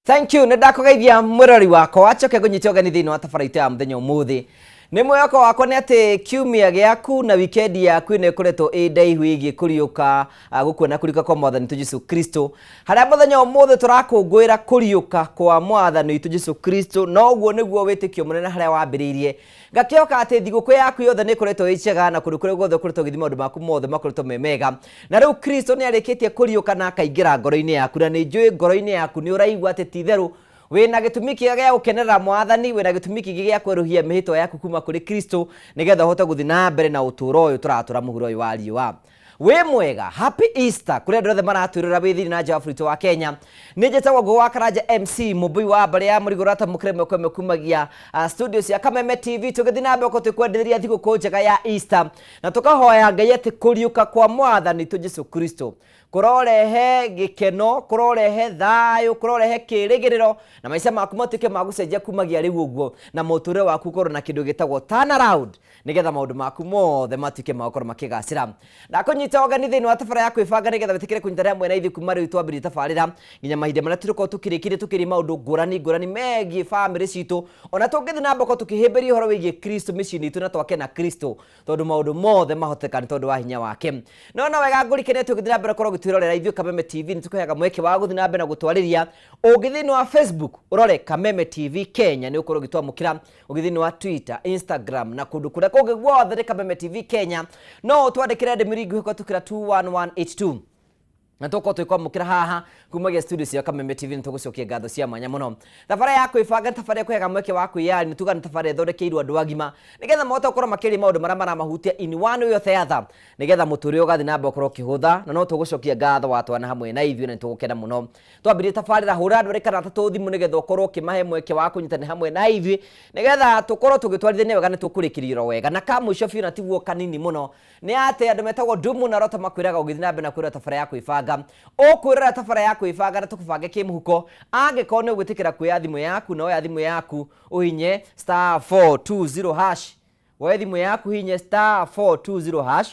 Thank you, nĩ ndakũgeithia mwĩrori wakwa wacoke ngũnyite ũgeni thĩinĩ wa tabara itũ ya mũthenya ũmũthĩ. Nĩ mwĩhoko wakwa nĩ atĩ kiumia gĩaku na wikendi yaku ĩno ĩkoretwo ĩ ndaihu ĩgiĩ kũriũka gũkua na kũriũka kwa mwathani witũ Jesu Kristo, harĩa mũthenya ũmũthĩ tũrakũngũĩra kũriũka kwa mwathani witũ Jesu Kristo, na ũguo nĩguo wĩtĩkio mũnene harĩa wambĩrĩirie. Ngakĩhoka atĩ thigũkũ yaku yothe nĩ ĩkoretwo ĩ njega na kũndũ kũrĩa guothe ũkoretwo ũgĩthiĩ maũndũ maku mothe makoretwo me mega. Na rĩu Kristo nĩ arĩkĩtie kũriũka na akaingĩra ngoro-inĩ yaku, na nĩ njũĩ ngoro-inĩ yaku nĩ ũraigua atĩ ti itherũ wĩna gĩtũmi kĩega gĩa gũkenerera Mwathani, wĩna gĩtũmi kĩngĩ gĩa kwerũhia mĩhĩtwa yaku kuma kũrĩ Kristo nĩgetha ũhote gũthiĩ na mbere na ũtũũro ũyũ tũratũra mũhuro ũyũ wa riũa. Wĩ mwega, happy Easter kũrĩ andũ othe maratwĩrora wĩ thĩinĩ na nja wa bũrũri wa Kenya. Nĩ njĩtagwo Ngũgĩ wa Karanja MC, mũmbũi wa mbarĩ ya Mũrigo Rata Mũkĩra ĩmwe kwa ĩmwe kumagia studio cia Kameme TV, tũgĩthiĩ na mbere tũkwendithĩria thigũkũ njega ya Easter na tũkahoya Ngai atĩ kũriũka kwa Mwathani witũ Jesu Kristo kũrorehe gĩkeno, kũrorehe thayũ, kũrorehe kĩrĩgĩrĩro na maica maku matuĩke ma gũcenjia kumagia rĩu ũguo, na mũtũrĩre waku ũkorwo na kĩndũ gĩtagwo turnaround nĩgetha maũndũ maku mothe matuĩke ma gũkorwo makĩgacĩra. Ndakũnyita ũgeni thĩinĩ wa tabara ya kwĩbanga nĩgetha wĩtĩkĩre kũnyitanĩra hamwe na ithuĩ kuma rĩu twambĩrĩria tabarĩra nginya mahinda marĩa tũrĩkorwo tũkĩrĩkĩria tũkĩria maũndũ ngũrani ngũrani megiĩ bamĩrĩ citũ, ona tũngĩthiĩ na mbere tũkĩhĩmbĩria ũhoro wĩgiĩ Kristo mĩciĩ-inĩ itũ na twake na Kristo, tondũ maũndũ mothe mahoteka nĩ tondũ wa hinya wake. No no wega ngũrikanie atĩ ũngĩthiĩ na mbere gũkorwo ũgĩtwĩrorera ithuĩ Kameme TV nĩ tũkũheaga mweke wa gũthiĩ na mbere na gũtwarĩria. Ũngĩthiĩ thĩinĩ wa Facebook ũrore Kameme TV Kenya nĩ ũgũkorwo ũgĩtwamũkĩra. Ũgĩthiĩ thĩinĩ wa Twitter, Instagram na kũndũ kũrĩa kũngĩ guothe nĩ Kameme TV Kenya. No ũtwandĩkĩre ndũmĩrĩri nguhĩ kũhetũkĩra 21182 na tũkorwo tũgĩkwamũkĩra haha kumagia studio cia Kameme TV nĩ tũgũcokia ngatho cia mwanya mũno. Thabarĩ ya kwĩbanga nĩ thabarĩ ĩkũheaga mweke wa kwĩyaria, nĩ tugaga nĩ thabarĩ ĩthondekeirwo andũ agima nĩgetha mahote gũkorwo makĩaria maũndũ marĩa maramahutia in one way or the other, nĩgetha mũtũrĩre ũgathiĩ na mbere ũkorwo ũkĩhũtha, na no tũgũcokia ngatho watwana hamwe na ithuĩ na nĩ tũgũkena mũno. Twambĩrĩrie tabarĩra hũra andũ erĩ kana atatũ thimũ nĩgetha ũkorwo ũkĩmahe mweke wa kũnyitanĩra hamwe na ithuĩ nĩgetha tũkorwo tũgĩtwarithania wega nĩ tũkũrĩkĩria oro wega. Na ka mũico biũ na tiguo kanini mũno nĩ atĩ andũ metagwo Ndumu na Rota makwĩraga ũgĩthiĩ na mbere na kwĩrora tabara ya kwĩbanga. Ũkwĩrora tabara ya kwĩbanga na tũkũbange kĩmũhuko angĩkorwo nĩ ũgwĩtĩkĩra kuoya thimũ yaku, na woya thimũ yaku ũhinye *420#. Woe thimũ yaku hihinye *420#,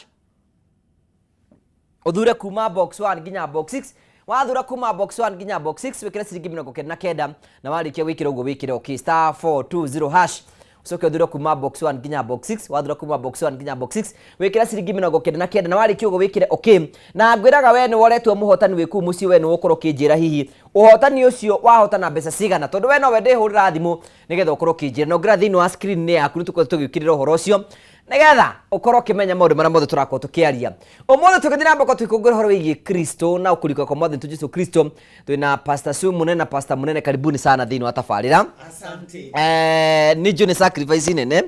ũthure kuma box 1 nginya box 6. Wathura kuma box 1 nginya box 6 wĩkĩre ciringi 99, na warĩkia gwĩkĩra ũguo wĩkĩre okay *420#, ũcoke ũthure kuma box 1 nginya box 6. Wathura kuma box 1 nginya box 6 wĩkĩre ciringi 99, na warĩkia ũguo wĩkĩre okay. Na ngwĩraga we nĩ woretwo mũhotani wĩ kũu mũciĩ, we nĩ ũgũkorwo ũkĩnjĩra hihi ũhotani ũcio wahotana mbeca cigana, tondũ we nowe ndĩhũrĩra thimũ nĩgetha ũkorwo ũkĩnjĩra, na ũngĩra thĩinĩ wa screen-inĩ yaku nĩ tũkorwo tũgĩũkĩrĩra ũhoro ũcio nĩgetha ũkorwo ũkĩmenya maũndũ marĩa mothe tũrakorwo tũkĩaria ũmũthĩ. Tũgĩthiĩ na mbere tũgĩkũngũĩra ũhoro wĩgiĩ Kristo na kũriũka kwa Mwathani witũ Jesu Kristo, twĩna Pastor Sue Mũnene na Pastor Mũnene, karibuni sana thĩinĩ wa tabarĩra. Asante. Nĩ njũĩ nĩ sacrifice nene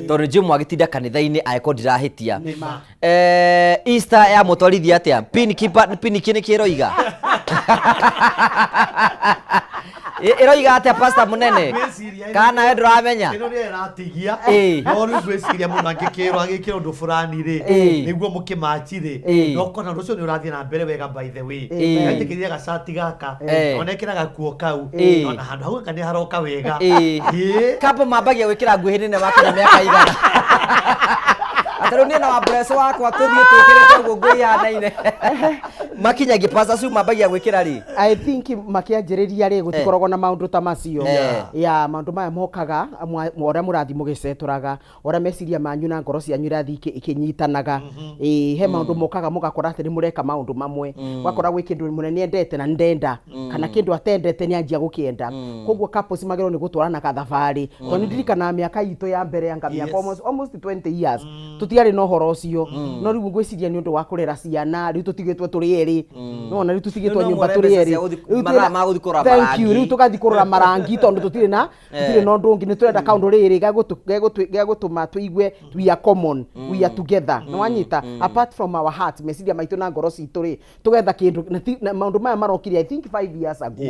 tondũ njũĩ mwagĩtinda kanitha-inĩ angĩkorwo ndirahĩtia. Nĩma. Easter ya mũtwarithia atĩa? Pin keeper, pin kĩ nĩ kĩroiga? Ĩroiga atĩa, Pastor Mũnene? Ngwĩciria Kana we ndũramenya? Ĩno nĩyo ĩratigia. Ĩĩ. No rĩu ngwĩciria mũndũ angĩkĩrwo agĩkĩra ũndũ fulani rĩ, Ĩĩ. nĩguo mũkĩmachi rĩ, Ĩĩ. no kona ũndũ ũcio nĩ ũrathiĩ na mbere wega, by the way. Ĩĩ. Etĩkĩrire gacati gaka, Ĩĩ. ona ĩkĩra gakuo kau, Ĩĩ. ona handũ hau anga nĩ haroka wega. Ĩĩ. Ĩĩ. Kapo mambagia gwĩkĩra nguo nene makinya mĩaka igana. Atĩ rĩu niĩ na wambureco wakwa tũthiĩ twĩkĩrĩte ũguo nguo ihanaine. Makinyagia, Pastor Sue, mambagia gwĩkĩra rĩ? I think makĩanjĩrĩria rĩ, gũtikoragwo na maũndũ ta macio. Ya maũndũ maya mokaga ũrĩa mũrathiĩ mũgĩcetũraga, ũrĩa meciria manyu na ngoro cianyu irathiĩ ikĩnyitanaga. Ĩĩ, he maũndũ mokaga mũgakora atĩ nĩ mũreka maũndũ mamwe, ũgakora gwĩ kĩndũ mũnene endete na ndenda, kana kĩndũ atendete nĩ anjia gũkĩenda. Koguo couples magĩrĩirwo nĩ gũtwarana gathabarĩ, tondũ nĩ ndirikanaga mĩaka itũ ya mbere, anga mĩaka almost 20 years tũtiarĩ na ũhoro ũcio. No rĩu ngwĩciria nĩ ũndũ wa kũrera ciana, rĩu tũtigĩtwo tũrĩ erĩ, nona rĩu tũtigĩtwo Rĩu no nyũmba muone tũrĩ mbeca erĩ. cia gũthiĩ- Rĩu mathaa twĩna- ma gũthiĩ kũgũra Thank you. marangi. Rĩu tũgathiĩ kũgũra marangi tondũ tũtirĩ na ũndũ ũngĩ, nĩ tũrenda kaũndũ rĩrĩ gegũtũma tũigue we are common, we are together, nĩ wanyita? Apart from our heart, meciria maitũ na ngoro citũ rĩ, tũgetha kĩndũ na maũndũ maya marokire I think 5 years ago.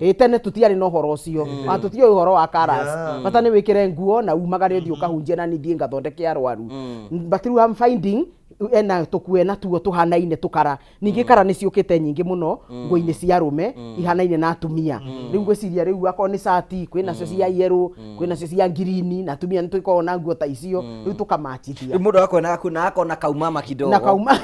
Ĩ tene tũtiarĩ na ũhoro ũcio, ona tũtiũĩ ũhoro wa colours. Bata nĩ wĩkĩre nguo na umagare ũthiĩ ũkahunjie na nithiĩ ngathondeke arwaru. But rĩu I'm finding ena tũkue na tuo tũhanaine tũkara, ningĩ kara nĩ ciũkĩte nyingĩ mũno nguo-inĩ cia arũme ihanaine na atumia. Rĩu ngwĩciria rĩu akorwo nĩ cati, kwĩ nacio cia yellow, kwĩ nacio cia ngirini, na atumia nĩ tũkoragwo na nguo ta icio, rĩu tũkamachithia. Rĩu mũndũ agakuona gaku na akona kaumama kidogo. Na kauma.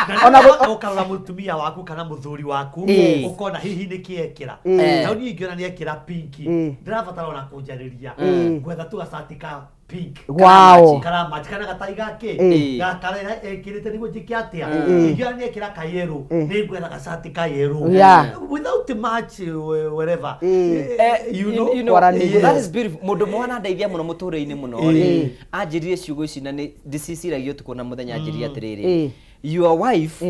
Na Ona gũ- Ũkarora mũtumia waku kana mũthuri waku, Yes. ũkona hihi nĩ kĩ ekĩra. Eh. Na niĩ ingĩona nĩ ekĩra pink, Eh. ndĩrabatara ona kũnjarĩria, ngwetha tu gacati ka pink Wow. karamachi kana gatai gake Eh. gakarĩa ekĩrĩte nĩguo njĩke atĩa. Eh. Ingĩona nĩ ekĩra kayerũ, Eh. nĩ ngwetha gacati kayerũ Yeah. without much whatever. Eh. Eh, You know, you know, Kwaranĩria. that is beautiful. Mũndũ ũmwe wanandeithia mũno mũtũrĩre-inĩ mũno rĩ, anjĩrire ciugo ici na nĩ ndĩciciragia ũtukũ na mũthenya. Anjĩrire atĩrĩrĩ, Eh. your wife,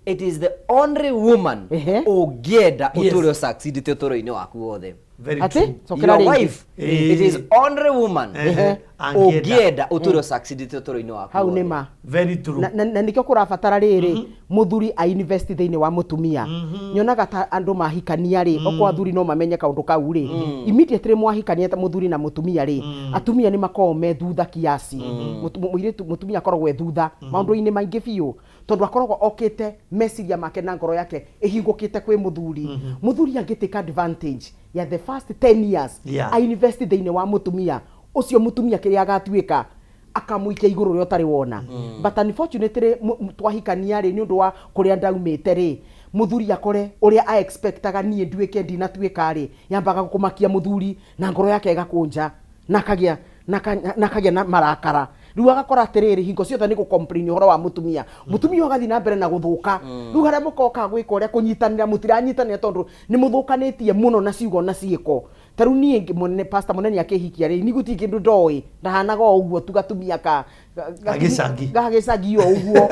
it is the only woman ũngĩenda ũtũre ũsucceedĩte ũtũũro-inĩ waku wothe. Very Atĩ? true. Cokera Your rĩngĩ. wife, Eh. it is only woman Ehe, angĩenda. ũngĩenda ũtũre ũsucceedĩte ũtũũro-inĩ waku Hau wothe. nĩ ma. Very true. Na nĩkĩo kũrabatara rĩrĩ mũthuri a invest thĩinĩ wa mũtumia. Nyonaga ta andũ mahikania rĩ, okorwo athuri no mamenye kaũndũ kau rĩ, immediately mwahikania ta mũthuri na mũtumia rĩ, atumia nĩ makoragwo me thutha kiasi. Mũirĩtu mũtumia akoragwo e thutha maũndũ-inĩ maingĩ biũ, tondũ akoragwo okĩte meciria make na ngoro yake ĩhingũkĩte kwĩ mũthuri. Mũthuri angĩtake advantage ya the first 10 years, a invest thĩinĩ wa mũtumia ũcio, mũtumia kĩrĩa agatuĩka akamũikia igũrũ ũrĩa ũtarĩ wona. But unfortunately, twahikania rĩ, nĩ ũndũ wa kũrĩa ndaumĩte rĩ, mũthuri akore ũrĩa a expectaga niĩ nduĩke ndinatuĩka rĩ, yambaga kũmakia mũthuri na ngoro yake ĩgakũnja na akagĩa na marakara. Rĩu agakora atĩrĩrĩ, hingo ciothe nĩ gũ-complain ũhoro wa mũtumia, mũtumia ũyũ agathiĩ na mbere na gũthũka. Rĩu harĩa mũkoka gwĩka ũrĩa kũnyitanĩra, mũtiranyitanĩra tondũ nĩ mũthũkanĩtie mũno na ciugo na ciĩko. Ta rĩu niĩ mũnene, pastor mũnene akĩhikia rĩ, ni gũtirĩ kĩndũ ndoĩ, ndahanaga o ũguo tu gatumia ka Gagĩcagi. Gagĩcagi o ũguo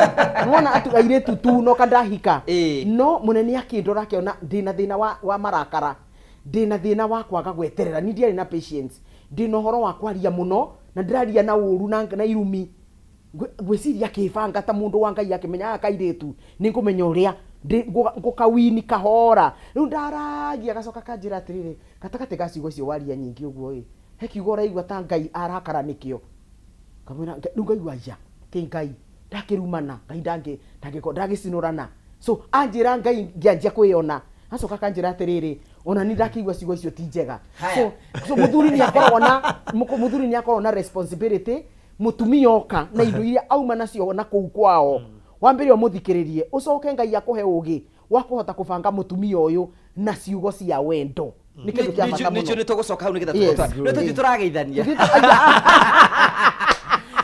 nĩwona airĩtu tu no kandahika. Ĩĩ. No mũnene akĩndora akĩona ndĩna thĩna wa marakara, ndĩna thĩna wa kwaga gweterera, ni ndiarĩ na patience, ndĩna ũhoro wa kwaria mũno na ndĩraria na ũru na irumi. Ngwĩciria akĩbanga ta mũndũ wa Ngai, akĩmenya gaka kairĩtu nĩ ngũmenya ũrĩa ngũkawini kahora. Rĩu ndaragia, agacoka kanjĩra atĩrĩrĩ, gatagatĩ ga ciugo icio waria nyingĩ ũguo ĩ, he kiugo ũraigua ta Ngai arakara nĩkĩo? Kamwĩra rĩu ngaigua aya ti Ngai ndakĩrumana, Ngai ndangĩkorwo ndagĩcinũrana. So anjĩra Ngai, ngĩanjia kwĩyona. Acoka akanjĩra atĩrĩrĩ, ona ni ndakĩigua ciugo icio ti njega. Haya. So mũthuri nĩ akoragwo na responsibility. Mũtumia oka na indo iria auma nacio na kũu kwao, wambere ũmũthikĩrĩrie, ũcoke Ngai akũhe ũgĩ wa kũhota kũbanga mũtumia ũyũ na ciugo cia wendo. Nĩ kĩndũ kĩa bata nĩcio mũno. Nĩ tũgũcoka hau nĩgetha Yes. tũgũtwara. Nĩ tũthiĩ tũrageithania. Tũthiĩ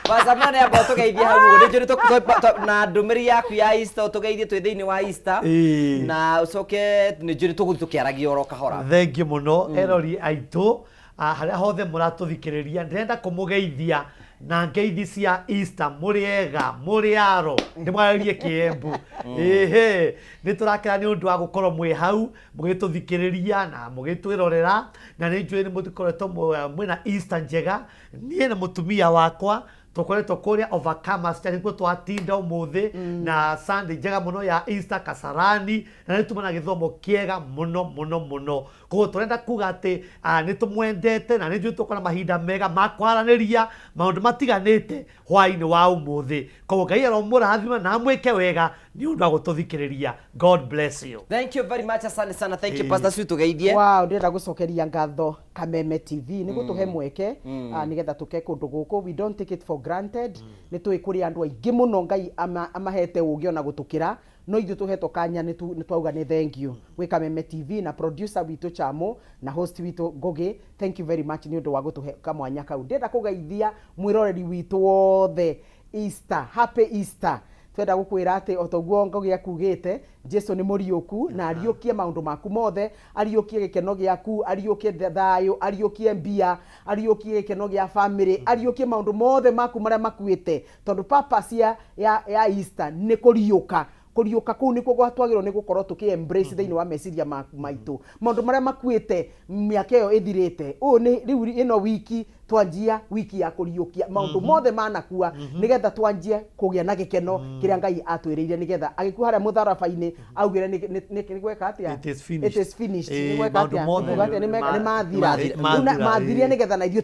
Wacamana amba ũtũgeithie hau ũguo. Nĩnjũĩ na ndũmĩrĩri yaku ya Easter, ũtũgeithie twĩ thĩinĩ wa Easter, Ĩĩ. na ũcoke nĩnjũĩ nĩ tũgũthiĩ tũkĩaragia oro kahora. Thengiũ mũno erori aitũ, harĩa hothe mũratũthikĩrĩria, ndĩrenda kũmũgeithia na ngeithi cia Easter. Mũrĩ ega, mũrĩ aro, ndĩmwarĩrie kĩembu. Ĩhĩ, nĩ tũrakena nĩ ũndũ wa gũkorwo mwĩ hau mũgĩtũthikĩrĩria na mũgĩtwĩrorera, na nĩ njũĩ nĩ mũkoretwo mwĩna Easter njega. Niĩ na mũtumia wakwa tũkoretwo kũrĩa Overcomers Church, nĩkuo twatinda ũmũthĩ na Sunday njega mũno ya Easter Kasarani, na nĩ tuma na gĩthomo kĩega mũno mũno mũno. Koguo tũrenda kuga atĩ nĩ tũmwendete na nĩ njũĩ tũkorwo na mahinda mega ma kwaranĩria maũndũ matiganĩte hwaĩ-inĩ wa ũmũthĩ. Koguo Ngai aromũrathima na amwĩke wega nĩ ũndũ wa gũtũthikĩrĩria. God bless you. Thank you very much, asante sana, thank you. Ĩĩ. Pastor Sue, tũgeithie. Wow, ndĩrenda gũcokeria ngatho Kameme TV nĩ gũtũhe mweke nĩgetha tũke kũndũ gũkũ. We don't take it for granted. Nĩ tũĩ kũrĩ andũ aingĩ mũno Ngai amahete ũgĩ ona gũtũkĩra, no ithuĩ tũhetwo kanya nĩ twauga nĩ thank you gwĩ Kameme TV na producer witũ Chamo na host witũ Ngũgĩ. Thank you very much nĩ ũndũ wa gũtũhe kamwanya kau. Ndĩrenda kũgeithia mwĩroreri witũ wothe Easter, happy Easter. Twenda gũkwĩra atĩ o toguo Ngũgĩ akugĩte, Jesu nĩ mũriũku na ariũkie maũndũ maku mothe, ariũkie gĩkeno gĩaku, ariũkie thayũ, ariũkie mbia, ariũkie gĩkeno gĩa family, ariũkie maũndũ mothe maku marĩa makuĩte, tondũ purpose ya Easter nĩ kũriũka. Kũriũka kũu nĩkuo twagĩrĩirwo nĩ gũkorwo tũkĩ embrace thĩinĩ wa meciria maitũ. Maũndũ marĩa makuĩte mĩaka ĩyo ĩthirĩte, ũũ nĩ rĩu ĩno wiki twanjia wiki ya kũriũkia maũndũ mothe manakua, nĩgetha twanjie kũgĩa na gĩkeno kĩrĩa Ngai atwĩrĩire, nĩgetha agĩkua harĩa mũtharaba-inĩ augire nĩ gweka atĩa? It is finished. It is finished. Ĩĩ, Nĩ gweka maũndũ atĩa? mothe Nĩ gweka atĩa? Nĩ mathira. Mathira, Rĩu mathirie, ĩĩ. nĩgetha na ithuĩ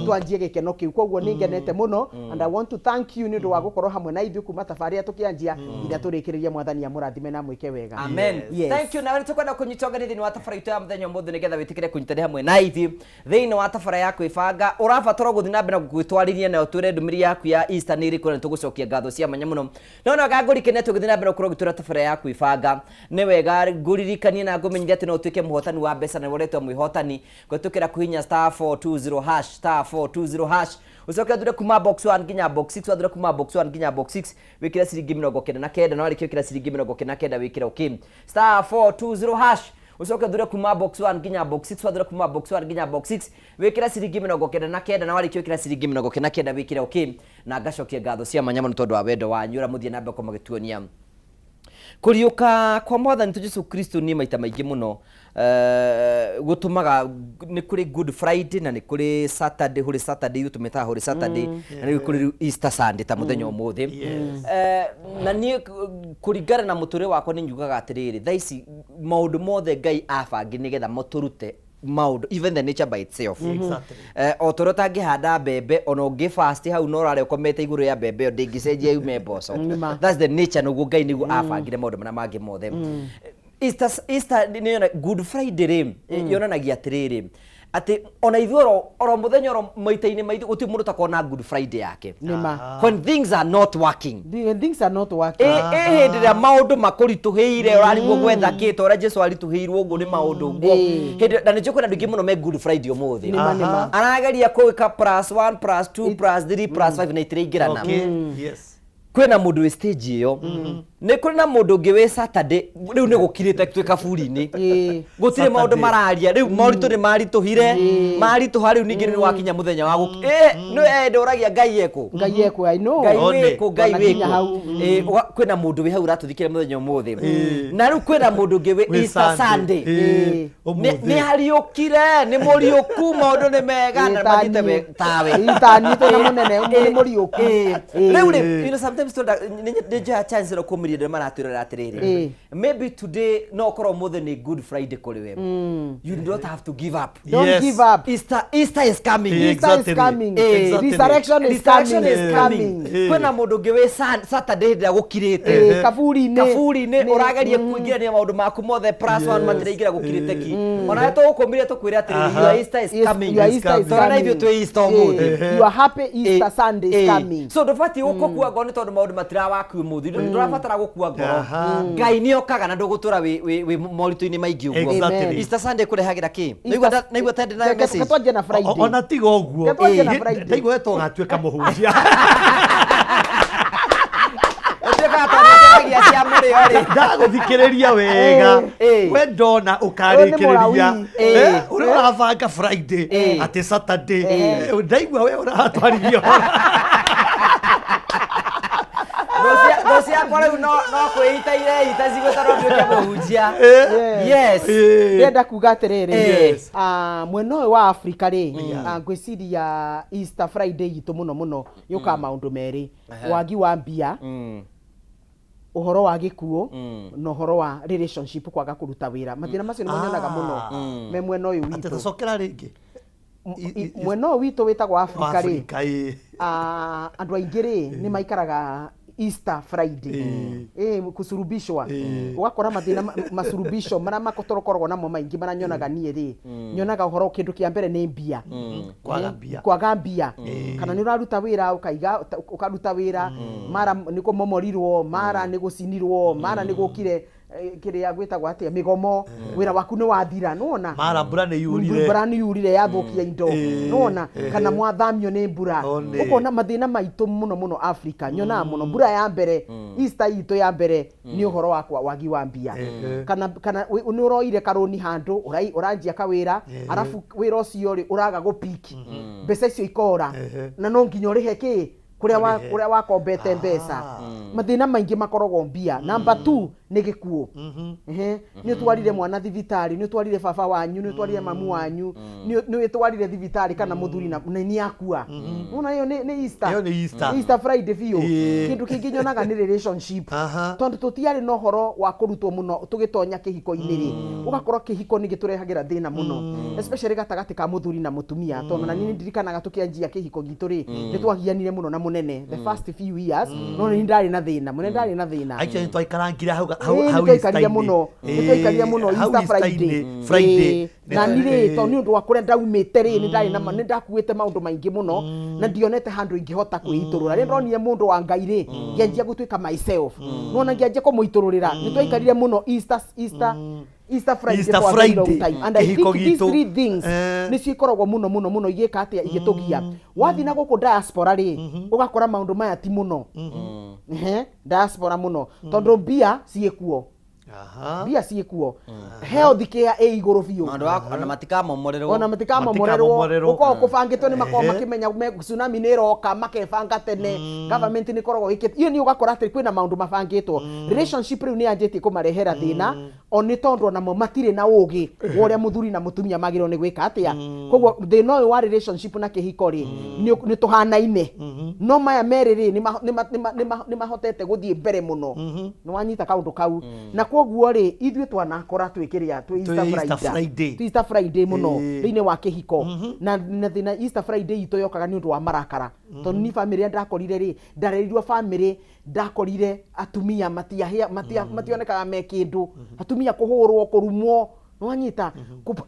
twanjie gĩkeno kĩu. Koguo nĩ ngenete mũno and I want to thank you nĩ ũndũ wa gũkorwo hamwe na ithuĩ kuma tabarĩra tũkĩanjia nginya tũrĩkĩrĩrie. Mwathani amũrathime na mwĩke wega. Amen. Yes. Thank you. Nawe nĩ tũkwenda kũnyita ũgeni thĩinĩ wa tabara itũ ya mũthenya ũmũthĩ, nĩgetha wĩtĩkĩre kũnyitanĩra hamwe na ithuĩ thĩinĩ wa tabara ya kwĩbanga. Kwĩbanga ũrabatara gũthiĩ na mbere na gwĩtwarithia nayo twĩre ndũmĩrĩri yaku ya Easter nĩ ĩrĩkũ na nĩtũgũcokia ngatho cia mwanya mũno. No no ngũrikania tũgĩthiĩ na mbere gũkorwo ũgĩtwĩra tabarĩra ya Kwĩbanga, nĩ wega ngũririkanie na ngũmenyithie atĩ no ũtuĩke mũhotani wa mbeca na ũretwo mwĩhotani kũhĩtũkĩra kũhihinya *420#, *420#, ũcoke ũthure kuma box 1 nginya box 6, wathure kuma box 1 nginya box 6 wĩkĩre ciringi 99, na warĩkia gwĩkĩra ciringi 99 wĩkĩre okay. *420#, ũcoke ũthure kuma box 1 nginya box 6, wathure kuma box 1 nginya box 6 wĩkĩre ciringi 99, na warĩkia gwĩkĩra ciringi 99 wĩkĩre okay. Na ngacokia ngatho cia mwanya mũno tondũ wa wendo wanyu ũrĩa mũthiĩ na mbere gũkorwo magĩtuonia kũriũka kwa mwathani tu Jesu Kristo. Niĩ maita maingĩ mũno gũtũmaga nĩ kũrĩ Good Friday na nĩ kũrĩ Saturday, Holy Saturday, ithuĩ tũmĩtaga Holy Saturday, na nĩ kũrĩ rĩu Easter Sunday ta mũthenya ũmũthĩ. Na niĩ kũringana na mũtũrĩre wakwa nĩ nyugaga atĩrĩrĩ, thaa ici maũndũ mothe Ngai abangi nĩgetha matũrute maũndũ, even the nature by itself. O ta ũrĩa ũtangĩhanda mbembe ona ũngĩ fast hau no ũrarĩa ũkomete igũrũ ya mbembe ĩyo, ndĩngĩcenjia yume mboco. Nĩma. That's the nature. Nĩguo Ngai nĩguo abangire maũndũ marĩa mangĩ mothe. Easter nĩ Good Friday rĩ, yonanagia atĩrĩrĩ, atĩ ona ithuĩ oro mũthenya oro maita-inĩ maitũ gũtirĩ mũndũ ũtakoragwo na Good Friday yake, Nĩma. when things are not working. When things are not working. Ĩ hĩndĩ ĩrĩa maũndũ makũritũhĩire, ũrarigwo gwetha kĩ, ta ũrĩa Jesu aritũhĩirwo ũguo nĩ maũndũ ũguo. Hĩndĩ na nĩ njũĩ kwĩna andũ aingĩ mũno me Good Friday ũmũthĩ. Nĩma, nĩma. Arageria kũĩka plus 1 plus 2 plus 3 plus 5 na itiraingĩrana. Kwĩna mũndũ wĩ stage ĩyo, nĩ kũrĩ na mũndũ ũngĩ wĩ Saturday, rĩu nĩ gũkirĩte twĩ kaburi-inĩ, gũtirĩ maũndũ Saturday. mararia, rĩu moritũ nĩ maritũhire, maritũha, rĩu ningĩ nĩ wakinya mũthenya wa gũki nĩ ndũragia Ngai ekũ. Ngai ekũ, I know. Ngai One. wĩkũ, Ngai Wanakinya wĩkũ. hau. Kwĩna mũndũ wĩ hau ũratũthikĩra mũthenya ũmũthĩ, na rĩu kwĩna mũndũ ũngĩ wĩ Easter Sunday. Ũmũthĩ. Nĩ hariũkire, nĩ mũriũku, maũndũ nĩ mega na mathiĩte tawe. Tani twĩna mũnene nĩ mũriũku. Rĩu rĩ, sometimes twenda nĩ njoya chance ĩno kũmĩria ndĩ maratwĩrora atĩrĩrĩ, maybe today no ũkorwo ũmũthĩ nĩ Good Friday kũrĩ we. You do not have to give up. Don't give up. Easter is coming. Easter is coming. Resurrection is Resurrection coming. is coming. Kwĩna mũndũ ũngĩ wĩ Saturday, hĩndĩ ĩrĩa gũkirĩte. Kaburi-inĩ. Kaburi-inĩ, ũrageria kũingĩrania maũndũ maku mothe, plus one matiraingĩra, gũkirĩte ki. Ona tũgũkũmĩria tũkwĩre atĩrĩrĩ, your Easter is Yes, coming. your Easter is Tondũ na ithuĩ coming. twĩ Easter ũmũthĩ. Your happy Easter Sunday is coming. So ndũbatiĩ gũkua ngoro nĩ tondũ maũndũ matirawaku ũmũthĩ. Ndũrabatara gũkua ngoro. Ngai nĩ okaga na ndũgũtũra wĩ moritũ-inĩ maingĩ ũguo. Amen. Easter Sunday kũrehagĩra kĩ? Naigua ta ndĩ na message. Twanjie na Friday. Ona tiga ũguo. Twanjie na Friday. Ndaigua we tũgatuĩka mũhunjia. Ũtuĩkaga tondũ ũkĩragia cia mũrĩo rĩ. Ndagũthikĩrĩria wega, we ndona ũkarĩkĩrĩria. Mũlawi. Ũrĩa ũrabanga Friday atĩ Saturday, ndaigua we ũratwarithia. Thũ ciakwa rĩu no kwĩita ireita cigwĩta no nduĩke mũhunjia. Yes. Ndĩrenda kuga atĩrĩrĩ, mwena ũyũ wa Africa rĩ, ngwĩciria Easter Friday itũ mũno mũno yũkaga maũndũ merĩ: wagi wa mbia, ũhoro wa gĩkuũ, na ũhoro wa relationship kwaga kũruta wĩra. Mathĩna macio nĩmo nyonaga mũno me mwena ũyũ Atĩ witũ. tũcokera rĩngĩ. Mwena ũyũ witũ wĩtagwo Africa rĩ, Afrika, ĩ. Andũ aingĩ rĩ, nĩ maikaraga Easter Friday kusurubishwa, ũgakora mathĩna masurubisho marĩa tũkoragwo namo maingĩ marĩa nyonaga niĩ rĩ, nyonaga ũhoro kĩndũ kĩa mbere nĩ mbia. Kwaga mbia. Kwaga mbia, kana nĩ ũraruta wĩra, ũkaiga ũkaruta wĩra, mara nĩ kũmomorirwo, mara nĩ gũcinirwo, mara nĩ gũkire kĩrĩa gwĩtagwo atĩa, mĩgomo, wĩra waku nĩ wathira, nĩwona? Mara mbura nĩ yurire. Mbura nĩ yurire yathũkia indo, nĩwona? Kana mwathamio nĩ mbura. One. Ũkona mathĩna maitũ mũno mũno Africa nyonaga mũno mbura ya mbere, Easter itũ ya mbere nĩ ũhoro wa wagi wa mbia, kana nĩ ũroire karũni handũ, ũranjia kawĩra, arabu wĩra ũcio rĩ, ũraga gũpiki, mbeca icio ikora, na no nginya ũrĩhe kĩ kũrĩa wa Ũrĩhe. kũrĩa wakombete mbeca. Mathĩna maingĩ makoragwo mbia. Number 2 nĩ gĩkuũ. Nĩ ũtwarire mwana thibitarĩ, nĩ ũtwarire baba wanyu, nĩ ũtwarire mamu wanyu, nĩ ũtwarire thibitarĩ kana mũthuri na nĩ akua. Wona ĩyo nĩ Easter. Ĩyo nĩ Easter. Nĩ Easter Friday biũ. Kĩndũ kĩngĩ nyonaga nĩ relationship, tondũ tũtiarĩ na ũhoro wa kũrutwo mũno tũgĩtonya kĩhiko-inĩ rĩ, ũgakorwo kĩhiko nĩ gĩtũrehagĩra thĩna mũno, especially gatagatĩ ka mũthuri na mũtumia, tondũ na niĩ nĩ ndirikanaga tũkĩanjia kĩhiko gitũ rĩ, nĩ twagianire mũno na mũnene. Mũnene the first few years, no nĩ ndarĩ na thĩna mũnene, ndarĩ na thĩna. Actually, nĩtwaikarangire hau hau Ĩĩ, hau nĩtwaikarire Easter-inĩ. mũno, nĩtwaikarire mũno Hau Easter Friday. Easter-inĩ, Friday. Ĩĩ, na niĩ rĩ, tondũ nĩ ũndũ wa kũrĩa ndaumĩte rĩ, nĩ ndarĩ na nĩ ndakuĩte maũndũ maingĩ mũno na ndionete handũ ingĩhota kwĩitũrũra. Rĩrĩa ndonire mũndũ wa Ngai rĩ, ngĩanjia gũtuĩka myself, nona ngĩanjia kũmũitũrũrĩra. Nĩtwaikarire mũno Easter Friday Easter for a very long Friday. time, and I Kĩhiko think these gitũ. three things nĩcio ikoragwo mũno mũno mũno igĩka atĩa, igĩtũgia. Wathiĩ na gũkũ diaspora rĩ, ũgakora maũndũ maya ti mũno. Ehe, diaspora mũno tondũ mbia ciĩkuo. Mbia ciĩkuo, health care ĩ igũrũ biũ. Maũndũ wa ona matikamomorerwo. Ona matikamomorerwo. Matikamomorerwo. Gũkoragwo kũbangĩtwo, nĩ makoragwo makĩmenya tsunami nĩ ĩroka, makebanga tene. Government nĩ ĩkoragwo ĩkĩte iyo, nĩ ũgakora atĩ kwĩna maũndũ mabangĩtwo. Relationship rĩu nĩ yanjĩtie kũmarehera thĩna, o nĩ tondũ onamo matirĩ na ũgĩ wa ũrĩa mũthuri na mũtumia magĩrĩirwo nĩ gwĩka atĩa. Koguo thĩna ũyũ wa relationship na kĩhiko rĩ, nĩ tũhanaine, no maya merĩ rĩ, nĩ mahotete gũthiĩ mbere mũno. Nĩ wanyita kaũndũ kau? Na koguo rĩ, ithuĩ twanakora twĩ kĩrĩa, twĩ Easter Twĩ Easter Friday. Friday. Twĩ Easter Friday mũno thĩinĩ wa kĩhiko, na thĩna Easter Friday itũ yokaga nĩ ũndũ wa marakara, tondũ ni famĩlĩ ĩrĩa ndakorire rĩ, ndarerirwo famĩlĩ ndakorire atumia matiahĩa matia mationekaga me kĩndũ, atumia kũhũrwo, kũrumwo, nĩwanyita?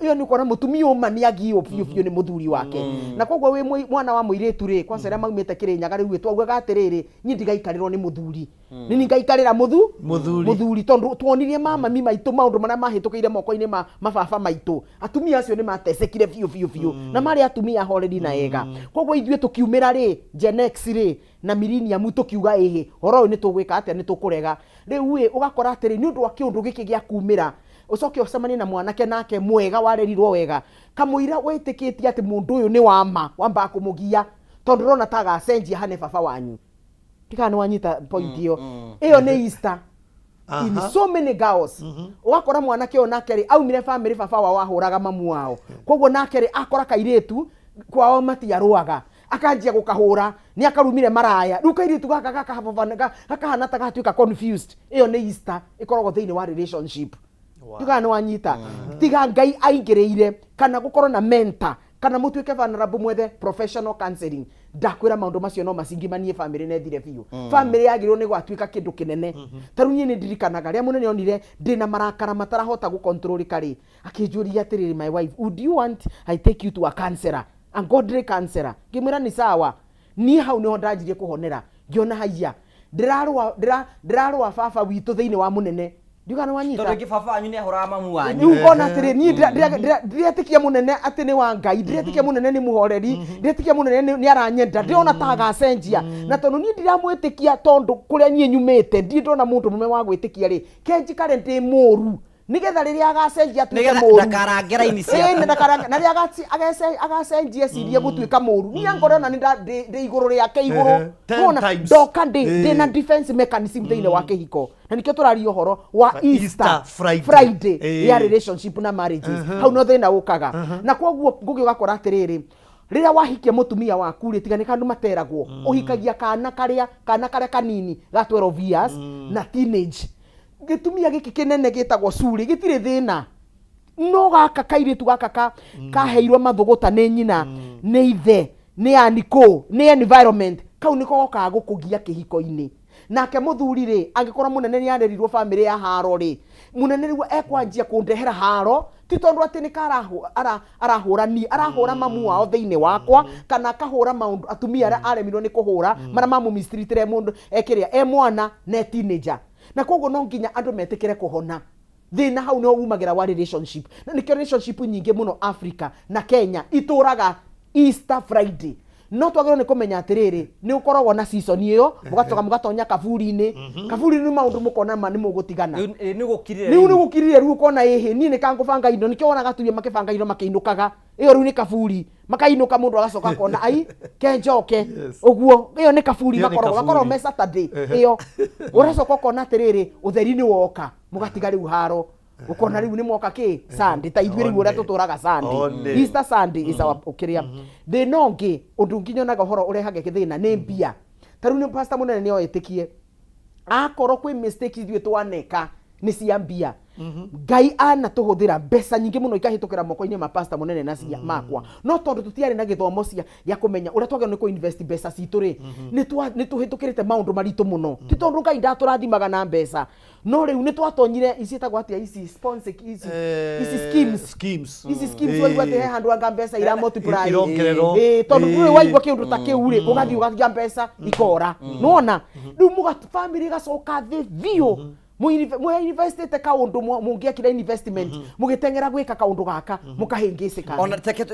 Ĩyo nĩ ũkona mũtumia ũma nĩ agio biũ biũ nĩ mũthuri wake. Na koguo wĩ mwana wa mũirĩtu rĩ, kwanza arĩa maumĩte Kĩrĩnyaga rĩu twaugaga atĩrĩrĩ, niĩ ndigaikarĩrwo nĩ mũthuri, nĩ ningaikarĩra mũthu Mũthuri. Mũthuri, tondũ tuonirie mamami maitũ maũndũ marĩa mahĩtũkĩire moko-inĩ ma mababa maitũ. Atumia acio nĩ matecekire biũ biũ biũ, na marĩ atumia ahoreri na ega. Koguo ithuĩ tũkiumĩra rĩ, Gen X rĩ na millennium, tũkiuga ĩhĩ, ũhoro ũyũ nĩ tũgwĩka atĩa? Nĩ tũkũrega. Rĩu ĩ, ũgakora atĩrĩ, nĩ ũndũ wa kĩũndũ gĩkĩ gĩa kumĩra, ũcoke ũcemanie na mwanake nake mwega warerirwo wega, kamũira wĩtĩkĩtie atĩ mũndũ ũyũ nĩ wama, wambaga kũmũgia tondũ ũrona ta agacenjia hane baba wanyu. Ndikana nĩ wanyita point ĩyo? Ĩyo nĩ Easter in so many girls. Ũgakora mwanake ũyũ nake rĩ, aumire family baba wao ahũraga mamu wao, koguo nake rĩ, akora kairĩtu kwao matiarũaga, akanjia gũkahũra nĩ akarumire maraya. Rĩu kairĩtu gaka gakahana ta gatuĩka confused. Ĩyo nĩ Easter ĩkoragwo thĩinĩ wa relationship. Tiga nĩ wanyita? Tiga Ngai aingĩrĩire kana gũkorwo na mentor kana mũtuĩke vulnerable, mwethe professional counseling, ndakwĩra maũndũ macio no macingimanie famĩlĩ na ĩthire biũ. Famĩlĩ yagĩrĩirwo nĩ gwatuĩka kĩndũ kĩnene. Ta rĩu niĩ nĩ ndirikanaga rĩrĩa mũnene onire ndĩna marakara matarahota gũcontrolĩka rĩ, akĩnjũria atĩrĩrĩ, "My wife, would you want I take you to a counselor, a godly counselor?" Ngĩmwĩra nĩ sawa. Niĩ hau nĩho ndanjirie kũhonera, ngĩona haiya, ndĩrarũa ndĩrarũa baba witũ thĩinĩ wa mũnene. Ndiuga nĩ wanyita? Tondũ ingĩ baba wanyu nĩ ahũraga mamu wanyu. Rĩu ngona atĩrĩ, niĩ ndiretĩkia mũnene atĩ nĩ wa Ngai, ndiretĩkia mũnene nĩ mũhoreri, ndiretĩkia mũnene nĩ aranyenda, ndĩrona ta agacenjia. Na tondũ niĩ ndiramwĩtĩkia, tondũ kũrĩa niĩ nyumĩte ndirĩ ndona mũndũ mũme wa gwĩtĩkia rĩ, ke njikare ndĩ mũru nĩgetha rĩrĩa agacenjia atuĩke Nĩgetha mũru. ndakarange raini ciaku. Ĩĩ, na rĩrĩa agacenjia ecirie gũtuĩka mũru, niĩ angorwo ona nĩ ndĩ igũrũ rĩake igũrũ. Ten Nĩwona, times. ndoka ndĩ na defense mechanism thĩinĩ wa kĩhiko, na nĩkĩo tũraria ũhoro wa Easter Easter Friday. Friday ya relationship na marriages. Hau no thĩna ũkaga. Na koguo ngũgĩ ũgakora atĩrĩrĩ, rĩrĩa wahikia mũtumia waku rĩ, tiga nĩ kandu materagwo, ũhikagia kana karĩa kanini ga 12 years na teenage. Gĩtumia gĩkĩ kĩnene gĩtagwo curi gĩtirĩ thĩna, no gaka kairĩtu gaka kaheirwo mathũgũta nĩ nyina, nĩ ithe, nĩ anikũ, nĩ environment, kau nĩko gokaga gũkũgia kĩhiko-inĩ. Nake mũthuri rĩ, angĩkorwo mũnene nĩ arerirwo famĩlĩ ya haro rĩ, mũnene rĩu ekwanjia kũndehera haro, ti tondũ atĩ nĩ arahũra niĩ, arahũra mamu wao thĩinĩ wakwa, kana akahũra maũndũ atumia arĩa aremirwo nĩ kũhũra, marĩa mamũmistreatire mũndũ ekĩrĩa e mwana na e teenager. Na koguo no nginya andũ metĩkĩre kũhona. Thĩna hau nĩho umagĩra wa relationship, na nĩkĩo relationship nyingĩ mũno Africa na Kenya itũraga Easter Friday. No twagĩrĩirwo nĩ kũmenya atĩrĩrĩ, nĩ ũkoragwo na season ĩyo, mũgacoka mũgatonya kaburi-inĩ. Kaburi-inĩ maũndũ mũkona ma nĩ mũgũtigana. Rĩu nĩ gũkirire. Rĩu nĩ gũkirire, rĩu ũkona ĩhĩ, niĩ nĩ kangũbanga indo. Nĩkĩo wonaga atumia makĩbanga indo makĩinũkaga. Ĩyo rĩu nĩ kaburi, makainũka, mũndũ agacoka akona ai kenjoke. Ũguo ĩyo nĩ kaburi. Ĩyo nĩ makoragwo kaburi. Makoragwo me Saturday ĩyo, ũracoka ũkona atĩrĩrĩ, ũtheri nĩ woka, mũgatiga rĩu haro, ũkona rĩu nĩ moka kĩ Sunday, ta ithuĩ rĩu ũrĩa One. tũtũraga Sunday. One. Easter Sunday is our ũkĩrĩa. Thĩna ũngĩ, ũndũ ũngĩ nyonaga ũhoro ũrehage thĩna nĩ mbia. Ta rĩu nĩ pastor mũnene nĩ oĩtĩkie akorwo kwĩ mistake ithuĩ twaneka nĩ cia mbia. Ngai anatũhũthĩra mbeca nyingĩ mũno ikahĩtũkĩra moko-inĩ ma pastor mũnene na cia makwa, no tondũ tũtiarĩ na gĩthomo cia gĩa kũmenya ũrĩa twagĩrĩirwo nĩ kũ-invest mbeca citũ rĩ, nĩ tũhĩtũkĩrĩte maũndũ maritũ mũno. Ti tondũ Ngai ndatũrathimaga na mbeca, no rĩu nĩ twatonyire ici ĩtagwo atĩa, ici sponsor ici, ici schemes. Schemes. Ici schemes, waigua atĩ he handũ anga mbeca ira multiply. Irongererwo. Ĩĩ, tondũ ndũrĩ waigua kĩũndũ ta kĩu rĩ, ũgathiĩ ũgatiga mbeca ikora nĩwona rĩu mũga family ĩgacoka thĩ biũ. Mũ investĩte kaũndũ mũngĩekire investment, mũgĩteng'era gwĩka kaũndũ gaka mũkahĩngĩcĩka. Ona teke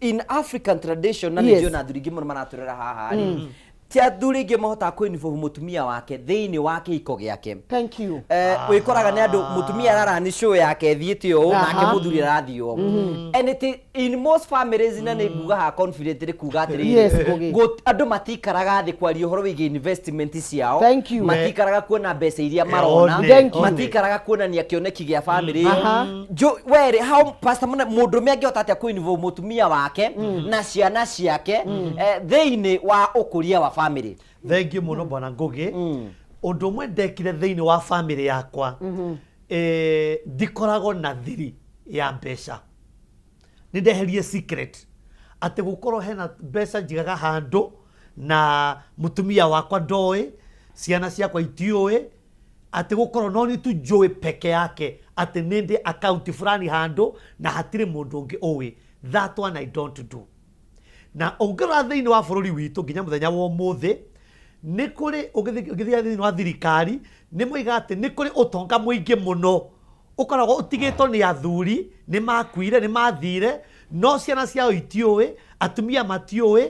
in African tradition na nĩ na athuri aingĩ mũno maratũrera haha rĩ, ti athuri aingĩ mahotaga kũ involve mũtumia wake thĩinĩ wa kĩhiko gĩake. Thank you. Wĩkoraga nĩ andũ mũtumia ararani show yake ĩthiĩte ũũ, nake mũthuri arathiĩ ũũ, and it in most families, na nĩ nguga haha confidently kuga atĩrĩrĩ, Yes, Ngugi. Andũ matikaraga thĩ kwaria ũhoro wĩgiĩ investment ciao. Thank you. Matikaraga kuona mbeca iria marona. One, Thank you. Matikaraga kuonania kĩoneki gĩa family. Jo were how, pastor mũne, mũndũrũme angĩhota atĩa kũ involve mũtumia wake na ciana ciake thĩinĩ wa ũkũria wa family? Thengiũ mũno, bwana Ngugi. Ũndũ ũmwe ndekire thĩinĩ wa family yakwa, ndikoragwo na thiri ya mbeca. Nĩ ndeherie secret atĩ gũkorwo hena mbeca njigaga handũ na mũtumia wakwa ndoĩ, ciana ciakwa itiũĩ, atĩ gũkorwo no nĩ tu njũĩ peke yake atĩ nĩ ndĩ account fulani handũ na hatirĩ mũndũ ũngĩ ũĩ. That one I don't do. Na ũngĩrora thĩinĩ wa bũrũri witũ nginya mũthenya wa ũmũthĩ, nĩ kũrĩ ũngĩthiĩ thĩinĩ wa thirikari, nĩ moigaga atĩ nĩ kũrĩ ũtonga mũingĩ mũno ũkoragwo ũtigĩtwo nĩ athuri, nĩ makuire, nĩ mathire, no ciana ciao itiũĩ, atumia matiũĩ.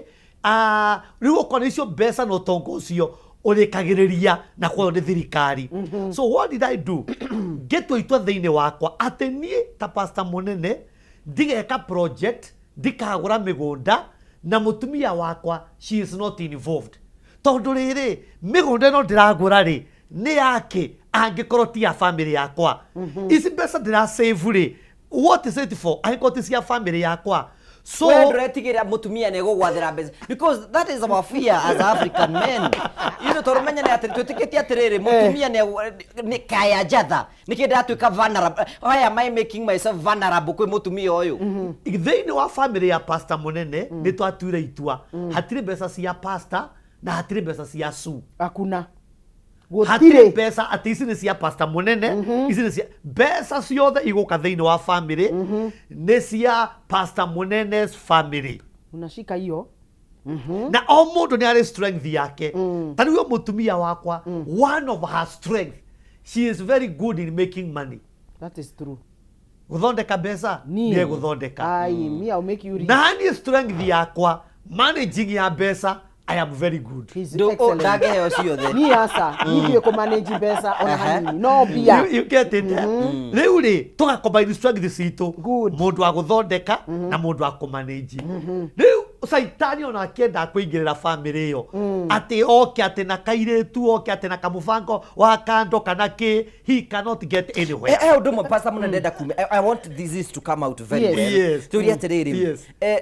Rĩu okorwo nĩ icio mbeca na ũtonga ũcio ũrĩkagĩrĩria na kwoyo nĩ thirikari. So what did I do? Ngĩtua itua thĩinĩ wakwa atĩ niĩ ta pastor mũnene ndigeka project, ndikagũra mĩgũnda na mũtumia wakwa she is not involved, tondũ rĩrĩ, mĩgũnda ĩno ndĩragũra rĩ, nĩ yake angĩkorwo ti ya family yakwa? Ici mbeca ndĩra save rĩ, what is it for angĩkorwo ti cia family yakwa? So we ndũretigĩra mũtumia nĩ egũgwathĩra mbeca? Because that is our fear as African men, tondũ menye nĩ atĩ twĩtĩkĩtie atĩrĩrĩ, mũtumia nĩ kaya njatha nĩkĩ ndatuĩka vulnerable. Why am I making myself vulnerable kwĩ mũtumia ũyũ? Thĩinĩ wa family ya pastor mũnene nĩ twatuire itua hatirĩ mbeca cia pastor na hatirĩ mbeca cia su. Hakuna. Hatirĩ Gũtirĩ. mbeca atĩ ici nĩ cia pastor mũnene, ici nĩ cia mbeca ciothe igũka thĩinĩ wa family nĩ cia pastor mũnene's family. Unashika hiyo. Na o mũndũ nĩ arĩ strength yake. Ta rĩu mũtumia wakwa, one of her strength, she is very good in making money. That is true. Gũthondeka mbeca. Niĩ. Nĩ egũthondeka. Ai, me, I'll make you rich. Na niĩ strength yakwa, managing ya mbeca, I am very good. He's Ndũ- excellent. Ndangĩheo ciothe. Niĩ aca, niĩ ndiũĩ kũmanage mbeca ona hanini, no mbia. You get it? Rĩu rĩ, tũgacombine strength citũ. Good. Mũndũ wa gũthondeka na mũndũ wa kũmanage. Rĩu caitani ona akĩenda kũingĩrĩra family ĩyo atĩ oke atĩ na kairĩtu, oke atĩ na kamũbango wa kando kana kĩ, he cannot get anywhere. Ũndũ ũmwe, pastor mũnene, ndenda kume, I want this is to come out very well. Tũrie atĩrĩrĩ,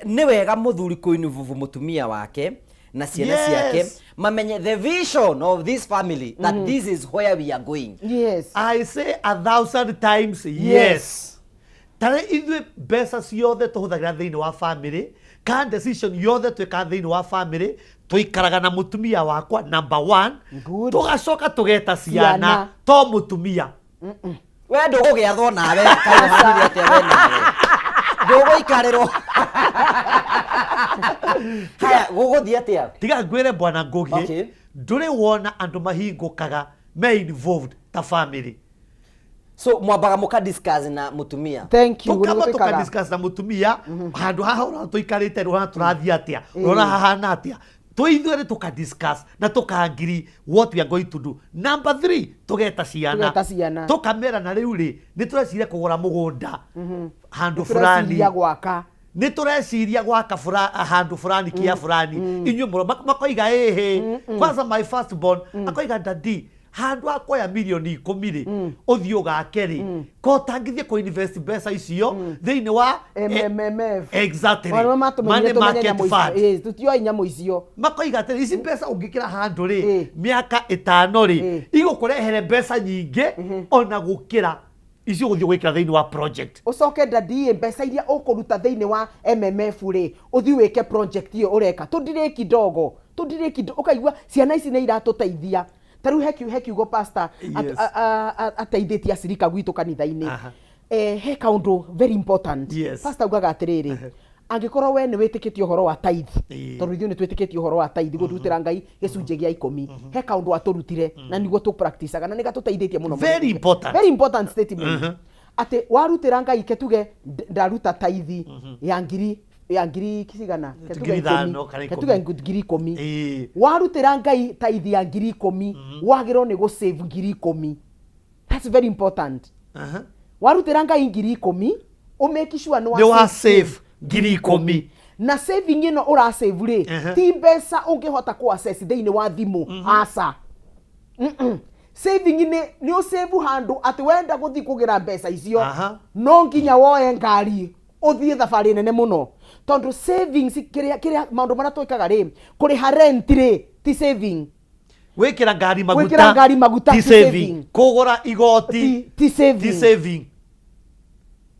nĩ wega mũthuri kũinvolve mũtumia wake na ciana ciake mamenye the vision of this family, that this is where we are going? Yes. I say a thousand times yes. Tarĩ ithuĩ mbeca ciothe tũhũthagĩra thĩinĩ wa family ka decision yothe twĩkaga thĩinĩ wa family, tũikaraga na mũtumia wakwa number one. Tũgacoka tũgeta ciana. Ciana. To mũtumia. We ndũgũgĩathwo nawe, kaĩ ũhanire atĩa we nawe? Ndũgũikarĩrwo. Haya, gũgũthiĩ atĩa? Tiga ngwĩre, bwana Ngugi, ndũrĩ wona andũ mahingũkaga me involved ta family. So mwambaga mũka discuss na mũtumia? Thank you. Tukamba Nĩguo twĩkaga. tukadiscuss na mũtumia handũ haha ũrona tũikarĩte, ũrona tũrathiĩ atĩa, ũrona hahana atĩa, twĩ ithuerĩ tukadiscuss na tukaangiri what we are going to do. Number three, tũgeta ciana. Tũgeta ciana. Tũkamera na rĩu rĩ, nĩ tũreciria kũgũra mũgũnda handũ fulani. Tũreciria gwaka. Nĩ tũreciria gwaka handũ fulani kia fulani, inyuĩ mũro makoiga ĩhĩ. Kwanza my first born akoiga, "Daddy." Handũ ha kuoya mirioni 10 rĩ ũthiĩ ũgake rĩ, ko ũtangĩthiĩ kũ invest mbeca icio thĩinĩ wa MMF. Exactly. Ona matũmenyire Money tũmenye market nyamũ fund. icio. Ĩĩ, tũtioĩ nyamũ icio. Makoiga atĩrĩ, ici mbeca ũngĩkĩra handũ rĩ, mĩaka 5 rĩ, igũkũrehere mbeca nyingĩ ona gũkĩra icio ũgũthiĩ gwĩkĩra thĩinĩ wa project. Ũcoke daddy mbeca iria ũkũruta thĩinĩ wa MMF rĩ, ũthiĩ wĩke project ĩyo ũreka. Tũndirĩ kidogo, tũndirĩ kidogo, ũkaigua ciana ici nĩ iratũteithia. Ta rĩu he kiugo pastor Yes. ateithĩtie acirika gwitũ kanitha-inĩ. Aha. He kaũndũ very important. Yes. Pastor augaga atĩrĩrĩ, angĩkorwo we nĩ wĩtĩkĩtie ũhoro wa tithe, tondũ ithuĩ nĩ twĩtĩkĩtie ũhoro wa tithe, gũtutĩra Ngai gĩcunjĩ gĩa 10, he kaũndũ atũrutire na nĩguo tũ-practice-aga na nĩ gatũteithĩtie mũno mũno. Very important. Very important statement. Atĩ warutĩra Ngai ketuge ndaruta tithe ya ngiri ya ngiri cigana, ketuge Ngiri 10, 5 kana 10. ketuge ngiri 10. Ĩĩ. Warutĩra Ngai tithe ya ngiri 10, wagĩrĩirwo nĩ gũ-save ngiri 10. That's very important. Aha. Warutĩra Ngai ngiri 10, ũmake sure nĩ Nĩ wa save ngiri 10. Na saving ĩno ũrasave rĩ, ti mbeca ũngĩhota kũ access thĩinĩ wa thimũ, aca. Saving nĩ ũsave handũ atĩ wenda gũthiĩ kũgĩra mbeca icio, no nginya woe ngari ũthiĩ thabarĩ nene mũno, tondũ savings kĩrĩa kĩrĩa maũndũ marĩa twĩkaga rĩ, kũrĩha rent rĩ ti saving, Gwĩkĩra ngari maguta Gwĩkĩra ngari maguta ti ti saving. saving. Kũgũra igoti ti saving. ti saving.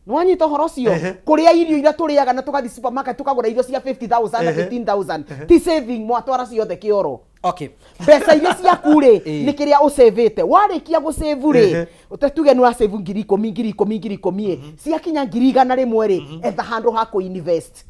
Nĩwanyita ũhoro ũcio? Ehe. Kũrĩa irio iria tũrĩaga na tũgathiĩ supermarket tũkagũra irio cia 50,000 na 15,000 ti saving, mwatwara ciothe kĩoro. Okay. Mbeca iria ciaku rĩ, Ĩĩ. nĩ kĩrĩa ũcĩvĩte. Warĩkia gũcĩvu rĩ, tuge nĩ ũracĩvu ngiri 10, ngiri 10, ngiri 10 ĩ, ciakinya ngiri 100 rĩ, etha handũ ha kũ invest.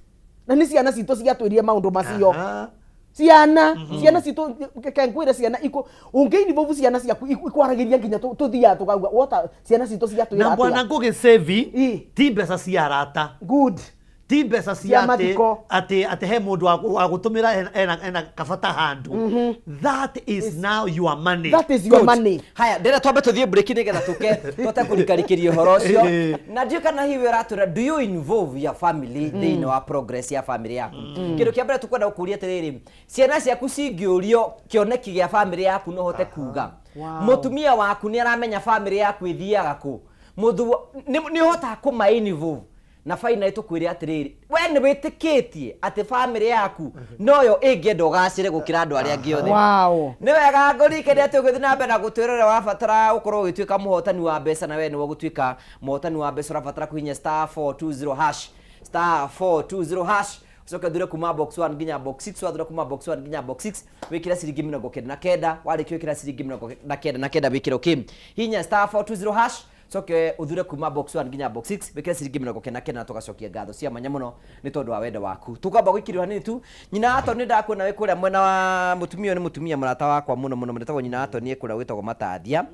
Na nĩ ciana citũ ciatwĩrire maũndũ macio. Aha. Ciana ciana citũ, reke ngwĩre, ciana ikũ ũngĩ-involve ciana ciaku ikwaragĩria nginya tũthiaga tũkauga wota ciana citũ ciatwĩra Na bwana atĩa. Ngũgĩ save Ĩ. ti mbeca cia arata, Good. ti mbeca Cia cia atĩ mathiko. atĩ he mũndũ wa gũtũmĩra ena kabata handũ. That is now your money. That is your Good. money. Haya, ndĩrenda twambe tũthiĩ break nĩgetha tũke tũhote kũrikarikĩria ũhoro ũcio. Na ndiũĩ kana hihi ũratwĩra, do you involve your family thĩinĩ wa progress ya family yaku? Kĩndũ kĩa mbere tũkwenda gũkũria atĩrĩrĩ, ciana ciaku cingĩũrio kĩoneki gĩa family yaku, no ũhote kuga? Wow. Mũtumia waku nĩ aramenya family yaku ĩthiaga kũ? Nĩ ũhotaga kũma involve? Na finally tũkwĩre atĩrĩrĩ, we nĩ wĩtĩkĩtie atĩ family yaku noyo ĩngĩenda ũgacĩre gũkĩra andũ arĩa angĩ othe? Wow. Nĩ wega ngũrikĩria atĩ ũgĩthiĩ na mbere na gũtwĩrora, wabatara gũkorwo ũgĩtuĩka mũhotani wa mbeca, na we nĩwe ũgũtuĩka mũhotani wa mbeca, ũrabatara kũhihinya *420#, *420#, ũcoke ũthure kuma box 1 nginya box 6. Wathura kuma box 1 nginya box 6, wĩkĩre ciringi 99. Warĩkia wĩkĩra ciringi 99, wĩkĩre okay. Hihinya *420#, coke ũthure kuma box 1 nginya box 6, wĩkĩre ciringi 99, na tũgacokia ngatho cia mwanya mũno nĩ tondũ wa wendo waku. Tũkwamba gũikĩrio hanini tu. Nyina wa Tony, ndakuona wĩ kũrĩa mwena wa mũtumia ũyũ, nĩ mũtumia mũrata wakwa mũno mũno mũno, wĩtagwo nyina wa Tony, kũrĩa wĩtagwo Matathia.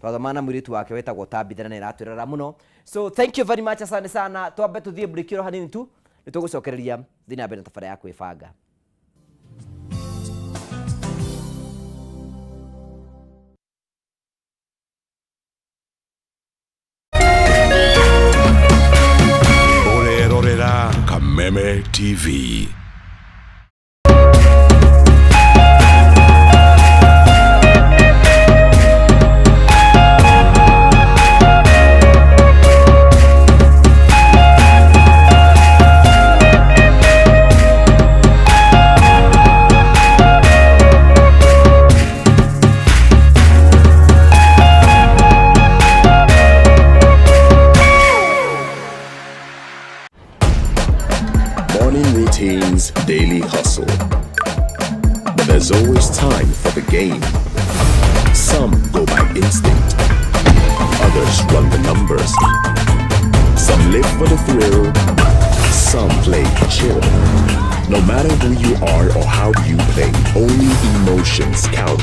Twathoma na mũirĩtu wake wĩtagwo Tabitha, na nĩ ĩratwĩrora mũno, so thank you very much, asante sana. Twambe tũthiĩ break ĩro hanini tu, nĩ tũgũcokereria thiĩ na mbere na tabarĩra ya kwĩbanga. Orerorera Kameme TV. Morning routines, daily hustle. But there's always time for the game. Some go by instinct, others run the numbers. Some live for the thrill, some play chill. No matter who you are or how you play, only emotions count.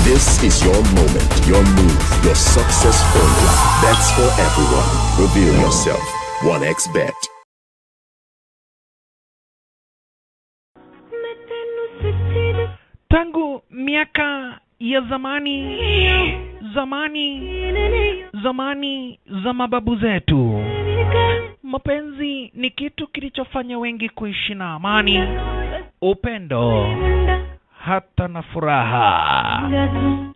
This is your moment, your move, your success formula. Bets for everyone. Reveal yourself. 1xBet. Tangu miaka ya zamani, zamani, zamani za mababu zetu, mapenzi ni kitu kilichofanya wengi kuishi na amani, upendo, hata na furaha.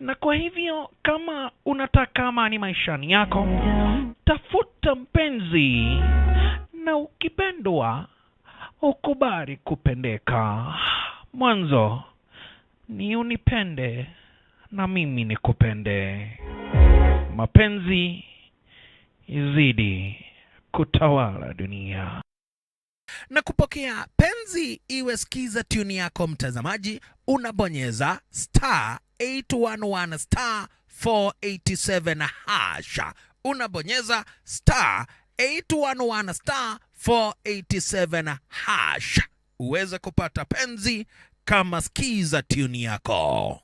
Na kwa hivyo kama unataka amani maishani yako, tafuta mpenzi, na ukipendwa ukubali kupendeka. Mwanzo ni unipende na mimi nikupende. Mapenzi izidi kutawala dunia. Na kupokea penzi iwe skiza tune yako mtazamaji, unabonyeza *811*487#. Unabonyeza *811*487# uweze kupata penzi kama skiza tune yako.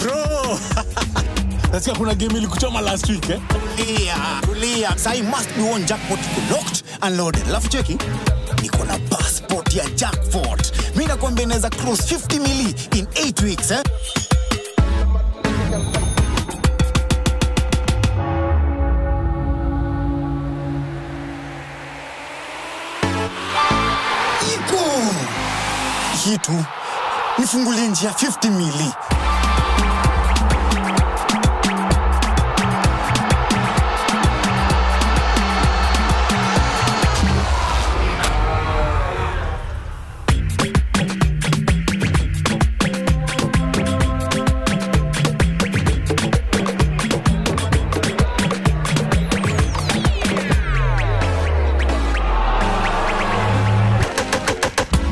Bro! Nasikia kuna game ilikuchoma last week, eh? Tulia, tulia. Sahi must be one jackpot iko locked and loaded. Alafu cheki, niko na passport ya jackpot. Mimi nakwambia inaweza cross 50 mili in 8 weeks, eh? Iko. Hii tu nifungulie njia 50 mili.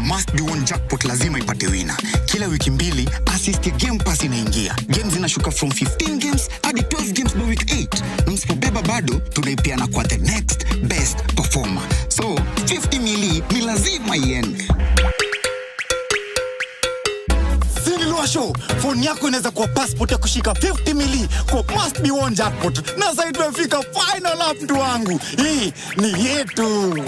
Must be one jackpot lazima ipate wina. Kila wiki mbili assist ya Game Pass inaingia. Games zinashuka from 15 games hadi 12 games by week 8. Na msipobeba bado tunaipeana kwa the next best performer. So 50 mili ni lazima iende. Show, phone yako inaweza kuwa passport ya kushika 50 mili kwa must be one jackpot. Na sasa tumefika final lap, mtu wangu. Hii ni yetu.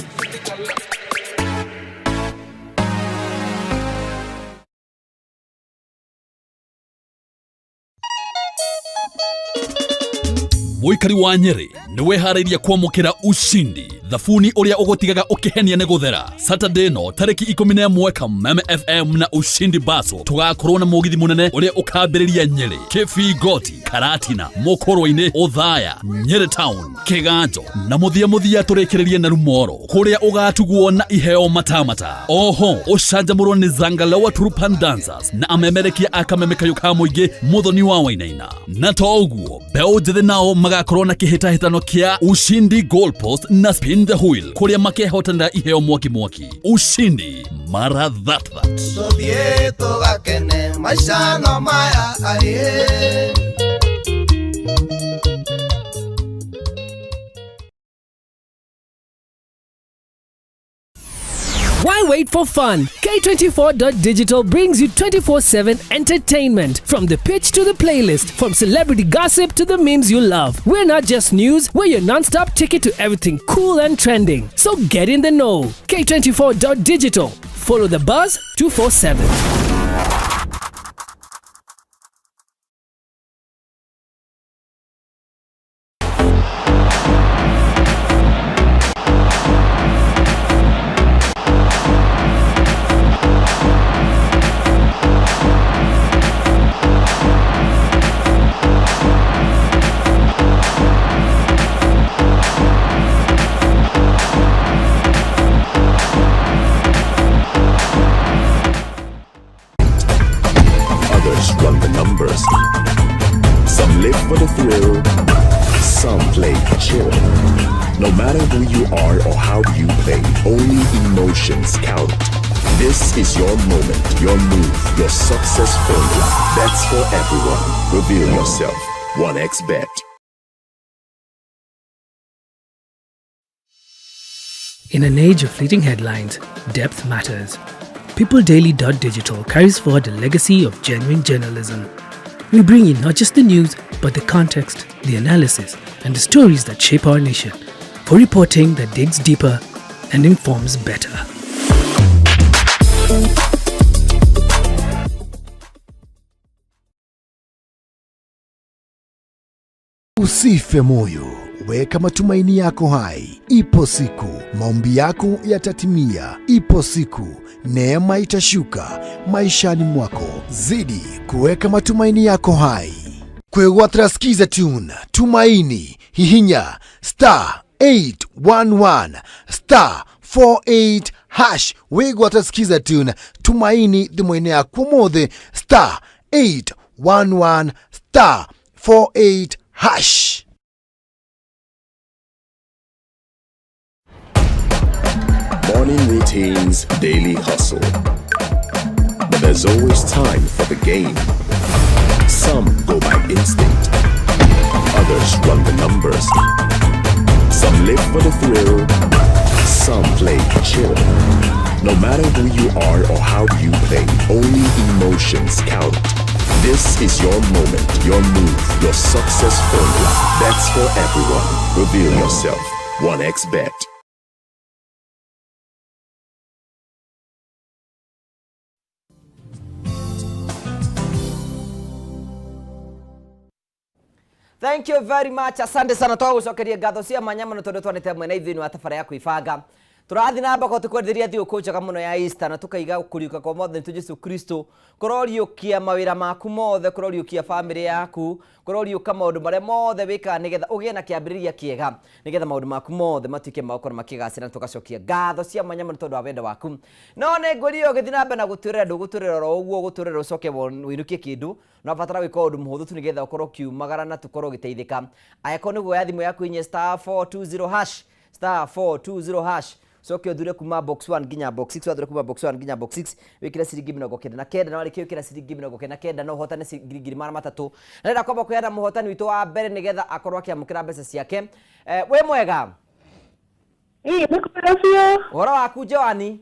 Mũikari wa Nyeri nĩ weharĩirie kwamũkĩra ushindi thabuni ũrĩa ũgũtigaga ũkĩhenia nĩ gũthera. Saturday no tarĩki 11 Kameme FM na Ushindi Baso tũgakorwo na mũgithi mũnene ũrĩa ũkambĩrĩria Nyeri, Kĩbingoti, Karatina, Mũkũrwe-inĩ, Othaya, Nyeri Town, Kĩganjo na mũthia mũthia tũrĩkĩrĩrie na Rumoro kũrĩa ũgatugwo na iheo matamata. Oho ũcanjamũrwo nĩ Zangalewa Turupan Dancers na amemerekia a Kameme kayũ ka mũingĩ Mũthoni wa Wainaina. Na to ũguo mbeũ njĩthĩ nao magakorwo na kĩhĩtahĩtano kĩa Ushindi Goalpost na Spin the Wheel kũrĩa makehotanĩra iheo mwaki mwaki. Ushindi mara that that. Tuthiĩ tũgakene maica no maya aye. Why wait for fun? K24.digital brings you 24/7 entertainment. From the pitch to the playlist, from celebrity gossip to the memes you love. We're not just news, we're your non-stop ticket to everything cool and trending. So get in the know. K24.digital. Follow the buzz 247. Others run the numbers. Some live for the thrill, some play chill. No matter who you are or how you play, only emotions count. This is your moment, your move, your success formula. That's for everyone. Reveal yourself. 1xBet. In an age of fleeting headlines, depth matters. PeopleDaily.digital carries forward a legacy of genuine journalism. We bring you not just the news, but the context, the analysis, and the stories that shape our nation. For reporting that digs deeper and informs better. Usife moyo, weka matumaini yako hai. Ipo siku maombi yako yatatimia. Ipo siku neema itashuka maishani mwako. Zidi kuweka matumaini yako hai. Kwĩgwatĩra Skiza Tune, Tumaini, hihinya star 811 star 48 hash wĩgwatĩra Skiza Tune, Tumaini thimũ-inĩ yaku ũmũthĩ star 811 star 48 hash. Morning routines, daily hustle. But there's always time for the game. Some go by instinct, others run the numbers. Some live for the thrill, some play chill. No matter who you are or how you play, only emotions count. This is your moment, your move, your success formula. Bets for everyone. Reveal yourself. 1xBet. Thank you very much. Asante sana twagũcokeria ngatho cia mwanya mũno tondũ twanĩte mwena ithuĩ wa tabara ya kwĩbanga. Tũrathiĩ na mbere tũkwenderia thigũkũ njega mũno ya Easter na tũkaiga kũriũka kwa Mwathani witũ Jesu Kristo kũroriũkia mawĩra maku mothe, kũroriũkia bamĩrĩ yaku, kũroriũka maũndũ marĩa mothe wĩkaga nĩgetha ũgĩe na kĩambĩrĩria kĩega, nĩgetha maũndũ maku mothe matuĩke ma gũkorwo makĩgacĩra na tũgacokia ngatho cia mwanya mũno tondũ wa wendo waku. No nĩ ngwĩrire ũgĩthiĩ na mbere na gũtwĩrĩra ndũgũtwĩrĩra oro ũguo, ũgũtwĩrĩra ũcoke wĩinũkie kĩndũ. No batara gwĩka ũndũ mũhũthũ tu nĩgetha ũkorwo ũkiumagara na tũkorwo ũgĩteithĩka. Angĩkorwo nĩ guoya thimũ yaku inya star 420 hash star 420 hash coke ũthure kuma box 1 nginya box 6, wathure kuma box 1 nginya box 6 wĩkĩre ciringi 99, na warĩkia gwĩkĩra ciringi 99 no ũhotane ciringi 300. Na ndĩrenda kwamba kũheana mũhotani witũ wa mbere nĩgetha akorwo akĩamũkĩra mbeca ciake. Wĩ mwega? Ĩĩ, nĩ kwega biũ. Ũhoro waku Joani?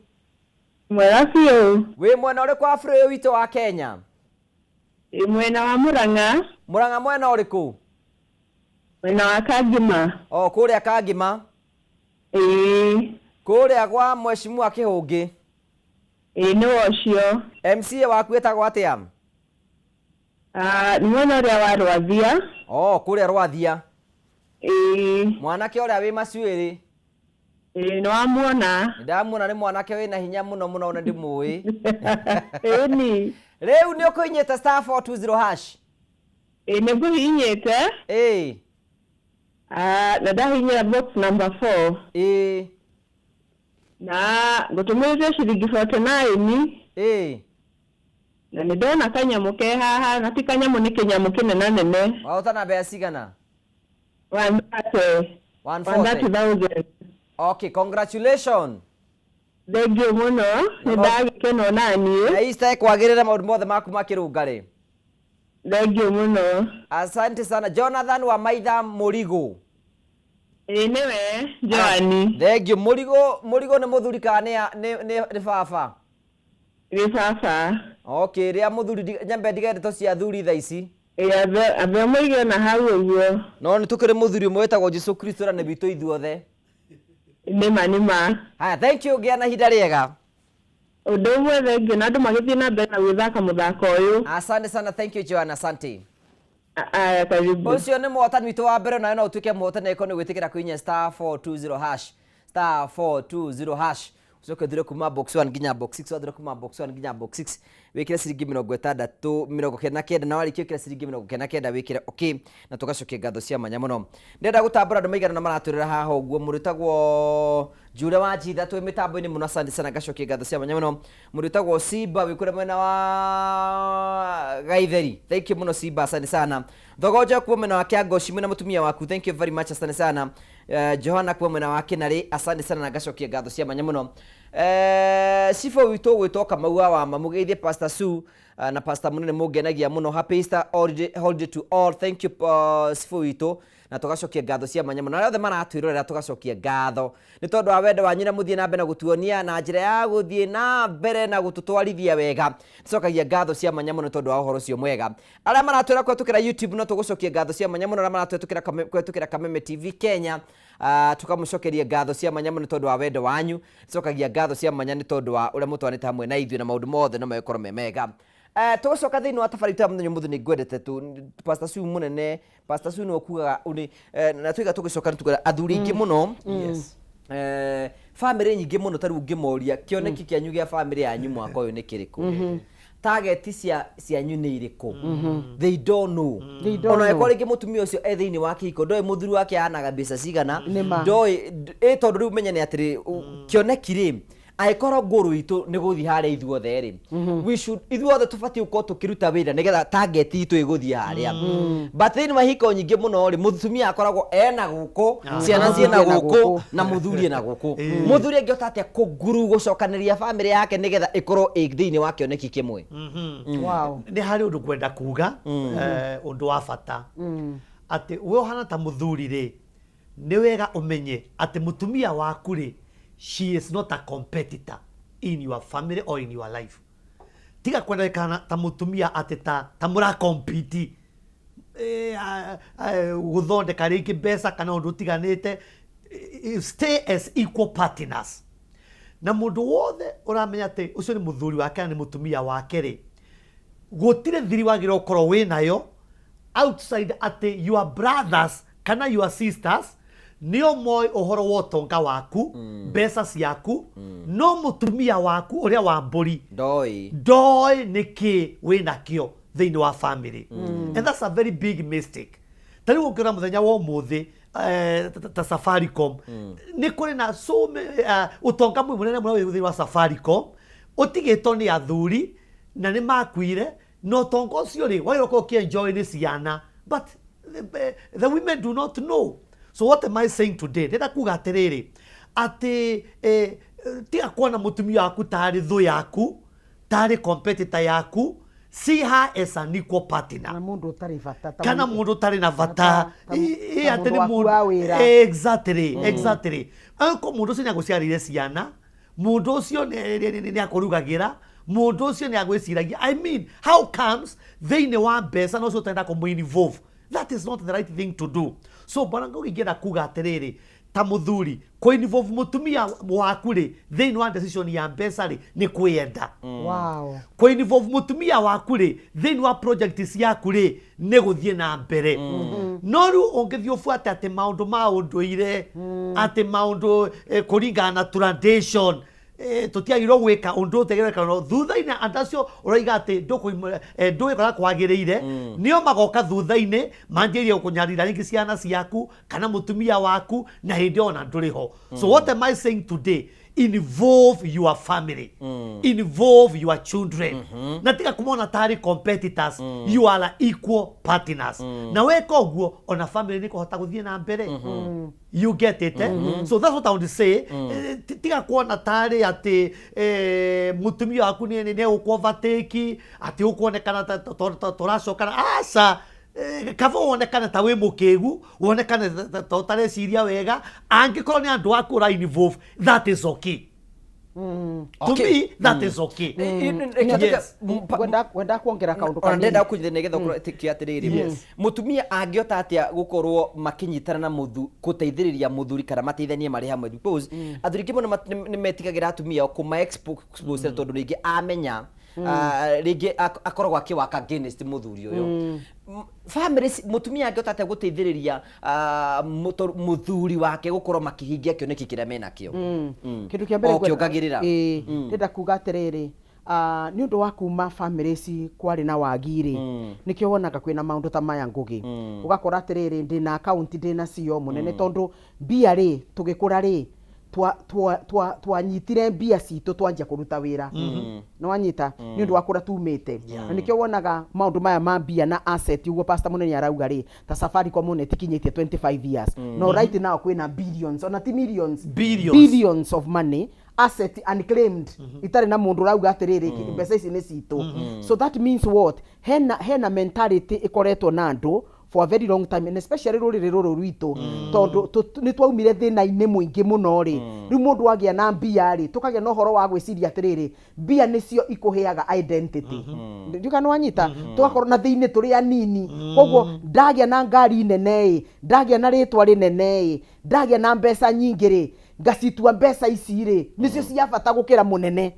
Mwega biũ. Wĩ mwena ũrĩkũ wa bũrũri ũyũ witũ wa Kenya? Ĩ mwena wa Murang'a. Murang'a mwena ũrĩkũ? Mwena wa Kangima. O kũrĩa Kangima? Ĩĩ. Kũrĩa gwa Mheshimiwa Kĩhũngĩ? Ĩĩ nĩwe ũcio. MCA waku etagwo atĩa? Ah, nĩ mwena ũrĩa wa Rwathia. O kũrĩa Rwathia. Ĩĩ. Mwanake ũrĩa wĩ macuĩrĩ? Ĩĩ nĩwamuona. Nĩndamuona, nĩ mwanake wĩna hinya mũno mũno na ndĩmũĩ. Ĩni. Rĩu nĩ ũkũhinyĩte star 420 hash? Ĩĩ nĩ ngũhihinyĩte. Ĩĩ. Ah, na ndahihinyĩra box number 4. Ĩĩ. Na ngũtũmĩrĩte ciringi 49. Ĩĩ. Na nĩ ndona kanyamũ ke haha, na ti kanyamũ, nĩ kĩnyamũ kĩnena nene. Wahotana mbeca cigana? 130. 140. 130,000. Okay, congratulations. Thengiũ mũno, nĩ ndagĩkena onaniĩ. Na Easter ĩkwagĩrĩre maũndũ mothe maku makĩrũngare. Thengiũ mũno. Asante sana Jonathan wa Maitha Mũrigũ. Ĩĩ nĩwe Joani. Thengiũ. Mũrigũ, Mũrigũ nĩ mũthuri kana nĩ baba? Nĩ baba. Okay, rĩa mũthuri, nyambe ndige ndeto cia athuri thaa ici. Ĩĩ ambe mũige na hau ũguo. No nĩ tũkĩrĩ mũthuri ũmwe wĩtagwo Jesu Kristo na nĩ witũ ithuothe. Nĩma nĩma. Haya, thank you, ngĩa na ihinda rĩega. Ũndũ ũmwe thengiũ, na andũ magĩthiĩ na mbere na gwĩthaka mũthako ũyũ. Asante sana, thank you Joanna, asante. Aya, karibu. Ũcio nĩ mũhotani witũ wa mbere, nawe no ũtuĩke mũhotani angĩkorwo nĩ gwĩtĩkĩra kũhihinya star 420 hash star 420 hash ũcoke ũthure kuma box 1 nginya box 6, wathure kuma box 1 nginya box 6 wĩkĩre ciringi 60 99, na warĩkia wĩkĩre ciringi 99 wĩkĩre okay, na tũgacokia ngatho cia mwanya mũno. Ndĩrenda gũtambũra andũ maigana na maratwĩrĩra haha ũguo. Mũrĩtagwo Njure wa Njitha twĩ mĩtambo-inĩ mũno, asante sana, ngacokia ngatho cia mwanya mũno. Mũrĩtagwo Simba wĩ kũrĩa mwena wa Gaitheri, thank you mũno Simba, asante sana. Thogonja kuo mwena wa Kĩangoci mwena mũtumia waku, thank you very much, asante sana. Johana kuo mwena wa Kĩnarĩ, asante sana na ngacokia ngatho cia mwanya mũno. Cibũ witũ gwĩtwo Kamau wa Wama, mũgeithie Pastor Sue na Pastor Mũnene, mũngenagia mũno. Happy Easter holiday to all, thank you cibũ witũ, na tũgacokia ngatho cia mwanya mũno. Arĩa othe maratwĩrorera tũgacokia ngatho nĩ tondũ wa wendo wanyu na mũthiĩ na mbere na gũtuonia na njĩra ya gũthiĩ na mbere na gũtũtwarithia wega. Tũcokagia ngatho cia mwanya mũno tondũ wa ũhoro ũcio mwega. Arĩa maratwĩra kũhetũkĩra YouTube no tũgũcokia ngatho cia mwanya mũno. Arĩa maratwĩra kũhetũkĩra Kameme TV Kenya, tũkamũcokeria ngatho cia mwanya mũno tondũ wa wendo wanyu. Tũcokagia ngatho cia mwanya nĩ tondũ wa ũrĩa mũtwanĩte hamwe na ithuĩ na maũndũ mothe no megũkorwo me mega. Tũgũcoka thĩinĩ wa tabarĩra itũ ya mũthenya ũmũthĩ. Nĩ ngwendete tu Pastor Sue mũnene. Pastor Sue nĩwe ũkugaga na tuiga tũgĩcoka nĩ tugaga athuri aingĩ mũno, bamĩrĩ nyingĩ mũno, ta rĩu ũngĩmoria kĩoneki kĩanyu gĩa bamĩrĩ yanyu mwaka ũyũ nĩ kĩrĩkũ, target cianyu nĩ irĩkũ, they don't know. They don't Ona know. angĩkorwo rĩngĩ mũtumia ũcio e thĩinĩ wa kĩhiko, ndoĩ mũthuri wake ahanaga mbeca cigana. Nĩ ma. Ndoĩ ĩ tondũ rĩu menye nĩ atĩrĩ, kĩoneki rĩ, angĩkorwo ngũrũ itũ nĩ gũthiĩ harĩa ithuothe rĩ, we should, ithuothe tũbatiĩ gũkorwo tũkĩruta wĩra nĩgetha target itũ ĩgũthiĩ harĩa. But thĩinĩ wa ihiko nyingĩ mũno rĩ, mũtumia akoragwo ena gũkũ, ciana ciĩna Mũthuri ena gũkũ gũkũ. na mũthuri ena gũkũ. Mũthuri angĩhota atĩa kũnguru gũcokanĩria bamĩrĩ yake nĩgetha ĩkorwo ĩ thĩinĩ wa kĩoneki kĩmwe? Wow. Nĩ harĩ ũndũ ngwenda kuga, ũndũ wa bata, atĩ we ũhana ta mũthuri rĩ, nĩ wega ũmenye atĩ mũtumia waku rĩ, she is not a competitor in your family or in your life. Tiga kwendekana ta mũtumia atĩ ta mũra compete gũthondeka rĩngĩ mbeca kana ũndũ ũtiganĩte. Stay as equal partners, na mũndũ wothe ũramenya atĩ ũcio nĩ mũthuri wake kana nĩ mũtumia wake rĩ, gũtirĩ thiri wagĩrĩirwo gũkorwo wĩ nayo outside atĩ your brothers kana your sisters nĩo moĩ ũhoro wa ũtonga waku, mbeca ciaku, no mũtumia waku ũrĩa wa mbũri ndoĩ. Ndoĩ nĩ kĩ wĩ nakĩo thĩinĩ wa family, and that's a very big mistake. Ta rĩu ũngĩona mũthenya wa ũmũthĩ, ta Safaricom, nĩ kũrĩ na so ũtonga mwĩ mũnene mũno wĩ thĩinĩ wa Safaricom, ũtigĩtwo nĩ athuri na nĩ makuire, na ũtonga ũcio rĩ, wagĩrĩirwo gũkorwo ũkĩenjoy nĩ ciana, but the women do not know. So what am I saying today? Ndĩrenda kuga atĩrĩrĩ, atĩ tiga kuona mũtumia waku tarĩ thũ yaku, tarĩ competitor yaku. See her as an equal partner. Kana mũndũ ũtarĩ bata ta kana mũndũ ũtarĩ na bata. Ta Atĩ mũndũ nĩ waku wa wĩra. Exactly. Angĩkorwo mũndũ ũcio nĩ agũciarĩire ciana, mũndũ ũcio nĩ akũrugagĩra, mũndũ ũcio nĩ agwĩciragia, I mean, how comes thĩinĩ wa mbeca no ũcio ũtarenda kũmũ-involve? That is not the right thing to do. So bwana Ngugi, ingĩenda kuga atĩrĩrĩ, ta mũthuri, kũ-involve mũtumia waku rĩ thĩinĩ wa decision ya mbeca rĩ, nĩ kwĩyenda. Kũ-involve mũtumia waku rĩ thĩinĩ wa project ciaku rĩ, nĩ gũthiĩ na mbere. No rĩu ũngĩthiĩ ũbuate atĩ maũndũ ma ũndũire, atĩ maũndũ kũringana na tradition, tũtiagĩrĩirwo gwĩka ũndũ ũtegĩrĩirwo gwĩka, no thutha-inĩ andũ acio ũroiga atĩ ndũgĩkora kwagĩrĩire, nĩo magoka thutha-inĩ manjĩrĩrie gũkũnyarira rĩngĩ ciana ciaku kana mũtumia waku, na hĩndĩ ĩyo ona ndũrĩ ho. So what am I saying today? Involve your family, involve your children, na tiga kumona tarĩ competitors. You are equal partners, na weka ũguo ona family nĩ kũhota gũthiĩ na mbere. You get it, eh? So that's what I would say. Tiga kuona tarĩ atĩ mũtumia waku nĩ egũkũ overtake, atĩ ũkuonekana ta tũracokana. Aca. Kaba wonekane ta wĩ mũkĩgu, wonekane ta ũtareciria wega. Angĩkorwo nĩ andũ aku ũra involve, that is okay. To me, that is okay. Yes. Ngwenda kuongera kaũndũ Ona kanini. ndenda kũnyita nĩgetha ũkorwo ĩtĩkio atĩrĩrĩ, mũtumia angĩhota atĩa gũkorwo makĩnyitana na gũteithĩrĩria mũthuri kana mateithanie marĩ hamwe? Because athuri aingĩ mũno nĩ metigagĩra atumia ao kũma expose, tondũ rĩngĩ amenya, rĩngĩ akoragwo akĩwaka against mũthuri ũyũ. Family mũtumia angĩhota atĩa gũteithĩrĩria mũthuri wake gũkorwo makĩhingia kĩoneki kĩrĩa menakĩo? Kĩndũ kĩa mbere O kĩongagĩrĩra. Ĩĩ, ndĩrenda kuga atĩrĩrĩ, nĩ ũndũ wa kuma family ici kwarĩ na wagi rĩ, nĩkĩo wonaga kwĩna maũndũ ta maya. Ngũgĩ, ũgakora atĩrĩrĩ, ndĩna akaunti, ndĩna cio mũnene, tondũ mbia rĩ, tũgĩkũra rĩ, twanyitire mbia citũ twanjia kũruta wĩra. Nĩ wanyita? Nĩ ũndũ wa kũrĩa tumĩte, na nĩkĩo wonaga maũndũ maya ma mbia na asset ũguo Pastor mũnene arauga rĩ, ta Safaricom one tikinyĩtie 25 years, no right now kwĩna billions, ona ti millions. Billions. Billions of money, asset unclaimed, itarĩ na mũndũ ũrauga atĩrĩrĩ, mbeca ici nĩ citũ. So that means what? Hena mentality ĩkoretwo na andũ for a very long time, and especially rũrĩrĩ rũrũ rwitũ, tondũ nĩ twaumire thĩna-inĩ mũingĩ mũno rĩ. Rĩu mũndũ agĩa na mbia rĩ, tũkagĩa na ũhoro wa gwĩciria atĩrĩrĩ, mbia nĩcio ikũheaga identity. Ndiũĩ kana wanyita. Tũgakorwo na thĩinĩ tũrĩ anini, koguo ndagĩa na ngari nene ĩ, ndagĩa na rĩtwa rĩnene ĩ, ndagĩa na mbeca nyingĩ rĩ, ngacitua mbeca ici rĩ nĩcio cia bata gũkĩra mũnene.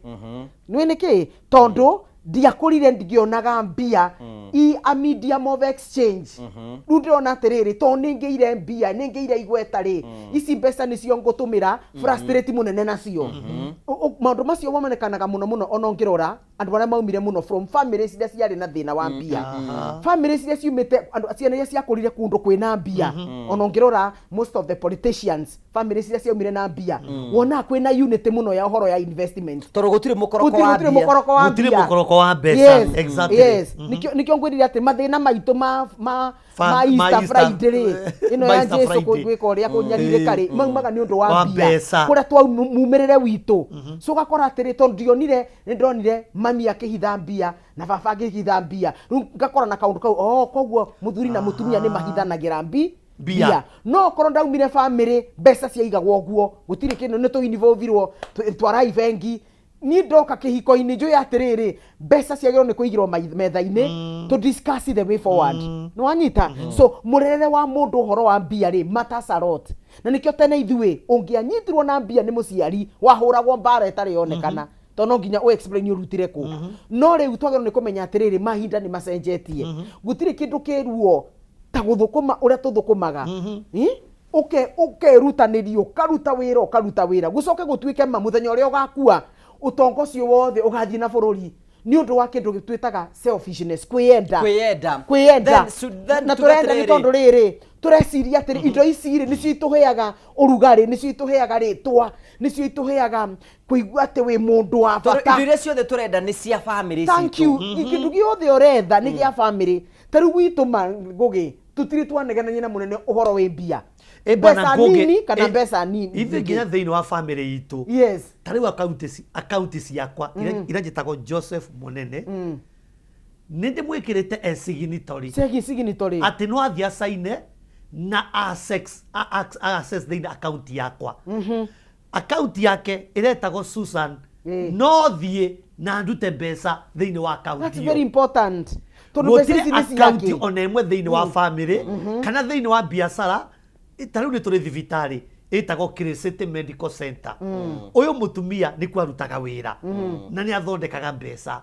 Nĩ nĩkĩ? Tondũ Ndiakũrire ngĩonaga mbia i a medium of exchange. Rĩu ndĩrona atĩrĩrĩ, tondũ nĩ ngĩire mbia, nĩ ngĩire igweta rĩ, ici mbeca nĩcio ngũtũmĩra frustrate mũnene nacio. Maũndũ macio monekanaga mũno mũno ona ũngĩrora andũ arĩa maumire mũno from families iria ciarĩ na thĩna wa mbia, families iria ciumĩte andũ, ciana iria ciakũrire kũndũ kwĩna mbia. Ona ũngĩrora most of the politicians, families iria ciaumire na mbia, wonaga kwĩna unity mũno ya ũhoro ya investment. Tondũ gũtirĩ mũkoroko Gũtirĩ wa gũtirĩ mbia. Mũkoroko wa Gũtirĩ mbia. Mũkoroko wa mbeca. Yes, Exactly. yes. Nĩkĩo ngwĩrire atĩ mathĩna maitũ ma ma ma Easter Easter- Friday rĩ, ĩno ma ya Easter Jesu Friday. gwĩka ũrĩa kũnyarirĩka rĩ, maumaga nĩ ũndũ wa Wa mbia mbeca. kũrĩa twaumĩrĩre witũ. So ũgakora atĩrĩ, tondũ ndionire, nĩ ndonire mami akĩhitha mbia na baba akĩhitha mbia, rĩu ngakora na kaũndũ kau, oh, koguo mũthuri na mũtumia nĩ mahithanagĩra Mbia. mbia. No okorwo ndaumire family mbeca ciaigagwo ũguo, gũtirĩ kĩndũ, nĩ tũinvolvirwo, twarai bengi. Niĩ ndoka kĩhiko-inĩ njũĩ atĩrĩrĩ, mbeca ciagĩrĩirwo nĩ kũigĩrwo metha-inĩ to discuss the way forward. Nĩ wanyita? So mũrerere wa mũndũ ũhoro wa mbia rĩ matters a lot, na nĩkĩo tene ithuĩ ũngĩanyitirwo na mbia nĩ mũciari wahũragwo mbara ĩtarĩ yonekana, tondũ no nginya ũ explain ũrutire kũ. No rĩu twagĩrĩirwo nĩ kũmenya atĩrĩrĩ, mahinda nĩ macenjetie. Gũtirĩ kĩndũ kĩruo ta gũthũkũma ũrĩa tũthũkũmaga. Ũkerutanĩria, ũkaruta wĩra, ũkaruta wĩra, gũcoke gũtuĩke ma mũthenya ũrĩa ũgakua, ũtonga ũcio wothe ũgathiĩ na bũrũri nĩ ũndũ wa kĩndũ twĩtaga selfishness, kwĩyenda. Kwĩyenda. Kwĩyenda. Then Na tuge tũrenda nĩ atĩrĩrĩ. tondũ rĩrĩ, tũreciria atĩrĩ, indo ici rĩ, nĩcio itũheaga ũrugarĩ, nĩcio itũheaga rĩtwa, nĩcio itũheaga kũigua atĩ wĩ mũndũ wa Tondũ bata. Indo iria ciothe tũrenda nĩ cia family Thank citũ. you. Kĩndũ gĩothe ũretha nĩ gĩa family. Ta rĩu gwitũ ma ngũgĩ, tũtirĩ twanegenania na mũnene ũhoro wĩ mbia, Eh, bwana mbeca Ngũgĩ, nini kana eh, mbeca nini. Ithuĩ nginya thĩinĩ wa family itũ, ta rĩu akaunti ciakwa iria njĩtagwo Joseph Mũnene, nĩ ndĩmwĩkĩrĩte e signatory. Ciĩgiĩ signatory. Atĩ no athiĩ acaine na access thĩinĩ akaunti yakwa. Akaunti yake ĩretagwo Susan, no thiĩ na ndute mbeca thĩinĩ wa akaunti That's ĩyo. very important, tondũ mbeca Gũtirĩ ici nĩ akaunti ciake. ona ĩmwe thĩinĩ wa family kana thĩinĩ wa biacara. Ta rĩu nĩ tũrĩ thibitarĩ ĩtagwo City Medical Center. Ũyũ mũtumia nĩkuo arutaga wĩra na nĩ athondekaga mbeca.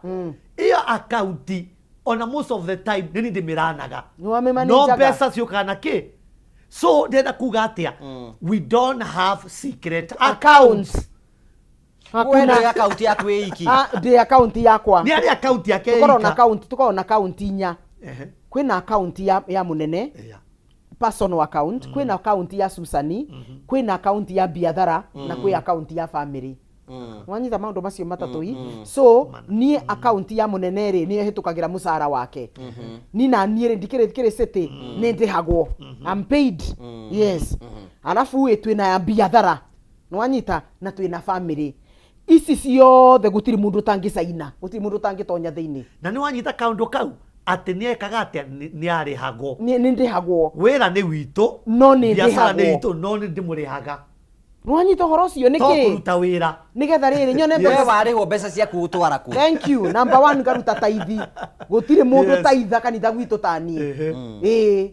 Ĩyo akaunti ona most of the time nĩ niĩ ndĩmĩranaga, no Nĩwamĩmanajaga. Mbeca ciũkaga na kĩ. So ndĩrenda kuga atĩa? We don't have secret accounts. We ndũĩ akaunti yaku ĩ iki. Ah, ndĩ akaunti yakwa. Nĩ arĩ akaunti yake Tũkoragwo na ika. akaunti, tũkoragwo na akaunti inya. Kwĩna akaunti ya mũnene, personal account, kwĩna akaunti ya Susani, kwĩna akaunti ya biathara, na kwĩ akaunti ya family. Wanyita maũndũ macio matatũ i? So niĩ akaunti ya mũnene rĩ, nĩyo ĩhĩtũkagĩra mũcara wake. Ni na niĩ rĩ, ndikĩrĩ kĩrĩ city, nĩ ndĩhagwo, I'm paid, yes. Alafu ĩ twĩna ya biathara, nĩwanyita, na twĩna family. Ici ciothe gũtirĩ mũndũ ũtangĩcaina, gũtirĩ mũndũ ũtangĩtonya thĩinĩ. Na nĩ wanyita kaũndũ kau atĩ nĩ ekaga atĩa? Nĩ arĩhagwo. Nĩ ndĩhagwo. Wĩra nĩ witũ, no nĩ biacara nĩ ndĩhagwo. itũ, no nĩ ndĩmũrĩhaga. Nĩwanyita ũhoro ũcio? To Nĩkĩ? Kũruta wĩra. Nĩgetha rĩrĩ nyone We mbeca. Warĩhwo mbeca ciaku ũtwara kũ? Thank you. Number one, ngaruta taithi. Gũtirĩ mũndũ taitha kanitha gwitũ ta niĩ. Ĩĩ.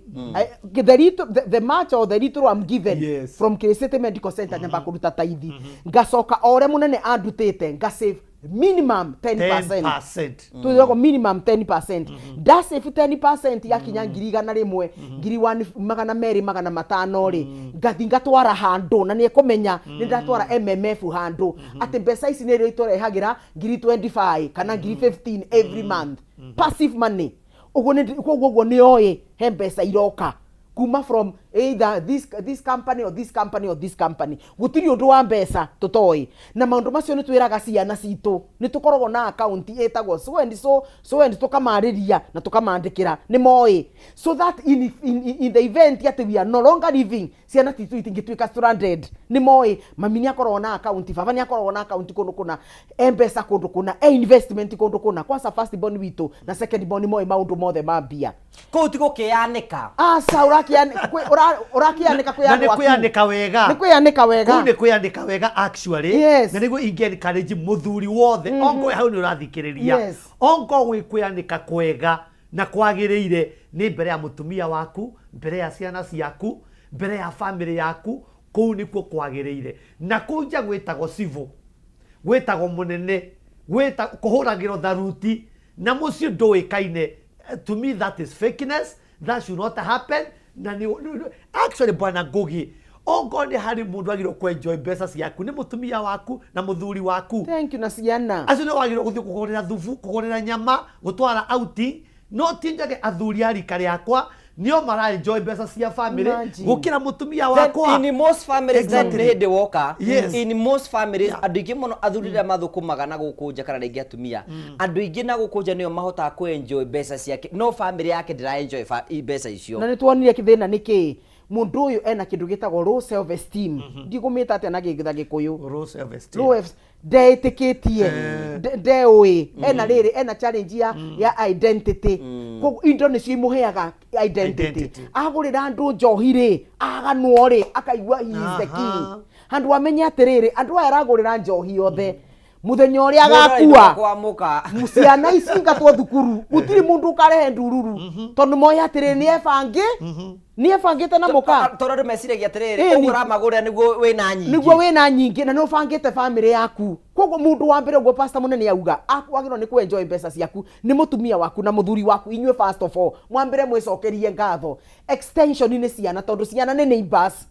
The little, the much or the little I'm given from City Medical Center, nyamba kũruta taithi, ngacoka o ũrĩa mũnene andutĩte nga save minimum 10%. 10%. Twĩragwo minimum 10%. Ndasave 10% yakinya 100,000, ngiri 200, 500 rĩ, ngathi ngatwara handũ na nĩ ekũmenya nĩ ndatwara MMF handũ, atĩ mbeca ici nĩ rĩo itũrehagĩra ngiri 25 kana ngiri 15 every month, passive money. Ũguo nĩ koguo ũguo nĩ oĩ he mbeca iroka kuma from either this company or this company or this company. Gũtirĩ ũndũ wa mbeca tũtoĩ, na maũndũ macio nĩ twĩraga ciana citũ. Nĩ tũkoragwo na akaunti ĩtagwo so and so, so and tũkamarĩria na tũkamandĩkĩra, nĩ moĩ, so that in the event atĩ we are no longer living, ciana citũ itingĩtuĩka stranded. Nĩ moĩ mami nĩ akoragwo na akaunti, baba nĩ akoragwo na akaunti kũndũ kũna, e mbeca kũndũ kũna, e investment kũndũ kũna. Kwanza first born witũ na second born moĩ maũndũ mothe ma mbia. Kũu ti gũkĩanĩka. Aca, ũrakĩanĩka kwĩ Na andũ nĩ aku. kwĩanĩka wega. Nĩ kwĩanĩka wega. Kũu nĩ kwĩanĩka wega actually. Na nĩguo ingĩ encourage mũthuri wothe, ongo hau nĩ ũrathikĩrĩria, ongo gwĩ kwĩanĩka kwega na kwagĩrĩire nĩ mbere ya mũtumia waku, mbere ya ciana ciaku, mbere ya family yaku. Kũu nĩkuo kwagĩrĩire. Na kũu nja gwĩtagwo civil, gwĩtagwo mũnene, gwĩta kũhũragĩrwo tharuti. Na mũciĩ ndũĩkaine. To me that is fakeness, that should not happen. Na nĩ actually bwana Ngugi, ongorwo nĩ harĩ mũndũ wagĩrĩirwo kwenjoy mbeca ciaku nĩ mũtumia waku na mũthuri waku. Thank you na ciana. Acio nĩo wagĩrĩirwo gũthiĩ kũgũrĩra thubu, kũgũrĩra nyama, gũtwara outing. No ti njage athuri a rika rĩakwa nĩo mara enjoy mbeca cia family Imagine. gũkĩra mũtumia Then wakwa. in most families then Exactly. nĩ hĩndĩ woka. Yes. In most families andũ aingĩ mũno athuri rĩrĩa mathũkũmaga na gũkũ nja kana rĩngĩ atumia andũ aingĩ na gũkũ nja nĩo mahotaga kũ enjoy mbeca ciake no family yake ndĩra enjoy mbeca icio. Na nĩ tuonire thĩna nĩ kĩĩ, mũndũ ũyũ ena kĩndũ gĩtagwo low self esteem. Ndigũmĩta atĩa na gĩkũyũ? Low self esteem. Low ndeĩtĩkĩtie, ndeũĩ, ena rĩrĩ, ena challenge ya identity. Koguo indo nĩcio imũheaga identity. Identity. Agũrĩra andũ njohi rĩ, aganwo rĩ, akaigua he is the king. Handũ amenye atĩrĩrĩ, andũ aya aragũrĩra njohi yothe, mũthenya ũrĩa Mũndũ agakua, arĩ kwamũka. Ciana ici ingatwo thukuru, gũtirĩ mũndũ ũkarehe ndururu, tondũ moĩ atĩrĩrĩ, nĩ ebangi, nĩ ebangĩte na mũka. Tondũ andũ meciragia atĩrĩrĩ, Ĩni. ũguo ũramagũrĩra nĩguo wĩna nyingĩ. Nĩguo wĩna nyingĩ na nĩ ũbangĩte family yaku. Koguo mũndũ wa mbere ũguo pastor mũnene auga wagĩrĩirwo nĩ kũ-enjoy mbeca ciaku nĩ mũtumia waku na mũthuri waku. Inyuĩ first of all mwambĩre mwĩcokerie ngatho. Extension nĩ ciana, tondũ ciana nĩ neighbors.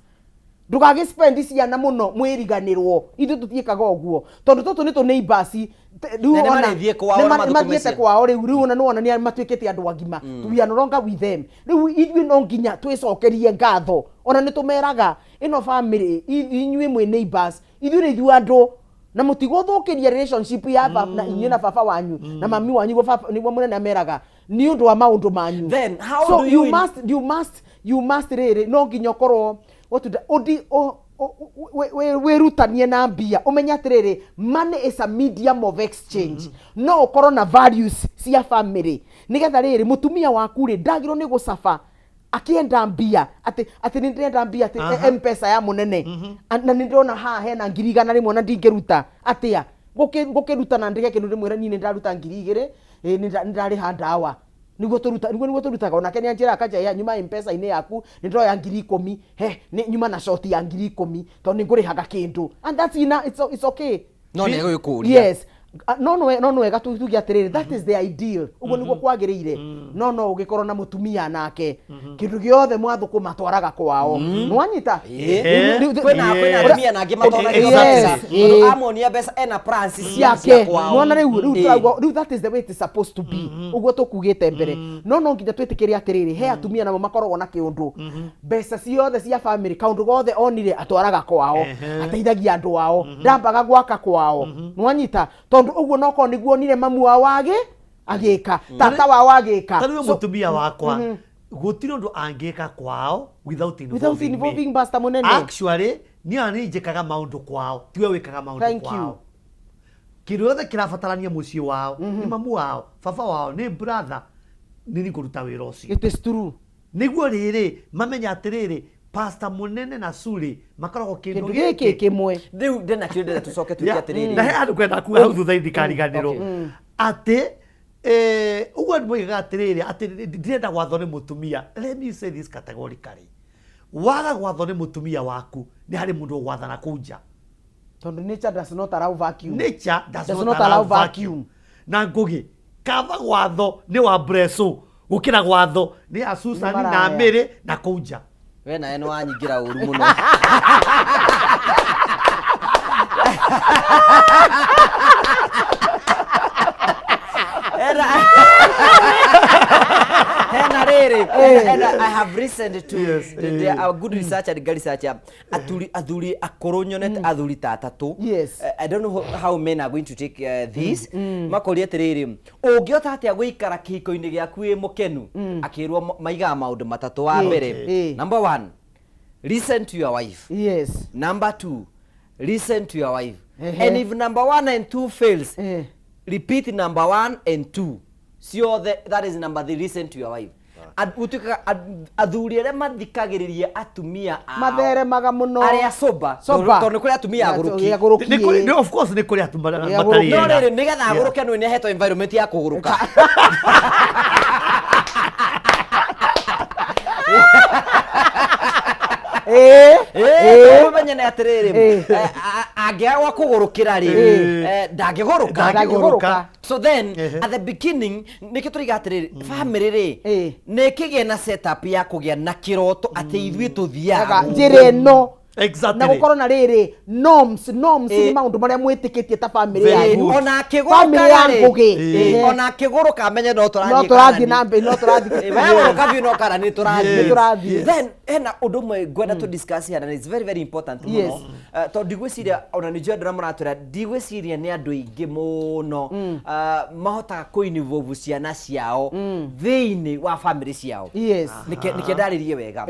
Ndũgagĩ spend ciana mũno mwĩriganĩrwo. Ithuĩ tũtiĩkaga ũguo tondũ tũtũ nĩ tũ neighbors. Rĩu Na nĩ ona marĩthiĩ kwao nĩ na mathũkũme mathiĩte ciana. kwao rĩu, rĩu ona nĩwona nĩ matuĩkĩte andũ agima. We are no longer with them. Rĩu ithuĩ no nginya twĩcokerie ngatho. Ona nĩ tũmeraga ĩno family, inyuĩ mwĩ neighbors, ithuĩ nĩ ithuĩ andũ, na mũtigũthũkĩria relationship ya na inyuĩ na baba wanyu na mami wanyu, nĩguo baba, nĩguo mũnene ameraga nĩ ũndũ wa maũndũ manyu. Then, how So do you you must, you must, you must rĩrĩ no nginya ũkorwo what to ũndi wĩrutanie na mbia, ũmenye atĩrĩrĩ, money is a medium of exchange. No ũkorwo na values cia family, nĩgetha rĩrĩ mũtumia waku rĩ ndagĩrĩirwo nĩ gũcaba akĩenda mbia atĩ nĩ ndĩrenda mbia atĩ M-Pesa ya mũnene. Na nĩ ndĩrona haha hena 100,000 na ndingĩruta atĩa ngũkĩruta na ndĩge kĩndũ ndĩmwĩre niĩ nĩ ndaruta 2,000, nĩ ndarĩha ndawa. Nĩguo tũruta, nĩguo tũrutaga. Onake nĩ anjĩraga kanja nyuma M-Pesa-inĩ yaku nĩ ndoya 10,000, he nĩ nyuma na short ya 10,000 tondũ nĩ ngũrĩhaga kĩndũ, and that's enough, it's okay. No nĩ egũgĩkũria. Yes. No no no wega tuge atĩrĩrĩ, that is the ideal, ũguo nĩguo kwagĩrĩire. No ũgĩkorwo na mũtumia nake kĩndũ gĩothe mwathũkũma twaraga kwao, nĩwanyita? Kwĩna atumia nangĩ matonagio Yes, mbeca tondũ amonia mbeca ena plans cia ciake kwao. Nĩwona rĩu tũrauga rĩu that is the way it is supposed to be, ũguo tũkugĩte mbere. No nginya twĩtĩkĩre atĩrĩrĩ, he atumia namo makoragwo na kĩũndũ, mbeca ciothe cia family, kaũndũ gothe onire atwaraga kwao, ateithagia andũ ao, ndambaga gwaka kwao, nĩwanyita? Tondũ ũguo nokorwo nĩguo onire mamu wao agĩka, tata wao agĩka. Ta rĩu So, mũtumia wakwa gũtirĩ ũndũ angĩka kwao without without involving me. involving pastor mũnene. Actually niĩ ona niĩ njĩkaga maũndũ kwao, tiwe wĩkaga maũndũ Thank you. kwao. Kĩndũ gĩothe kĩrabatarania mũciĩ wao nĩ mamu wao, baba wao, nĩ brother, nĩ niĩ ngũruta wĩra ũcio. It is true. Nĩguo rĩrĩ mamenya atĩrĩrĩ, pastor mũnene na Suri makoragwo kĩndũ Kĩndũ gĩkĩ kĩmwe. Rĩu ndĩna kĩũria ndĩrenda tũcoke tuke atĩrĩrĩ. Na he handũ kwenda kuga hau thutha ndikariganĩrwo atĩ ũguo nĩ moigaga atĩrĩrĩ atĩ ndirenda gwathwo nĩ mũtumia. Let me say this categorically, waga gwathwo nĩ mũtumia waku nĩ harĩ mũndũ ũgwathana kũu nja. Tondũ nature does not allow vacuum. Nature does Does not not allow allow vacuum. vacuum. Na Ngugi, kaba gwatho nĩ wa Breso gũkĩra gwatho nĩ a Susan Nĩ na maraya. Mary na kũu nja. We nawe nĩ wanyingĩra ũru mũno. Hena rĩrĩ, hena, I have listened to Yes, a good researcher and good researcher, athuri akũrũ nyonete athuri ta atatũ. Yes. I don't know how men are going to take this. Makoria atĩrĩrĩ, ũngĩhota atĩa gũikara kĩhiko-inĩ gĩaku wĩ mũkenu? Akĩrwo maigaga maũndũ matatũ. Wa mbere, number one, listen to your wife. Yes. Number two, listen to your wife. Ehe. And if number one and two fails, repeat number one and two ciothe, that is number three, listen to your wife. Gũtuĩkaga athuri arĩa mathikagĩrĩria atumia ao Matheremaga mũno. Arĩa sober. Sober. Tondũ nĩ kũrĩ atumia agũrũki. Agũrũki, Nĩ kũrĩ- ĩ. of course nĩ kũrĩ atumia Nĩ matarĩ agũrũki. No ega. rĩrĩ, nĩgetha agũrũke nĩ nĩahetwo environment ya kũgũrũka. Ĩĩ. Ũmenye nĩ atĩrĩrĩ, angĩaga gwa kũgũrũkĩra rĩ, ndangĩgũrũka. Ndangĩgũrũka. So then at the beginning nĩkĩo tũriga atĩrĩrĩ, family rĩ, nĩ ĩkĩgĩe na setup ya kũgĩa na kĩroto atĩ ithuĩ tũthiaga gũkũ. Njĩra ĩno Exactly. Na gũkorwo na rĩrĩ norms, norms nĩ maũndũ marĩa mwĩtĩkĩtie ta family Very yanyu. good. Ona Family akĩgũrũka ya rĩ, Ngũgĩ. Ona akĩgũrũka amenye no tũrathiĩ No tũrathiĩ na mbere, no tũrathiĩ. Wegũrũka biũ no kana nĩ tũrathiĩ. Nĩ tũrathiĩ. Then hena ũndũ ũmwe ngwenda tũ discuss here and it's very very important mũno. Tondũ ndigwĩciria ona nĩ njũĩ andũ arĩa maratwĩra, ndigwĩciria nĩ andũ aingĩ mũno mahotaga kũ involve ciana ciao thĩinĩ wa family ciao. Nĩke ndarĩrie wega.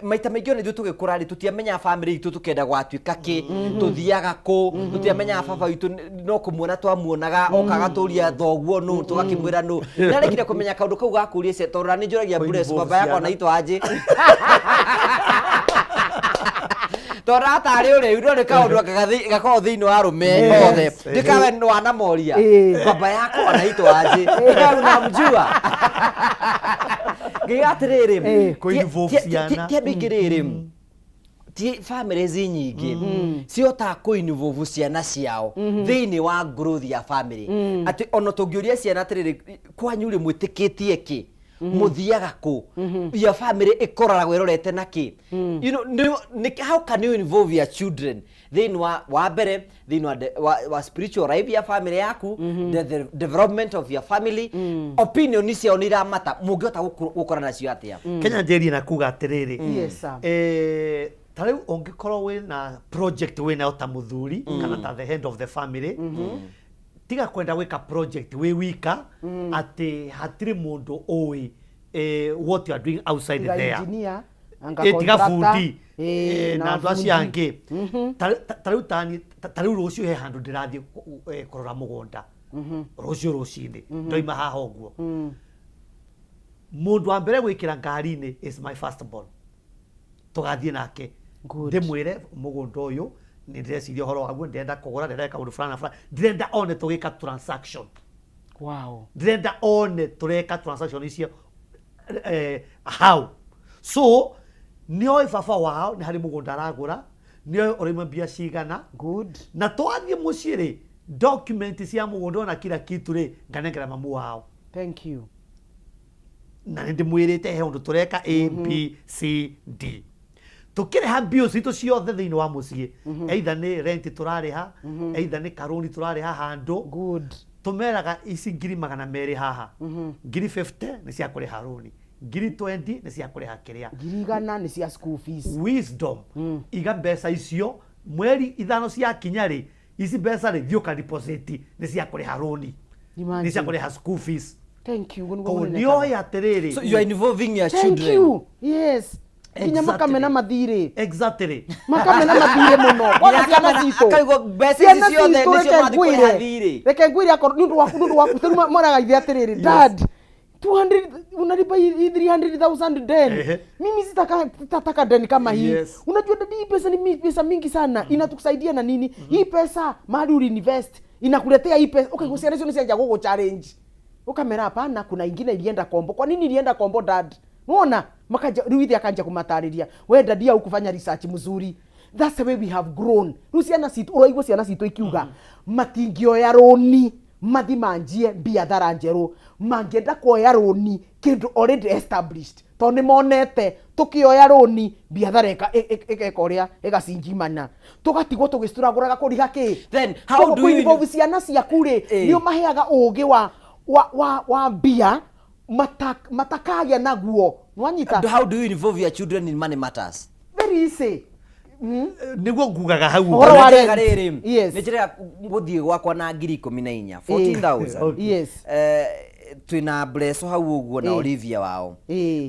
Maita maingĩ ona ithuĩ tũgĩkũra rĩ, tũtiamenyaga family itũ tũkenda gwatuĩka kĩ, tũthiaga kũ, tũtiamenyaga baba witũ no kũmuona twamuonaga, oka agatũria thoguo nũ, tũgakĩmwĩra nũ. Ndarĩkire kũmenya kaũndũ kau ga kũria ciana, tondũ nĩ njũragia Bless, Kũ-involve baba yakwa ciana. na itũ anjĩ. Tondũ atarĩ ũrĩu no nĩ kaũndũ gakoragwo thĩinĩ wa arũme othe. Ndikawe nĩ wanamoria baba yakwa na itũ anjĩ. Wewe unamjua. Ngiuga atĩrĩrĩ, Kũ-involve ciana. ti andũ aingĩ rĩrĩ, ti families nyingĩ cihotaga kũ-involve ciana ciao thĩinĩ wa growth ya family, atĩ ona tũngĩũria ciana atĩrĩrĩ, kwanyu rĩ mwĩtĩkĩtie kĩ, mũthiaga kũ, your family ĩkoragwo ĩrorete na kĩ, how can you involve your children thĩinĩ wa mbere thĩinĩ wa spiritual life ya family yaku, the development of your family, opinion ciao nĩ iramata, mũngĩhota gũkora nacio atĩa? Kenya njĩrie na kuga atĩrĩrĩ, Yes, sir. Ta rĩu ũngĩkorwo wĩna project wĩnayo ta mũthuri kana ta the head of the family, tiga kwenda gwĩka project wĩ wika atĩ hatirĩ mũndũ ũĩ what you are doing outside Tiga there. engineer, anga Tiga contractor, bundi na na andũ acio bundi. angĩ. Ta rĩu tani ta rĩu rũciũ he handũ ndĩrathiĩ kũrora mũgũnda rũciũ rũcinĩ, ndoima haha ũguo, mũndũ wa mbere gwĩkĩra ngari-inĩ is my first born. Tũgathiĩ nake, ndĩmwĩre mũgũnda ũyũ nĩ ndĩreciria ũhoro waguo, ndĩrenda kũgũra, ndĩrenda kaũndũ fulani na fulani, ndĩrenda one tũgĩka transaction. Ndĩrenda one tũreka transaction icio, how so nĩoĩ baba wao nĩ harĩ mũgũnda aragũra, nĩoĩ ũraima mbia cigana. Na twathiĩ mũciĩ rĩ, document cia mũgũnda ona kila kitu rĩ, nganengera mamu wao. Thank you. Na nĩ ndĩmwĩrĩte he ũndũ tũreka A, B, C, D. Tũkĩrĩha bills citũ ciothe thĩinĩ wa mũciĩ, either nĩ rent tũrarĩha, either nĩ karũni tũrarĩha handũ, tũmeraga ici 200,000 haha, 50,000 nĩ cia kũrĩha rũni, 20,000 nĩ cia kũrĩha kĩrĩa, 100,000 nĩ cia school fees. Wisdom, iga mbeca icio, mweri 5 ciakinya rĩ, ici mbeca rĩ, thiĩ ũka deposit, nĩ cia kũrĩha rũni, nĩ cia kũrĩha school fees. Thank you. Ũguo nĩguo Koguo mũnene. nĩoĩ atĩrĩrĩ. So you are involving your Thank children. you. Yes. Nginya makamena mathirĩ. Makamena mathirĩ mũno. Kwanza Nginya ciana citũ. akaigua mbeca ici Ciana ciothe citũ, nĩcio reke marathiĩ kũrĩha ngwĩre. thirĩ. Reke ngwĩre, akorwo nĩ ũndũ waku rĩu moraga ithe atĩrĩrĩ, "Dad, 200 unalipa hii 300,000 den. Mimi sitataka deni kama hii. Unajua daddy, hii pesa ni pesa mingi sana. Inatusaidia na nini? Hii pesa mahali uliinvest inakuletea hii pesa." Okay, ciana icio nĩ cianja gũgũ challenge. Ukamera hapana, kuna ingine ilienda kombo. "Kwa nini ilienda kombo, dad?" Unaona? Makaja rĩu ithe akanja kumatarĩria. "We daddy, hukufanya research mzuri." That's the way we have grown. Rĩu ciana citũ, ũraigua ciana citũ ikiuga matingĩoya rũni mathi manjie biathara njerũ, mangĩenda kuoya rũni kĩndũ already established, tondũ nĩ monete tũkĩoya rũni biathara ĩgeka ũrĩa ĩgacinjimana, tũgatigwo tũgĩcuragũraga kũriha kĩ. Then how do you Kũ-involve ciana ciaku rĩ, nĩ ũmaheaga ũgĩ wa mbia matakagĩa naguo, nĩwanyita? How do you involve your children in money matters? Very easy. Nĩguo ngugaga hau. Ũhoro wa Njĩraga rent. rĩrĩ, nĩ njĩraga gũthiĩ gwakwa na 14,000, 14,000. Twĩna Bleso hau ũguo na Olivia wao,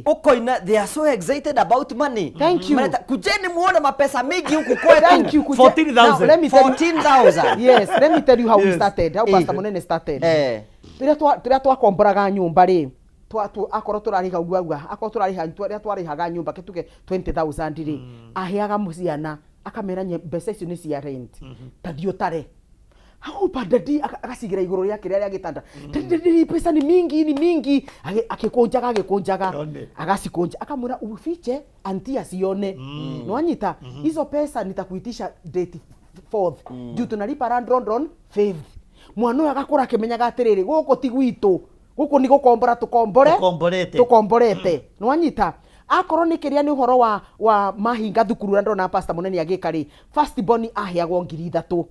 ukoina they are so excited about money. Thank you. Mareta, "Kujeni muone mapesa mingi huku kwetu." Thank you. 14,000. Now, let me tell you- 14,000. Yes, let me tell you how we started, how Pastor Munene started. Rĩrĩa twakomboraga nyũmba rĩ, akorwo tũrarĩha ũguo auga, akorwo tũrarĩha, rĩrĩa twarĩhaga nyũmba kĩtuge 20,000 rĩ, aheaga ciana akamera, "Mbeca icio nĩ cia rent, ta thiĩ ũtare." Hau daddy agacigira igũrũ rĩa kĩrĩa rĩa gĩtanda. Daddy, daddy, pesa ni mingi, ni mingi. Akĩkũnjaga, agĩkũnjaga. Yone. Agacikũnja, akamwĩra ufiche auntie asione. Nwanyita hizo pesa nitakuitisha date fourth. Juu tunalipa landlord on fifth. Mwana ũyũ agakũra akĩmenyaga atĩrĩrĩ, gũkũ ti gwitũ, gũkũ nĩ gũkombora tũkombore. Tũkomborete. Tũkomborete. Nwanyita akorwo nĩ kĩrĩa nĩ ũhoro wa mahinga thukuru ũrĩa ndona pastor mũnene agĩka rĩ, first born aheagwo 3,000,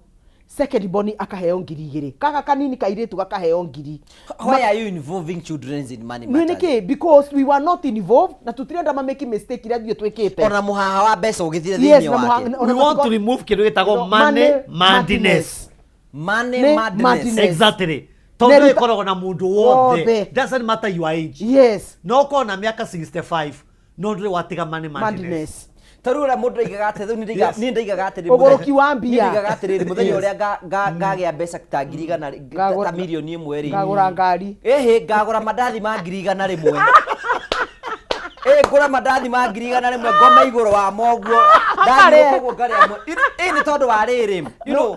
second born akaheo 2,000, kaga kanini kairĩtu gakaheo 1,000. Why are you involving children in money Nĩ matters? nĩkĩ? Because we were not involved na tũtirenda ma make mistake iria ithuĩ twĩkĩte. Ona mũhaha wa mbeca ũgĩthire Yes, thĩinĩ na wake. We want to remove kĩndũ gĩtagwo No, money money madness. Money Nĩ madness. madness. Exactly. Tondũ Nĩ- ĩkoragwo na mũndũ wothe. Wothe. Doesn't matter your age. Yes. No ũkorwo na mĩaka 65 no ndũrĩ watiga money madness. Madness. Ta rĩu ũrĩa mũndũ aigaga atĩ rĩu Yes. niĩ ndaigaga atĩrĩrĩ, Ũgũrũki wa mbia. niĩ ndaigaga atĩrĩrĩ, mũthenya Yes. ũrĩa ngagĩa mbeca ta 100,000 ta 1,000,000 rĩ, Ngagũra ngari. Ĩhĩ, ngagũra mandathi ma 100,000. Ĩ, ngũra mandathi ma 100,000, ngome igũrũ wa moguo. Ndathiĩ ũguo ngarĩa mo. Ĩ, nĩ tondũ wa rĩrĩ, you know,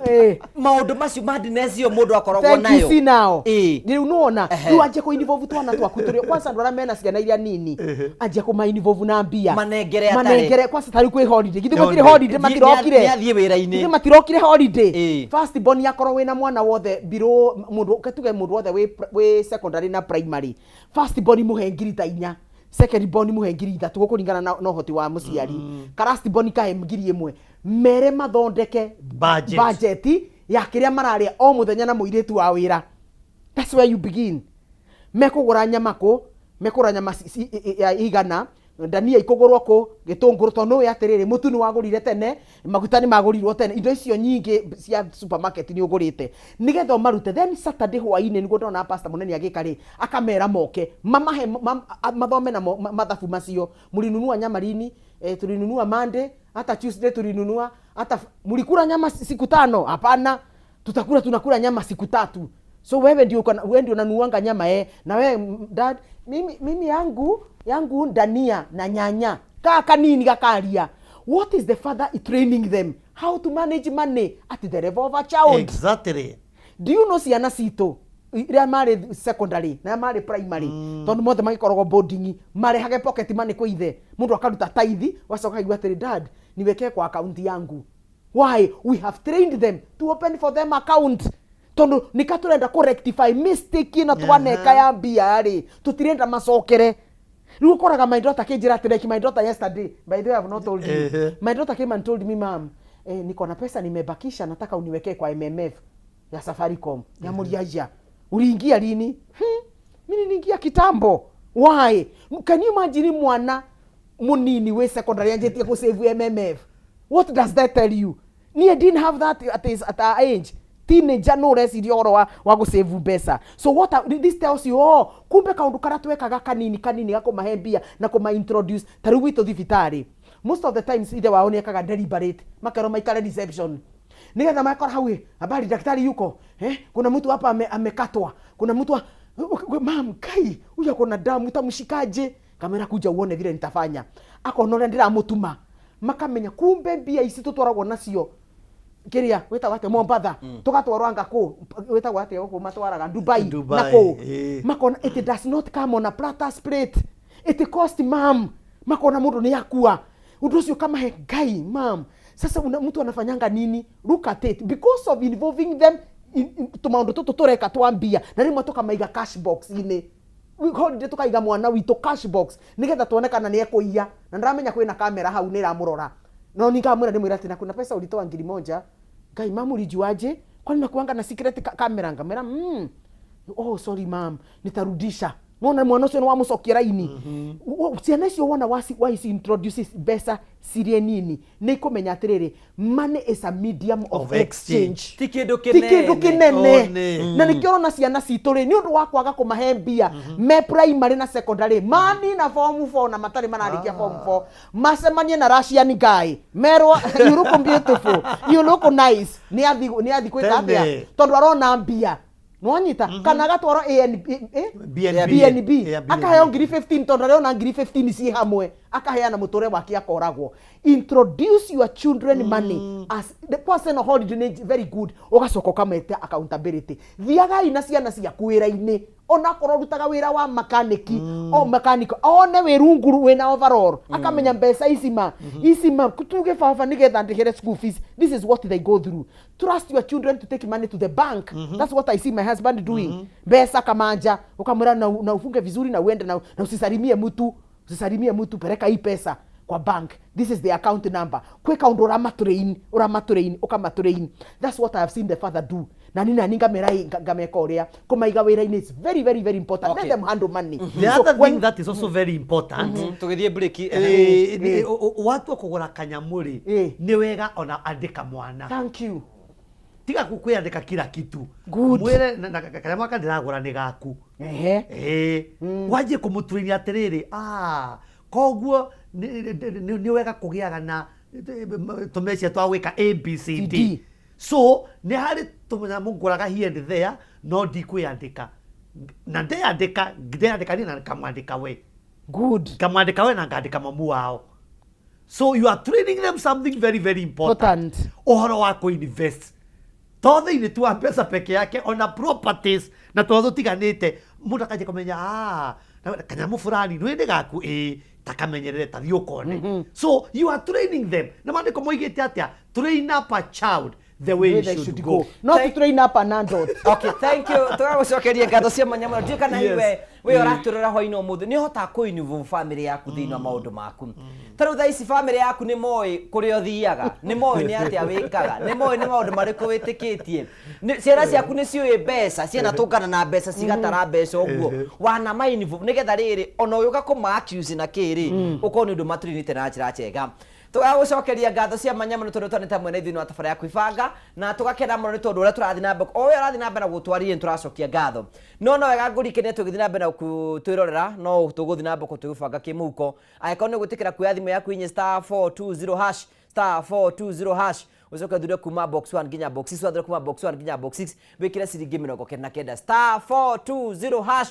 maũndũ macio madness ĩyo mũndũ akoragwo Thank you, nayo. see now. Ĩ. Rĩu nĩwona, Ehe. rĩu anjia kũ-involve twana twaku tũrĩ kwanza andũ arĩa mena ciana iria nini, anjia kũma-involve na mbia. Manengere atarĩ. Manengere kwanza tarĩu kwĩ holiday. Githĩ gũtirĩ Yone. holiday matirokire. Nĩ athiĩ wĩra-inĩ. Githĩ matirokire holiday. Ĩ. First born akorwo wĩna mwana wothe below mũndũ tuge mũndũ wothe wĩ secondary na primary. First born mũhe 4,000. Second born mũhe 3,000 gũkũringana na ũhoti wa mũciari. Ka last born kahe 1,000. Mere mathondeke Budget. budget ya kĩrĩa mararĩa o mũthenya na mũirĩtu wa wĩra. That's where you begin. Mekũgũra nyama kũ, mekũgũra nyama ya igana, ndania ikũgũrwo kũ, gĩtũngũrũ, tondũ nĩũĩ atĩrĩrĩ, mũtu nĩ wagũrire tene, maguta nĩ magũrirwo tene, indo icio nyingĩ cia supermarket nĩ ũgũrĩte. Nĩgetha ũmarute, then Saturday hwaĩ-inĩ nĩguo ndona pastor mũnene agĩka rĩ, akamera moke, mamahe, mathome na mathabu macio. Mũlinunua nyama lini? Tulinunua Monday, hata Tuesday tulinunua, hata mlikula nyama siku 5? Hapana. Tutakula, tunakula nyama siku 3. So wewe ndio uko na, wewe ndio unanunuanga nyama, na wewe, dad, mimi yangu ndania na nyanya. Ka kanini gakaria. What is the father training them? How to manage money at the level of a child. Exactly. Do you know ciana citũ iria marĩ secondary na marĩ primary, tondũ mothe magĩkoragwo boarding, marehage pocket money kwĩ ithe. Mũndũ akaruta tithe, wacoka akaigua atĩrĩ, dad, niwekee kwa account yangu. Why? We have trained them to open for them account. Tondũ nĩka tũrenda kũ rectify mistake ĩno twaneka ya mbia rĩ, tũtirenda macokere. Rĩu ũkoraga my daughter akĩnjĩra atĩrĩ, like my daughter yesterday, by the way I have not told you. My daughter came and told me, mom, niko na pesa nimebakisha, nataka uniwekee kwa MMF ya Safaricom. Nyamuria aja. Uliingia lini? Mimi niliingia kitambo. Why? Can you imagine mwana munini we secondary anjetie ku save MMF? What does that tell you? Ni I didn't have that at our age. Teenager no reciria ũhoro wa gũ save mbeca. So what this tells you, oh, kumbe kaũndũ karĩa twekaga kanini kanini ga kũmahe mbia na kũma introduce ta rĩu gwitũ thibitarĩ. Most of the times ithe wao nĩekaga deliberate, makerwo maikare reception. Nĩgetha makora hau, habari daktari yuko? Kuna mtu hapa amekatwa. Kuna mtu mam, kai, huyu ako na damu, utamshikaje? Kamera kuja uone vile nitafanya. Akona ũrĩa ndĩramũtuma. Makamenya kumbe mbia ici tũtwaragwo nacio kĩrĩa wĩtagwo atĩa Mombatha, tũgatwarwo anga kũ, wĩtagwo atĩa gũkũ matwaraga Dubai, na Dubai, kũ. ĩĩ. Makona it does not come on a platter plate, it cost mam. Makona mũndũ nĩ akua ũndũ ũcio kamahe Ngai mam. Sasa mtu anafanyanga nini? Look at it, because of involving them in tũmaũndũ tũtũ tũreka twa mbia, na rĩmwe tũkamaiga cash box inĩ. Holiday tukaiga mwana witũ cash box nigetha tuone kana nĩ ekũiya, na ndĩramenya kwĩna kamera hau nĩ ĩramũrora. No ningamwĩra ndĩmwĩra atĩ na kuna pesa ulitoa 1,000. Ngai, mamu ulijuaje? Kwani nakuanga na secret kamera? Ngamwĩra, oh sorry mam, nitarudisha. Wona mwana ũcio nĩ wamũcokia raini. Ciana icio wona waci introduce mbeca cirĩ nini, nĩ ikũmenya atĩrĩrĩ, money is a medium of Of exchange. exchange. Ti kĩndũ Ti kĩndũ kĩnene. kĩnene. One. Na nĩkĩo ũrona ciana citũ rĩ, nĩ ũndũ wa kwaga kũmahe mbia me primary na secondary, manina form 4 na matarĩ mararĩkia form 4, macemanie na Russian guy, merwo you look beautiful, you look nice, nĩ athi gwĩka atĩa? Tene. Tondũ arona mbia. Nwanyita kana agatwarwo ANB, BNB. BNB. Yeah, BNB. Akaheo 15,000 tondũ arona 15,000 ciĩ hamwe. Akaheana mũtũrĩre wake akoragwo. Introduce your children money as the kwanza ĩno holiday nĩ very good. Ũgacoka ũkameta accountability. Thiagai na ciana ciaku wĩra-inĩ, onakorwo ũrutaga wĩra wa makaniki, o makaniko one wĩ runguru wĩna overall, akamenya mbeca ici ma ici ma tuge baba nĩgetha ndĩhĩre school fees. This is what they go through. Trust your children to take money to the bank. That's what I see my husband doing. Mbeca kamanja ukamwĩra na ufunge vizuri na uende na usisalimie mtu, usisalimie mtu, peleka hii pesa kwa bank, this is the account number. Kwĩ kaũndũ ũramatrain, ũramatrain, ũkamatrain. That's what I have seen the father do. Na ni nani ngamera ngameka ũrĩa kũmaiga wĩra-inĩ is very, very, very important. Let them handle money. The So other thing that is also very important, Tũgĩthiĩ break. Watua kũgũra kanyamũ rĩ, nĩ wega ona andĩka mwana. Thank you. Tiga kwĩandĩka kila kitu. Good. Mwĩre na kanyamũ gaka ndĩragũra nĩ gaku. Wanjie kũmũturĩria atĩrĩrĩ, ah, koguo nĩ wega kũgĩaga na tũmecia twa gwĩka A B C D. D. So nĩ harĩ tũnyamũ ngũraga here and there, no ndikwĩandĩka, na ndeyandĩka ndeyandĩka niĩ na ngamwandĩka we. Good. Ngamwandĩka we na ngandĩka mamu wao. So you are training them something very, very important. Important. Ũhoro wa kũ-invest to thĩinĩ tu wa mbeca peke yake, ona properties na tondũ tũtiganĩte, mũndũ akanjia kũmenya, ah, kanyamũ fulani nĩ nĩ gaku, ĩĩ, takamenyerere, tathiĩ ũkone. So you are training them, na maandĩko moigĩte atĩa? Train up a child the way he they should should go. Go, not to train up an adult. Okay, thank you. Tũgagũcokeria ngatho cia mwanya mũno. Ndiũĩ kana Yes. iwe we ũratũrora hwainĩ ũmũthĩ nĩ ũhotaga kũ-involve family yaku thĩinĩ wa maũndũ maku. Ta rĩu thaa ici family yaku nĩ moĩ kũrĩa ũthiaga, nĩ moĩ nĩ atĩa wĩkaga, nĩ moĩ nĩ maũndũ marĩkũ wĩtĩkĩtie. Ciana ciaku nĩ ciũĩ mbeca, ciana tũngana na mbeca cigatara mbeca ũguo wana ma-involve nĩgetha rĩrĩ ona ũgĩũka kũma accuse na kĩrĩ ũkorwo nĩ ũndũ matũrinĩte na njĩra njega. Tũgagũcokeria ngatho cia mwanya mũno tondũ twanĩte hamwe na ithuĩ wa tabara ya kwĩbanga, na tũgakena mũno nĩ tondũ ũrĩa tũrathiĩ na mbere, o ũrĩa ũrathiĩ na mbere na gũtwarĩria nĩ tũracokia ngatho. No wega ngũrikanie tũgĩthiĩ na mbere na twĩrorera, no tũgũthiĩ na mbere tũgĩbanga kĩmũhuko. Angĩkorwo nĩ ũgwĩtĩkĩra kuoya thimũ yaku inye *420#, *420#, ũcoke ũthure kuma box 1 nginya box 6, wathure kuma box 1 nginya box 6, wĩkĩre ciringi 99, *420#,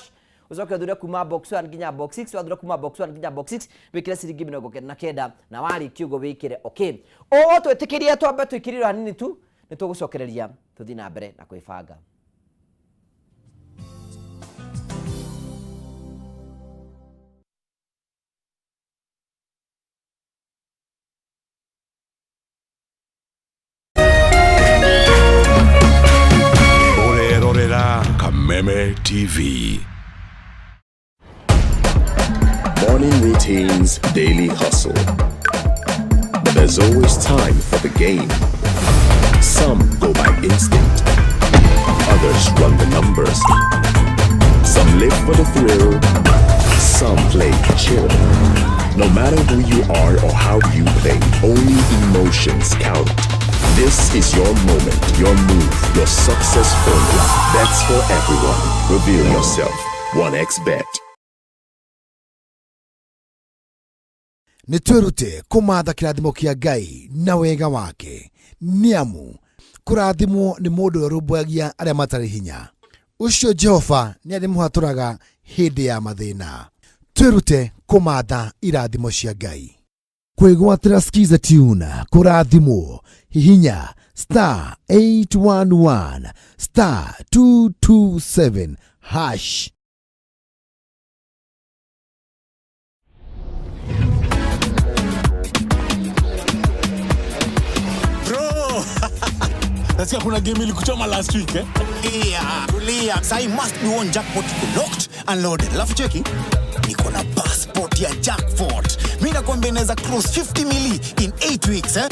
ũcoke ũthure kuma box 1 nginya box 6, wathure kuma box 1 nginya box 6, wĩkĩre ciringi 99, na warĩkia ũguo wĩkĩre okay. Ũũ twĩtĩkĩrie twambe tũikĩrĩre hanini tu, nĩ tũgũcokereria tũthiĩ na mbere na kwĩbanga. Ũrerorera Kameme TV. Morning routines, daily hustle. But there's always time for the game. Some go by instinct. Others run the numbers. Some live for the thrill. Some play chill. No matter who you are or how you play, only emotions count. This is your moment, your move, your success formula. Bets for everyone. Reveal yourself. 1xBet. Nĩ twĩrute kũmatha kĩrathimo kĩa Ngai na wega wake, nĩ amu kũrathimwo nĩ mũndũ ũrĩa ũrũmbũyagia arĩa matarĩ hinya, ũcio Jehova nĩ arĩmũhatũraga hĩndĩ ya mathĩna. Twĩrute kũmatha irathimo cia Ngai. Kwĩgwatĩra Skiza Tune kũrathimwo, hihinya *811 *227 hash. Bro! Nasikia kuna game ilikuchoma last week, eh? Tulia, tulia. Sahi must be one jackpot iko locked and loaded. Alafu cheki, niko na passport ya jackpot. Mimi nakwambia inaweza cross 50 mili in 8 weeks, eh?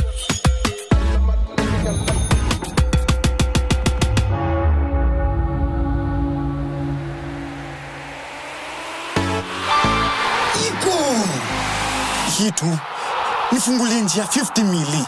Iko. Hii tu nifungulie njia 50 mili.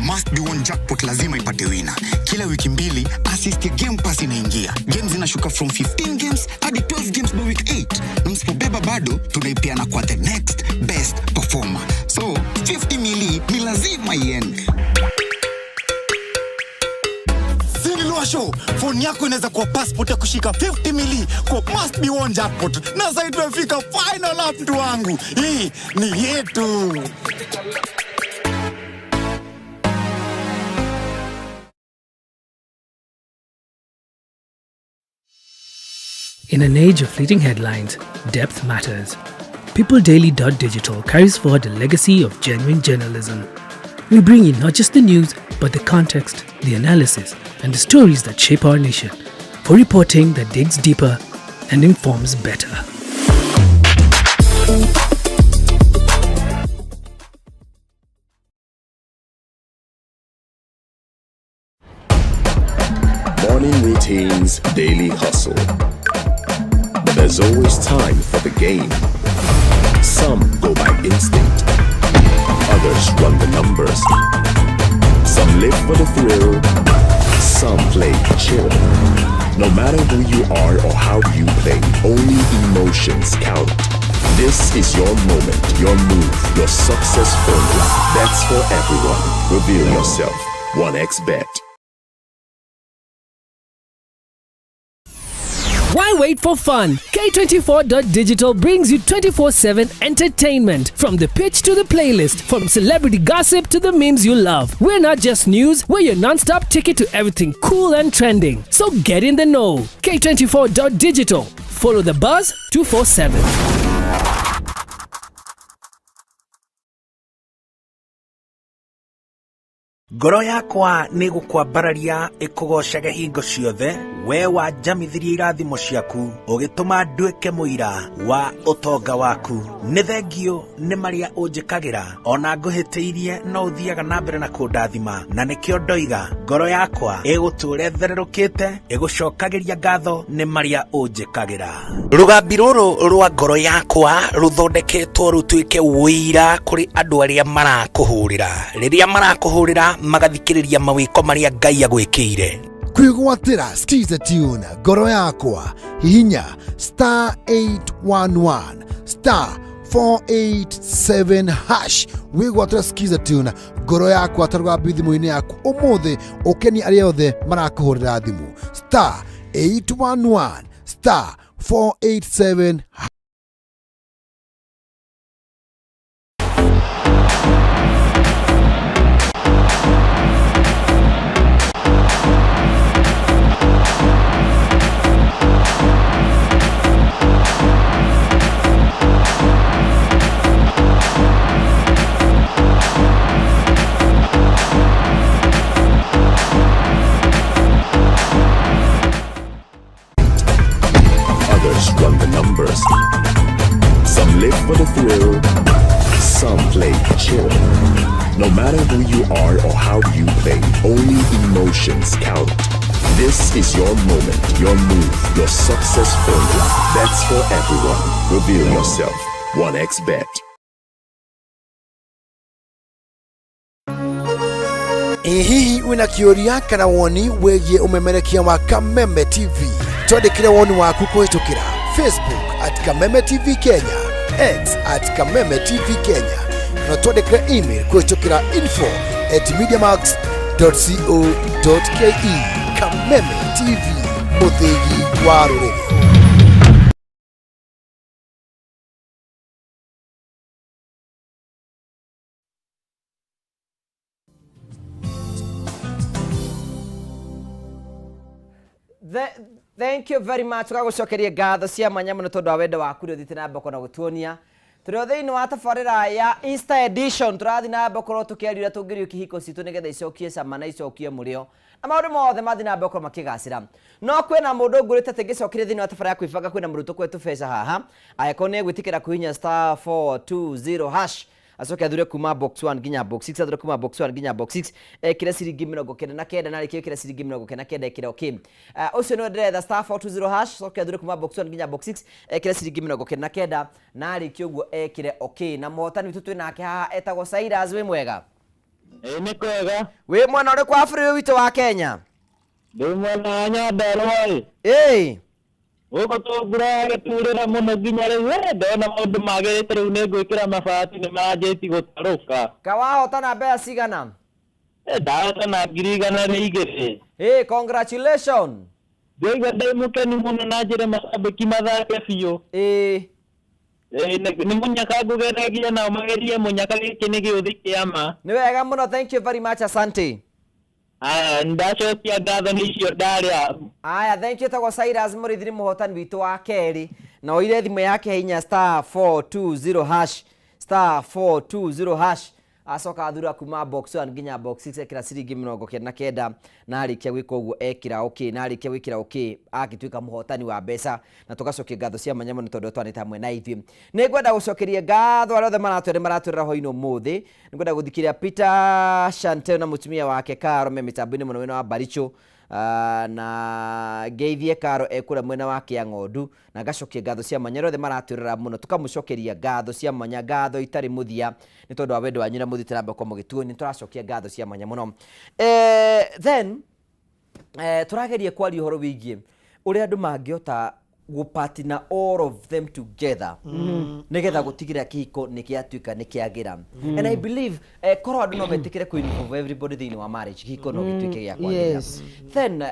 Must be one jackpot. week 8, na msipobeba bado tunaipeana kwa the next best performer. So 50 mili ni lazima iende. Sinilwasho, phone yako inaweza kuwa passport ya kushika 50 mili kwa must be one jackpot, na sasa tumefika final lap, mtu wangu, hii ni yetu. In an age of fleeting headlines, depth matters. PeopleDaily.digital carries forward a legacy of genuine journalism. We bring you not just the news, but the context, the analysis, and the stories that shape our nation for reporting that digs deeper and informs better. Morning routines, daily hustle. But there's always time for the game. Some go by instinct, others run the numbers. Some live for the thrill, some play chill. No matter who you are or how you play, only emotions count. This is your moment, your move, your success formula. That's for everyone. Reveal yourself. 1xBet. Why wait for fun? K24.digital brings you 24/7 entertainment from the pitch to the playlist, from celebrity gossip to the memes you love. We're not just news, we're your non-stop ticket to everything cool and trending. So get in the know. K24.digital. Follow the buzz 247. Ngoro yakwa nĩ gũkwambararia ĩkũgoocage hingo ciothe, we wanjamithirie irathimo ciaku, ũgĩtũma nduĩke mũira wa ũtonga waku. Nĩ thengio nĩ marĩa ũnjĩkagĩra, ona ngũhĩtĩirie no ũthiaga na mbere na kũndathima, na nĩkĩo ndoiga ngoro yakwa ĩgũtũũra ĩthererũkĩte, ĩgũcokagĩria ngatho nĩ marĩa ũnjĩkagĩra. Rũgambi rũrũ rwa ngoro yakwa rũthondeketwo rũtuĩke ũira kũrĩ andũ arĩa marakũhũrĩra, rĩrĩa marakũhũrĩra magathikĩrĩria mawĩko marĩa Ngai agwĩkĩire. Kwĩgwatĩra Skiza Tune ngoro yakwa, hihinya star 811 star 487 hash wĩgwatĩra Skiza Tune ngoro yakwa ta rũgambi thimũ-inĩ yaku ũmũthĩ, ũkenie arĩa othe marakũhũrĩra thimũ, star 811 star 487. Others run the numbers. Some live for the thrill, some play chill. No matter who you are or how you play, only emotions count. This is your moment, your move, your success formula. That's for everyone. Reveal yourself. 1xBet. Ĩ hihi wĩna kĩũria kana woni wĩgiĩ ũmemerekia wa Kameme TV? Twandĩkĩre woni waku kũhĩtũkĩra Facebook at Kameme TV Kenya, X at Kameme TV Kenya, kana twandĩkĩre email kũhĩtũkĩra info at mediamax.co.ke. Kameme TV, mũthĩgi wa rũrĩrĩ. Thank you very much. Tũgagũcokeria ngatho cia mwanya mũno tondũ wa wendo waku ũrĩa ũthiĩte na mbere na gũtuonia. Tũrĩ o thĩinĩ wa tabarĩra ya Easter edition, tũrathiĩ na mbere gũkorwo tũkĩaria ũrĩa tũngĩriũkia ihiko citũ nĩgetha icokie cama na icokie mũrĩo na maũndũ mothe mathiĩ na mbere gũkorwo makĩgacĩra. No kwĩna mũndũ ngũrĩte atĩ ngĩcokeria thĩinĩ wa tabarĩra ya kwĩbanga, kwĩna mũrutwo kwetũ beca haha, angĩkorwo nĩ egwĩtĩkĩra kũhihinya star 420 hash, acoke athure kuma box 1 nginya box 6, athure kuma box 1 nginya box 6, ekire ciringi 99, na rĩkĩo ekire ciringi 99, ekire okay. Ũcio nĩwe ndĩretha, star 420 hash, acoke athure kuma box 1 nginya box 6, ekire ciringi 99, na rĩkĩo ũguo ekire okay. Na mũhotani witũ twĩ nake haha etagwo Cyrus. Wĩ mwega? Ĩĩ nĩ kwega. Wĩ mwena ũrĩkũ wa bũrũri witũ wa Kenya? Ndĩ mwena wa Nyandarua ĩ. Ĩĩ. Gũkũ tũ mbura yagĩturĩra mũno nginya rĩu eh, ndona maũndũ magĩrĩte rĩu nĩ ngwĩkĩra mabati nĩ manjĩti gũtarũka. Kawahotana mbeca cigana? Eh, ndahotana 102,000. Hey, congratulations. Ndĩraigua ndĩ mũkenu mũno na njĩre macambĩki mathake biũ. Ĩĩ. Ĩĩ, nĩ mũnyaka ngũgeragia nao magerie mũnyaka gĩkĩ nĩ gĩũthĩ kĩa ma. Nĩ wega mũno, thank you very much, asante. Aya, ndacokia ngatho nĩ icio ndarĩa. Aya, thank you tagwo Cyrus Mũrĩithi nĩ mũhotani witũ wa kerĩ na oire thimũ yake hinya star 420 hash star 420 hash acoka athura kuma box 1 nginya box 6 ekĩra ciringi 99 na arĩkia gwĩka ũguo ekĩra okay na arĩkia gwĩkĩra okay agĩtuĩka mũhotani wa mbeca na tũgacokia ngatho cia mwanya mũno tondũ twanĩte hamwe na ithuĩ. Nĩ ngwenda gũcokeria ngatho arĩa othe maratwĩra maratwĩrora hwainĩ ũmũthĩ. Nĩ ngwenda gũthikĩrĩria Peter Chantel na mũtumia wake Caro me mĩtambo-inĩ mũno mwena wa Baricho. Na ngeithie Caro e kũrĩa mwena wa Kĩang'ondu na ngacokia ngatho cia mwanya arĩa othe maratwĩrora mũno tũkamũcokeria ngatho cia mwanya ngatho itarĩ mũthia nĩ tondũ wa wendo wanyu na mũthiĩte na mbere gũkorwo mũgĩtuonia nĩ tũracokia ngatho cia mwanya mũno. Then tũrageria kwaria ũhoro wĩgiĩ ũrĩa andũ mangĩhota gũpartner all of them together nĩgetha gũtigĩrĩra kĩhiko nĩ gĩatuĩka nĩ kĩagĩra. And I believe korwo andũ no metĩkĩre kũ involve everybody thĩinĩ wa marriage, kĩhiko no gĩtuĩke gĩa kwagĩrĩra. Then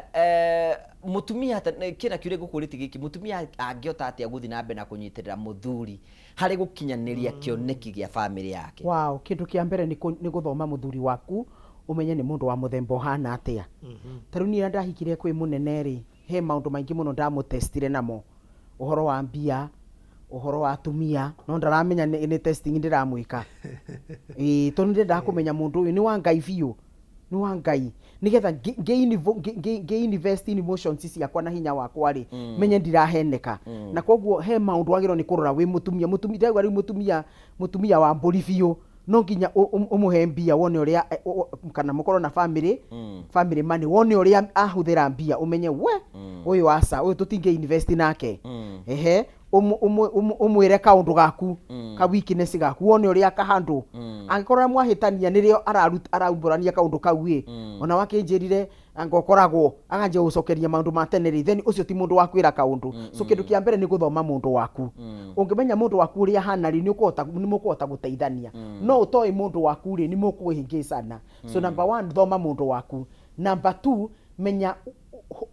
mũtumia kĩna kĩũria ngũkũrĩtie gĩkĩ, mũtumia angĩhota atĩa gũthiĩ na mbere na kũnyitĩrĩra mũthuri harĩ gũkinyanĩria kĩoneki gĩa bamĩrĩ yake? Wow, kĩndũ kĩa mbere nĩ gũthoma mũthuri waku ũmenye nĩ mũndũ wa mũthemba ũhana atĩa. Ta rĩu niĩ rĩrĩa ndahikire kwĩ mũnene rĩ, he maũndũ maingĩ mũno ndamũtestire namo, ũhoro wa mbia, ũhoro wa atumia, no ndaramenya nĩ testing ndĩramwĩka. Ĩĩ, tondũ nĩndendaga kũmenya mũndũ ũyũ nĩ wa Ngai biũ, nĩ wa Ngai, nĩgetha ngĩ invest in emotions ciakwa na hinya wakwa rĩ, menye ndiraheneka. Na koguo he maũndũ wagĩrĩirwo nĩ kũrora wĩ mũtumia, mũtumia, ndĩrauga rĩu mũtumia, mũtumia wa mbũri biũ, no nginya ũmũhe mbia wone ũrĩa kana mũkorwo na family, family money, wone ũrĩa ahũthĩra mbia ũmenye we ũyũ aca, ũyũ tũtingĩ invest nake. Ehe, ũmwĩre kaũndũ gaku, ka weakness gaku, wone ũrĩa akahandle. Angĩkorwo mwahĩtania nĩrĩo araumbũrania kaũndũ kau ĩ, ona wakĩnjĩrire anga ũkoragwo akanjia gũcokeria maũndũ ma tene rĩ, then ũcio ti mũndũ wa kwĩra kaũndũ. So kĩndũ kĩa mbere nĩ gũthoma mũndũ waku. Ũngĩmenya mũndũ waku ũrĩa ahana rĩ, nĩ mũkũhota gũteithania. No ũtoĩ mũndũ waku rĩ, nĩ mũkũhĩngĩcana. So number one, thoma mũndũ waku. Number two, menya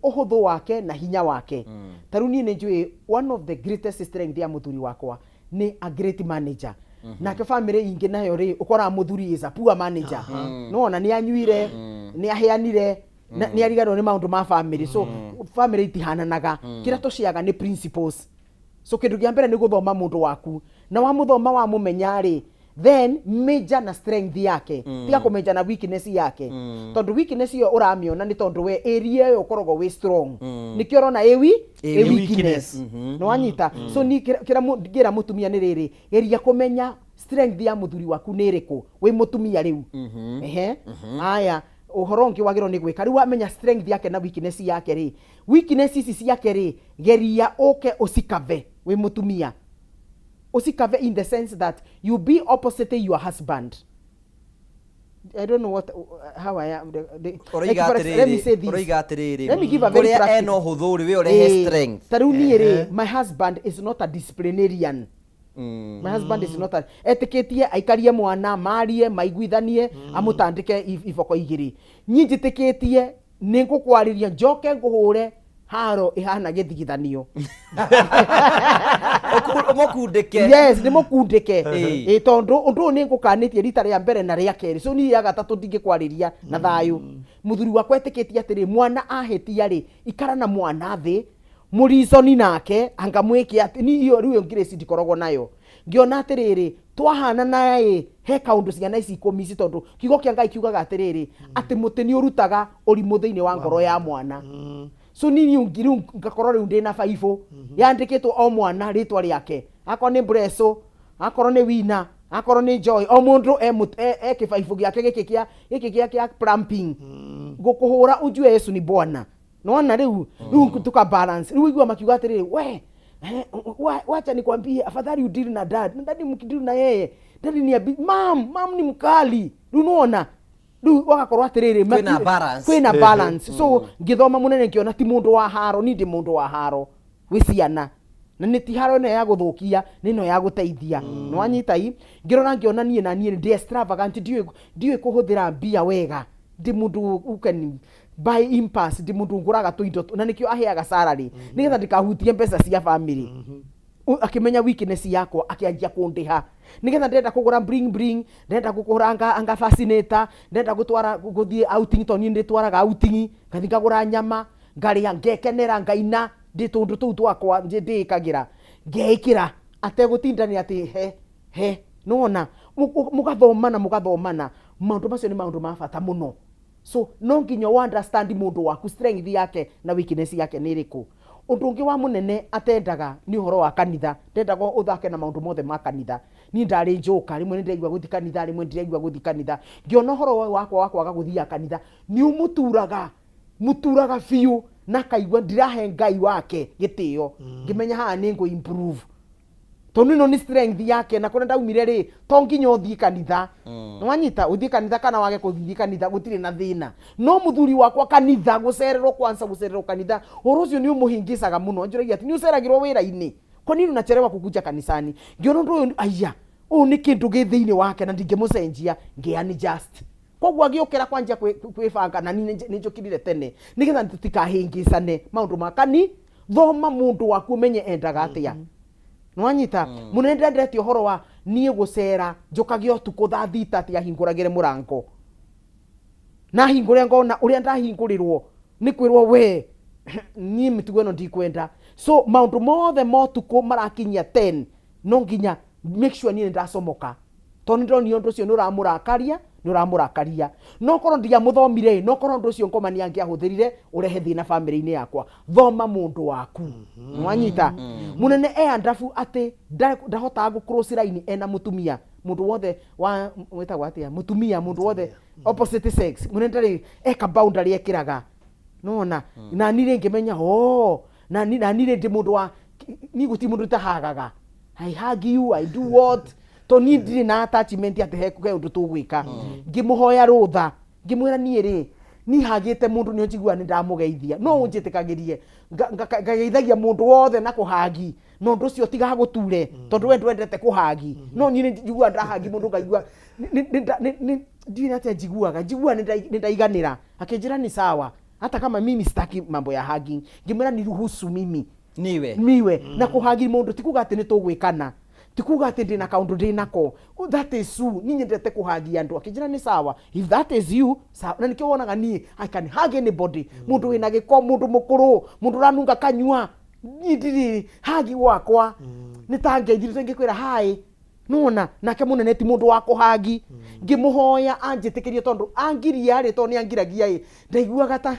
ũhũthũ wake na hinya wake. Ta rĩu niĩ nĩ njũĩ one of the greatest strength ya mũthuri wakwa nĩ a great manager. Nake family ingĩ nayo rĩ, ũkoraga mũthuri is a poor manager. Nĩwona nĩ anyuire, nĩ aheanire, nĩ ariganĩrwo nĩ maũndũ ma family. So family itihananaga. Kĩrĩa tũciaga nĩ principles. So kĩndũ kĩa mbere nĩ gũthoma mũndũ waku. Na wamũthoma wamũmenya rĩ, then major na strength yake. Tiga kũmenja na weakness yake. Tondũ weakness ĩyo ũramĩona nĩ tondũ we area ĩyo ũkoragwo wĩ strong. Nĩkĩo ũrona ĩ Ĩ ĩ weakness. Nĩ wanyita? So ni kĩrĩa ngĩra mũtumia nĩ rĩrĩ, geria kũmenya strength ya mũthuri waku nĩ ĩrĩkũ wĩ mũtumia rĩu. Ehe. Aya, ũhoro ũngĩ wagĩrĩirwo nĩ gwĩka, rĩu wamenya strength yake na weakness yake rĩ, weakness ici ciake rĩ, geria ũke ũcikave wĩ mũtumia. Ũcikave in the sense that you be opposite your husband. I don't know what, how I am. Ũroiga Like, for let me say atĩrĩrĩ, this. ũroiga atĩrĩrĩ, Let me give a very kũrĩa practical. ena ũhũthũ rĩ, we ũrehe strength. Ta rĩu niĩ rĩ, my husband is not a disciplinarian. My husband is not a, etĩkĩtie aikarie mwana, marie, maiguithanie, amũtandĩke iboko igĩrĩ. Niĩ njĩtĩkĩtie nĩ ngũkwarĩria njoke ngũhũre haro ĩhana gĩthigithanio. Ũmũkundĩke. Yes, nĩ mũkundĩke. Ĩ, tondũ ũndũ ũyũ nĩ ngũkanĩtie rita rĩa mbere na rĩa kerĩ. So niĩ rĩa gatatũ ndingĩkwarĩria na thayũ. Mũthuri wakwa etĩkĩtie atĩrĩ, mwana ahĩtia rĩ, ikara na mwana thĩ, mũrizoni nake, anga mwĩke atĩ, niĩ iyo rĩu ĩyo grace ndikoragwo nayo. Ngĩona atĩrĩrĩ, twahanana ĩ, he kaũndũ ciana ici ikũmi ici, tondũ kiugo kĩa Ngai kiugaga atĩrĩrĩ, atĩ mũtĩ nĩ ũrutaga ũrimũ thĩinĩ wa ngoro ya mwana. So niĩ rĩu ngakorwo rĩu ndĩna baibũ yandĩkĩtwo o mwana rĩtwa rĩake, akorwo nĩ Mbreso, akorwo nĩ Wina, akorwo nĩ Joy, o mũndũ e kĩbaibũ gĩake gĩkĩ kĩa, gĩkĩ kĩa, kĩa plumping. Ngũkũhũra ujue Yesu ni Bwana. Nĩwona rĩu, rĩu tuka balance. Rĩu igua makiuga atĩrĩrĩ, we, wacha nikwambie, afadhali udili na dad. Na dadi mkidili na yeye, dadi ni abi, mam, mam ni mkali. Rĩu nĩwona, rĩu wagakorwo atĩrĩrĩ, Kwĩna balance. kwĩna balance. So, ngĩthoma mũnene ngĩona ti mũndũ wa haro, niĩ ndĩ mũndũ wa haro. Gwĩ ciana na nĩ ti haro ĩno ya gũthũkia, nĩ ĩno ya gũteithia. Nĩ wanyita i ngĩrora ngĩona niĩ na niĩ ndĩ extravagant, ndiũĩ kũhũthĩra mbia wega, ndĩ mũndũ who can buy impulse, ndĩ mũndũ ngũraga tũindo na nĩkĩo aheaga salary nĩgetha ndikahutie mbeca cia family. Akĩmenya weakness yakwa, akĩanjia kũndĩha nĩgetha ndĩrenda kũgũra bling bling, ndĩrenda kũgũra anga fascinator, ndĩrenda gũtwara gũthiĩ outing, tondũ niĩ ndĩtwaraga outing, ngathiĩ ngagũra nyama, ngarĩa, ngekenera, ngaina, ndĩ tũndũ tũu twakwa ndĩĩkagĩra, ngeĩkĩra ategũtindania atĩ he he nĩwona. Mũgathomana, mũgathomana maũndũ macio nĩ maũndũ ma bata mũno. So no nginya ũ understand mũndũ waku, strength yake na weakness yake nĩ ĩrĩkũ. Ũndũ ũngĩ wa mũnene atendaga nĩ ũhoro wa kanitha. Ndendaga ũthake na maũndũ mothe ma kanitha. Niĩ ndarĩ njoka, rĩmwe nĩ ndĩraigua gũthiĩ kanitha, rĩmwe ndiraigua gũthiĩ kanitha. Ngĩona ũhoro ũyũ wakwa wa kwaga gũthiaga kanitha nĩ ũmũturaga, mũturaga biũ, na akaigua ndirahe Ngai wake gĩtĩo. Ngĩmenya haha nĩ ngũ improve, tondũ ĩno nĩ strength yake, na kũrĩa ndaumire rĩ, to nginya ũthiĩ kanitha. Nĩwanyita, ũthiĩ kanitha kana wage kũthiĩ kanitha, gũtirĩ na thĩna. No mũthuri wakwa kanitha gũcererwo, kwanza gũcererwo kanitha, ũhoro ũcio nĩ ũmũhĩngĩcaga mũno. Anjũragia atĩ nĩ ũceragĩrwo wĩra-inĩ, kwa nini unachelewa kukuja kanisani? Ngĩona ũndũ ũyũ, aya, ũyũ nĩ kĩndũ gĩ thĩinĩ wake na ndingĩmũcenjia, ngĩani just koguo agĩũkĩra kwanjia kwĩbanga, na niĩ nĩ njũkĩrire tene nĩgetha tũtikahĩngĩcane maũndũ ma kani. Thoma mũndũ waku, ũmenye endaga atĩa. Nĩwanyita? Mũnene ndendete ũhoro wa niĩ gũcera njũkage ũtukũ thaa 6, atĩ ahingũragĩre mũrango na ahingũre, ngona ũrĩa ndahingũrĩrwo nĩ kwĩrwo we niĩ mĩtugo ĩno ndikwenda. So maũndũ mothe ma ũtukũ marakinyia 10, no nginya make sure niĩ nĩndacomoka, tondũ nĩndonire ũndũ ũcio nĩ ũramũrakaria, nĩ ũramũrakaria. No korwo ndiamũthomire, no korwo ũndũ ũcio ngoma nĩ angĩahũthĩrire ũrehe thĩna bamĩrĩ-inĩ yakwa. Thoma mũndũ waku. Nĩwanyita? Mũnene e andabu atĩ ndahotaga gũ cross line ena mũtumia, mũndũ wothe wa wĩtagwo atĩa, mũtumia, mũndũ wothe opposite sex. Mũnene ndarĩ eka boundary ekĩraga nona. Na niĩ ngĩmenya, oh, na ni rĩ, ndĩ mũndũ wa niĩ gũtirĩ mũndũ itahagaga. I hug you, I do what, to niĩ ndirĩ na attachment atĩ he ũndũ tũgwĩka. Ngĩmũhoya rũtha, ngĩmwĩra niĩ rĩ, niĩ hagĩte mũndũ nĩ njiguaga nĩ ndamũgeithia, no ũnjĩtĩkagĩrie ngageithagia mũndũ wothe na kũhagi, na ũndũ ũcio tigagũture, tondũ we ndwendete kũhagi, no niĩ nĩ njiguaga ndahagi mũndũ ngaigua ndiũĩ atĩa, njiguaga nĩ ndaiganĩra. Akĩnjĩra ni sawa, hata kama mimi sitaki mambo ya hugging. Ngĩmwĩra niruhusu mimi niwe niwe na kũhagi mũndũ ti kuga atĩ nĩ tũgwĩkana, ti kuga atĩ ndĩna kaũndũ ndĩnako. Oh, that is you. Niĩ nyendete kũhagia andũ. Akĩnjĩra nĩ sawa, if that is you, sawa. Na nĩkĩo wonaga niĩ I can hug anybody, mũndũ wĩna gĩko, mũndũ mũkũrũ, mũndũ ũranunga kanyua, niĩ ndirĩ hagi gwakwa nĩ ta ngeithire ngĩkwĩra hi. Nona nake mũnene ti mũndũ wa kũhagi. Ngĩmũhoya anjĩtĩkĩrie, tondũ angiria rĩ, tondũ nĩ angiragia ĩ, ndaiguaga ta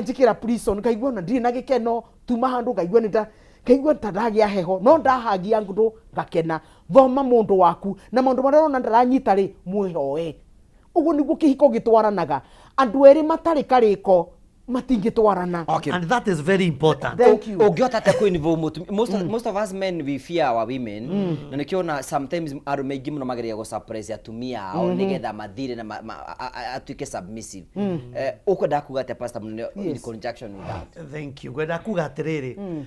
njĩkĩra prison, ngaigua ona ndirĩ na gĩkeno, tuma handũ ngaigua nĩ ta ngaigua ta ndagĩa heho, no ndahagia andũ ngakena. Thoma mũndũ waku, na maũndũ marĩa ũrona ndaranyita rĩ, mwĩhoe. Ũguo nĩguo kĩhiko gĩtwaranaga. Andũ erĩ matarĩ karĩko matingĩtwarana. Okay. And that is very important. Thank you. Ũngĩhota atĩa kũ involve mũtumia? Most of us men, we fear our women, na nĩkĩo ona sometimes arũme aingĩ mũno mageragia gũ suppress atumia ao nĩgetha mathire na atuĩke submissive. Ũkwenda kuga atĩa, Pastor Mũnene, in conjunction with that? Thank you. Ngwenda kuga atĩrĩrĩ,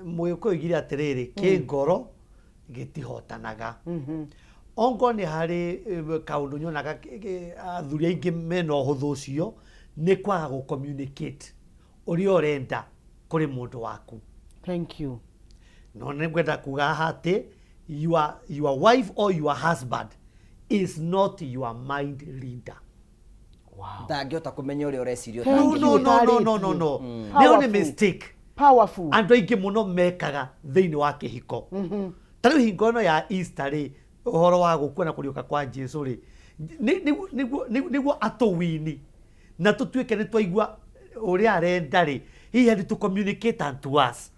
mũgĩkũyũ oigire atĩrĩrĩ, kĩ ngoro gĩtihotanaga. Ongo nĩ harĩ kaũndũ nyonaga athuri aingĩ mena ũhũthũ ũcio nĩ kwaga gũ communicate ũrĩa ũrenda kũrĩ mũndũ waku. Thank you. No nĩ ngwenda kuga haha atĩ your wife or your husband is not your mind reader. Ndangĩhota kũmenya ũrĩa ũreciria. Thank No, you. no, no, no, no, no, no. Nĩyo nĩ Powerful. mistake Powerful. Andũ aingĩ mũno mekaga thĩinĩ wa kĩhiko. Ta rĩu hingo ĩno ya Easter rĩ, ũhoro wa gũkua na kũriũka kwa Jesu rĩ, nĩguo atũwini na tũtuĩke nĩ twaigua ũrĩa arenda rĩ, he had to communicate unto us.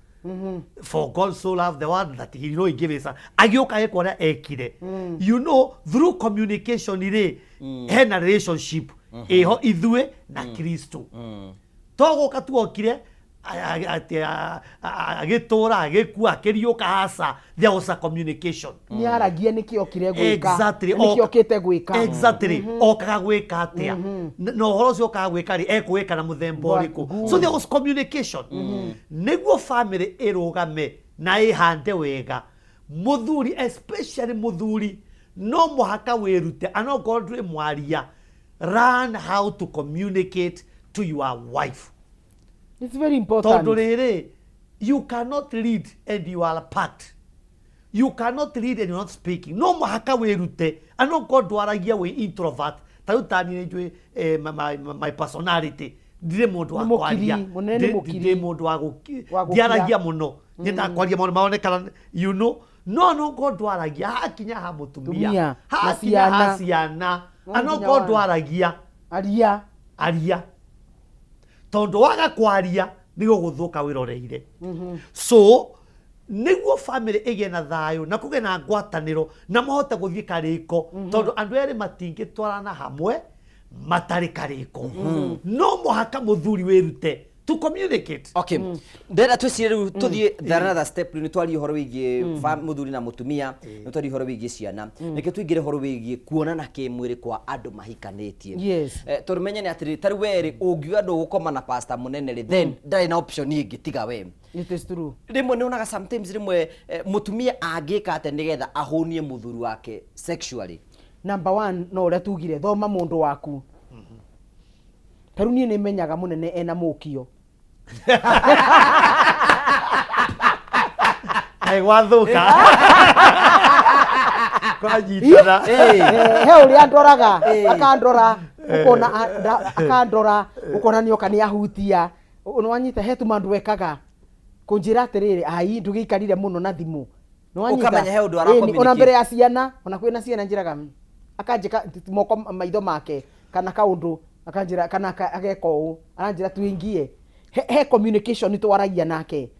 For God so loved the world that he know he gave his son. Agĩũka agĩka ũrĩa ekire. Through communication rĩ, hena relationship ĩho ithuĩ na Kristo. To gũka tuokire. Atĩ agĩtũra, agĩkua, akĩriũka, aca, there was a communication. Nĩ aragia nĩkĩ okire gwĩka. Exactly. Na nĩkĩ okĩte gwĩka. Exactly. Okaga gwĩka atĩa, na ũhoro ũcio okaga gwĩka rĩ, ekũwĩka na mũthemba ũrĩkũ? So there was communication. Nĩguo family ĩrũgame na ĩhande wega, mũthuri, especially mũthuri, no mũhaka wĩrute, anokorwo ndũrĩ mwaria, learn how to communicate to your wife. It's very important. Tondũ rĩrĩ, you cannot lead and you are packed. You cannot lead and you're not speaking. No mũhaka wĩrute, anokorwo ndwaragia, wĩ introvert, ta rĩu tani nĩ njũĩ my personality, ndirĩ mũndũ wa Nĩ mũkiri, kwaria. mũnene nĩ mũkiri. Ndĩ mũndũ wa Wa gũkira. Ndiaragia mũno, nyendaga kwaria maũndũ maonekana, no korwo ndwaragia, hakinya ha mũtumia, Tumia, na hakinya ha ciana. ciana, No ano nginya korwo ndwaragia, aria. Aria, tondũ waga kwaria nĩ gũgũthũka wĩroreire. So nĩguo family ĩgĩe na thayũ na kũgĩe na ngwatanĩro na mahote gũthiĩ karĩko, tondũ andũ erĩ matingĩtwarana hamwe matarĩ karĩko, no mũhaka mũthuri wĩrute to communicate. Okay, ndĩrenda twĩcirie rĩu tũthiĩ the another step. Rĩu nĩ twarie ũhoro wĩgiĩ mũthuri na mũtumia, nĩ twarie ũhoro wĩgiĩ ciana, reke tũingĩre ũhoro wĩgiĩ kuonana kĩmwĩrĩ kwa andũ mahikanĩtie. Tondũ menye nĩ atĩrĩ, tarĩu we rĩ, ũngiuga ndũgũkoma na pastor mũnene rĩ, then ndarĩ na option ĩngĩ tiga we. It is true. Rĩmwe nĩ onaga sometimes rĩmwe mũtumia angĩka atĩa nĩgetha ahũnie mũthuri wake sexually? Number one, no ũrĩa tugire, thoma mũndũ waku. Ta rĩu niĩ nĩ menyaga mũnene ena mũkio. Kaĩ gwathũka kwanyitana. He ũrĩa ndoraga, akandora, ũkona akandora, ũkona nĩoka nĩ ahutia. Nĩwanyita, he tũmaũndũ wekaga kũnjĩra atĩrĩrĩ, ai, ndũgĩikarire mũno na thimũ. Nĩwanyita? Ũkamenya he ũndũ Ĩni, ona ara-communicate. Mbere ya ciana, ona kwĩna ciana, njĩraga, akanjĩka moko, maitho make kana kaũndũ, akanjĩra kana ageka ũũ, aranjĩra tuingie he communication twaragia nake.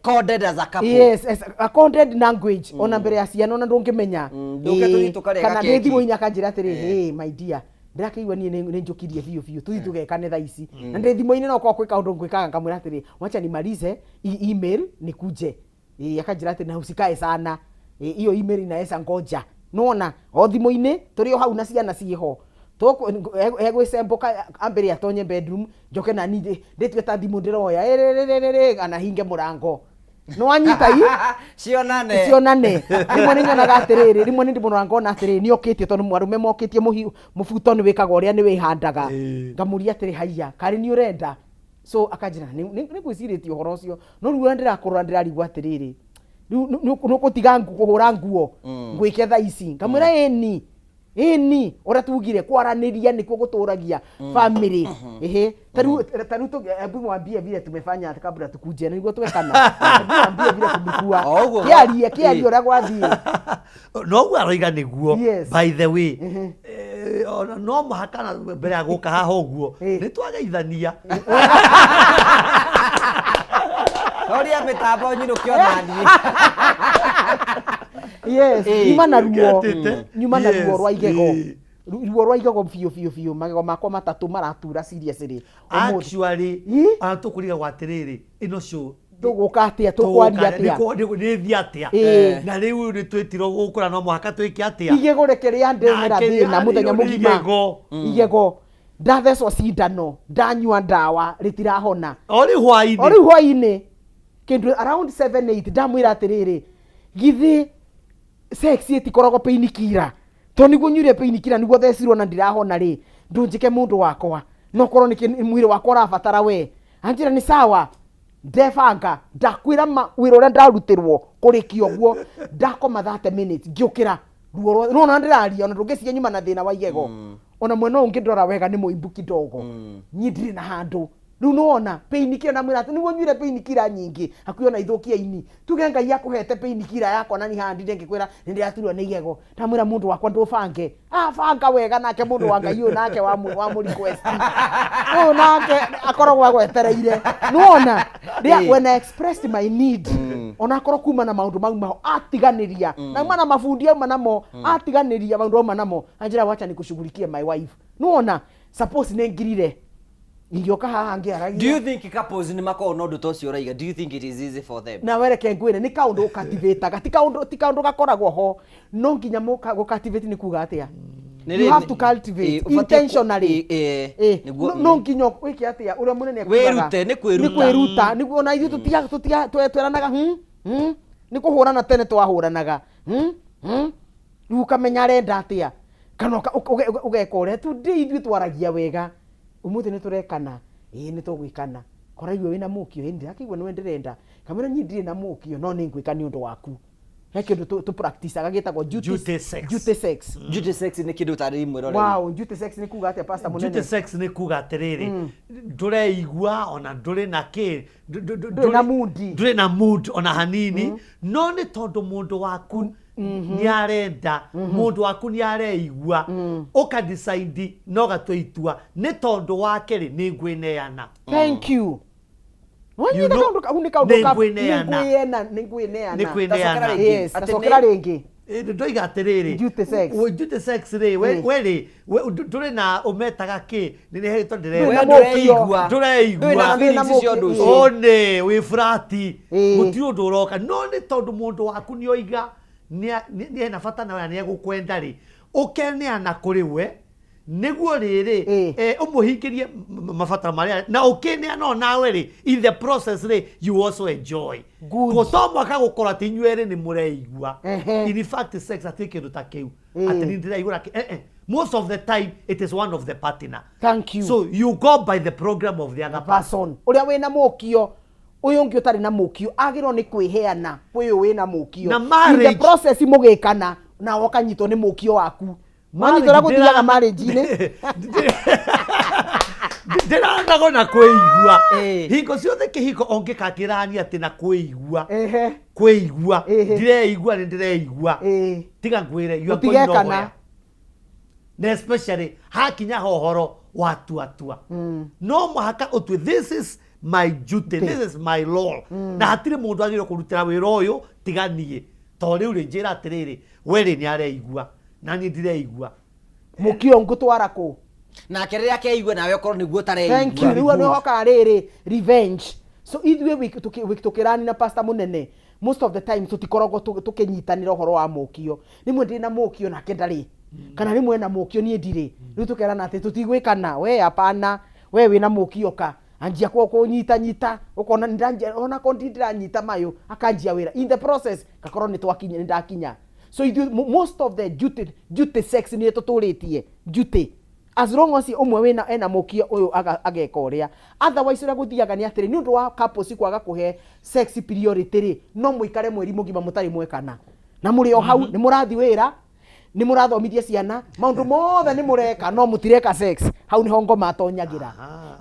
Coded as a couple. Yes, a coded language, ona mbere ya ciana, ona ndũngĩmenya. Ndũke tũthiĩ tũkarĩe Kana ndĩ gakeki. thimũ-inĩ akanjĩra atĩrĩ, "Hey my dear, ndĩrakĩigua niĩ nĩ njũkirie biũ biũ, tũthiĩ tũgekane thaa ici." Na ndĩ thimũ-inĩ no korwo kwĩ kaũndũ ngwĩkaga, ngamwĩra atĩrĩ, "Wacha nimalize hii email nikuje." Akanjĩra atĩ na usikae sana. Hiyo email inaweza ngoja. Nona o thimũ-inĩ tũrĩ o hau na ciana ciĩho, egwĩcembũka ambere atonye bedroom, njoke na niĩ ndĩtue ta thimũ ndĩroya ĩrĩrĩrĩrĩ, kana hinge mũrango. Nĩwanyita i? Cionane. Cionane. Rĩmwe nĩ nyonaga atĩrĩrĩ, rĩmwe nĩ ndĩmũrora ngona atĩrĩrĩ, nĩ okĩtie, tondũ arũme mokĩtie mũbuto nĩ wĩkaga ũrĩa nĩ wĩhandaga. Ngamũria atĩrĩ, "Haiya, karĩ nĩ ũrenda?" So akanjĩra, "Nĩ ngwĩcirĩtie ũhoro ũcio, no rĩu ũrĩa ndĩrakũrora ndĩrarigwo atĩrĩrĩ, rĩu nĩ ũgũtiga kũhũra nguo ngwĩke thaa ici?" Ngamwĩra, "Ĩni, ĩni." Ũrĩa tugire, kwaranĩria nĩkuo gũtũragia family. Ehe, tarĩu hebu mwambie vile tumefanya kabla tukuje, nĩguo twekana. Hebu mwambie vile tulikuwa. O ũguo. Kĩarie, kĩarie ũrĩa gwathiĩ. Noguo aroiga nĩguo. By the way, ona no mũhaka na mbere ya gũka haha ũguo nĩ twageithania. Horia mĩtambo nyinũke onaniĩ. Yes, nyuma na ruo. Nĩũkĩtĩte? Nyuma na ruo rwa igego. Ruo rwa igego biũ biũ biũ, magego makwa matatũ maratura seriously ũmũthĩ. Actually, ona tũkũrigagwo atĩrĩrĩ, ĩno show Tũgũka atĩa, tũkwaria atĩa? Nĩthiĩ atĩa? Na rĩu nĩ twĩtirwo gũkũ na no mũhaka twĩke atĩa? Igego reke rĩandehera Nake thĩna mũthenya rĩarĩirwo nĩ mũgima. igego. Igego, ndathecwo cindano, ndanyua ndawa, rĩtirahona. O rĩu hwainĩ. O rĩu hwainĩ kĩndũ around 7 8, ndamwĩra atĩrĩrĩ, "Githĩ sex ĩtikoragwo pain killer? To nĩguo nyuire pain killer, nĩguo thecirwo na ndirahona rĩ, ndũnjĩke mũndũ wakwa, no korwo nĩ mwĩrĩ wakwa ũrabatara we." Anjĩra nĩ sawa. Ndebanga, ndakwĩra ma, wĩra ũrĩa ndarutĩrwo kũrĩkia ũguo, ndakoma 30 minutes, ngĩũkĩra ruo rwa nona ndĩraria, ona ndũngĩciria nyuma na thĩna wa igego. Ona mwena ũyũ ũngĩ ndora wega nĩ mũimbu kidogo, niĩ ndirĩ na handũ rĩu. Nĩwona pain killer, ndamwĩra atĩ nĩguo nyuire pain killer nyingĩ hakuhĩ ona ithũkia ini. Tuge Ngai akũhete pain killer yakwa na ni haha ndinde ngĩkwĩra nĩ ndĩraturwo nĩ igego. Ndamwĩra, "Mũndũ wakwa, ndũbange." Abanga wega nake mũndũ wa Ngai ũyũ, nake wa mũ request ũyũ, nake akoragwo agwetereire. Nĩwona rĩa when I expressed my need, ona akorwo kuma na maũndũ mau mao atiganĩria, na auma na mabundi, auma namo atiganĩria maũndũ auma namo, anjĩra, "Wacha nikushughulikie my wife." Nĩwona suppose nĩ ngirire. Ingĩũka haha Do ngĩaragia. you think couples nĩ makoragwo na ũndũ ta ũcio ũraiga? Do you think it is easy for them? Na wereke ngwĩre nĩ kaũndũ ũkativĩtaga, ti kaũndũ gakoragwo ho. No nginya gũkativate nĩ kuga atĩa? Nĩ You rĩ- have to cultivate ĩ, ũbatiĩ intentionally. ĩ, Ĩ, nĩguo- no nginya wĩke atĩa ũrĩa mũnene akugaga. Wĩrute, nĩ kwĩruta. Nĩ kwĩruta. Nĩguo ona ithuĩ tũtiga tweranaga nĩ kũhũrana tene twahũranaga. Rĩu ũkamenya arenda atĩa. Kana ũgeka ũrĩa today ithuĩ twaragia wega. Ũmũthĩ nĩ tũrekana. Ĩĩ nĩ tũgwĩkana. Koraigua wĩna mũkio, ĩĩ ndĩrakĩigua nĩwe ndĩrenda. Kamwĩra niĩ ndirĩ na mũkio no nĩ ngwĩka nĩ ũndũ waku. He kĩndũ tũ practice-aga gĩtagwo Duty sex. Duty sex. Duty sex nĩ kĩndũ ũtarĩ mwĩroreri. Wow, duty sex nĩ kuga atĩa pastor mũnene? Duty sex nĩ kuga atĩrĩrĩ, ndũreigua ona ndũrĩ na kĩ, Ndũrĩ na mood. Ndũrĩ na mood ona hanini, no nĩ tondũ mũndũ waku nĩ arenda, mũndũ waku nĩ areigua, ũka decide na ũgatua itua nĩ tondũ wake rĩ, nĩ ngwĩneana. Thank you. You Wanyita know, kaũndũ kau nĩ kaũndũ ka nĩ ngwĩneana. nĩ ngwĩneana. Nĩ kwĩneana. Tacokera rĩngĩ. Yes, Atĩ tacokera nĩ- rĩngĩ. Ndoiga atĩrĩrĩ, Duty sex. Duty sex rĩ, we rĩ, ndũrĩ na ũmetaga kĩ, nĩ nĩ herĩtwo Ndũrĩ We na ndĩrera. ndũreigua. Ndũreigua. Ndũrĩ na Ndũrĩ na feelings cia ũndũ mũkio. ũcio. One wĩ furati, Ĩĩ. gũtirĩ ũndũ ũroka, no nĩ tondũ mũndũ waku nĩ oiga nĩ ena bata nawe na nĩ egũkwenda rĩ, ũkeneana kũrĩ we nĩguo rĩrĩ, ũmũhingĩrie mabataro marĩa na ũkĩneana onawe rĩ, in the process rĩ, you also enjoy. Good. To mwaka gũkorwo atĩ inyuĩ erĩ nĩ mũreigua. Ehe. In fact sex hatirĩ kĩndũ ta kĩu atĩ nĩ ndĩraigua most of the time it is one of the partner. Thank you. So you go by the program of the other person. Person. Ũrĩa wĩna mũkio, ũyũ ũngĩ ũtarĩ na mũkio agĩrĩirwo nĩ kwĩheana kwĩ ũyũ wĩna mũkio. Na In the marriage- process mũgĩkana nawe ũkanyitwo nĩ mũkio waku. Mwanyitwo ũrĩa gũthiaga marriage-inĩ. Ndĩranago na kwĩigua hingo ciothe kĩhiko ũngĩkakĩrania atĩ na kwĩigua, kwĩigua ndireigua nĩ ndĩreigua, tiga ngwĩre, you are going Mũtigekana. nowhere. Na especially hakinya hohoro wa tua tua, no mũhaka ũtue this is my duty, this is my law, na hatirĩ mũndũ agĩrĩirwo kũrutĩra wĩra ũyũ tiga niĩ. To rĩu rĩ, njĩra atĩrĩrĩ, we rĩ nĩ areigua na niĩ ndireigua. Mũkio ngũtwara kũ? Nake rĩrĩa akeigua nawe ũkorwo nĩguo ũtareigua. Thank you. Rĩu nĩ hokaga rĩrĩ revenge. So ithuĩ tũkĩrani na pastor mũnene, most of the time tũtikoragwo tũkĩnyitanĩra ũhoro wa mũkio. Rĩmwe ndĩ na mũkio nake ndarĩ. Kana rĩmwe ena mũkio niĩ ndirĩ. Rĩu tũkerana atĩ tũtigwĩkana, we hapana, we wĩna mũkio ka. Anjia kũnyita nyita, ũkona nĩ ona ko ndĩranyita mayũ, akanjia wĩra. In the process gakorwo nĩ twakinya, nĩ ndakinya. So ithuĩ most of the duty sex nĩ tũtũrĩtie duty. As long as ũmwe wĩna ena mũkio ũyũ ageka ũrĩa. Otherwise ũrĩa gũthiaga nĩ atĩrĩ, nĩ ũndũ wa couples kwaga kũhe sex priority rĩ, no mũikare mweri mũgima mũtarĩ mwekana. Na mũrĩ o hau, nĩ mũrathiĩ wĩra, nĩ mũrathomithia ciana, maũndũ mothe nĩ mũreka, no mũtireka sex. Hau nĩho ngoma atonyagĩra.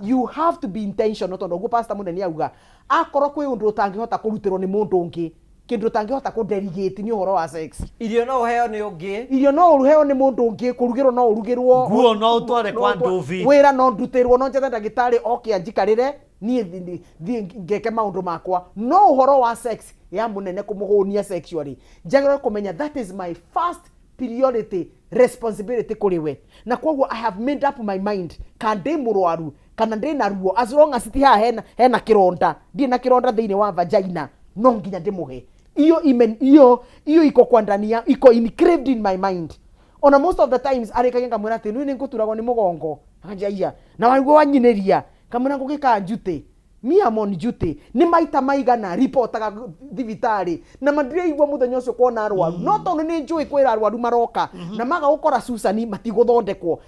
You have to be intentional, tondũ ũguo pastor mũnene auga, akorwo kwĩ ũndũ ũtangĩhota kũrutĩrwo nĩ mũndũ ũngĩ, kĩndũ ũtangĩhota kũdelegate nĩ ũhoro wa sex. Irio no ũheo nĩ ũngĩ. Irio no ũheo nĩ mũndũ ũngĩ, kũrugĩrwo no ũrugĩrwo. Nguo no ũtware kwa No ũtware. Nduvi. Wĩra no ndutĩrwo, no njethe ndagĩtarĩ oke anjikarĩre, niĩ thiĩ ngeke maũndũ makwa. No ũhoro wa sex ya mũnene kũmũhũnia sexually, njagĩrĩirwo kũmenya that is my first priority responsibility kũrĩ we. Na koguo I have made up my mind, kana ndĩ mũrwaru kana ndĩ na ruo, as long as ti haha hena kĩronda, ndirĩ na kĩronda thĩinĩ wa vagina, no nginya ndĩmũhe. Iyo ime, iyo, iyo iko kwa ndani ya, iko engraved in my mind. Ona most of the times arĩkagia ngamwĩra atĩ niĩ nĩngũturagwo nĩ mũgongo. Akanjia iya. Na waigua wanyinĩria, ngamwĩra ngũgĩka duty. Me am on duty. Nĩ maita maigana ripotaga thibitarĩ na mandiraigua mũthenya ũcio kuona arwaru. No tondũ nĩ njũĩ kwĩra arwaru maroka na maga gũkora Susan matigũthondekwo.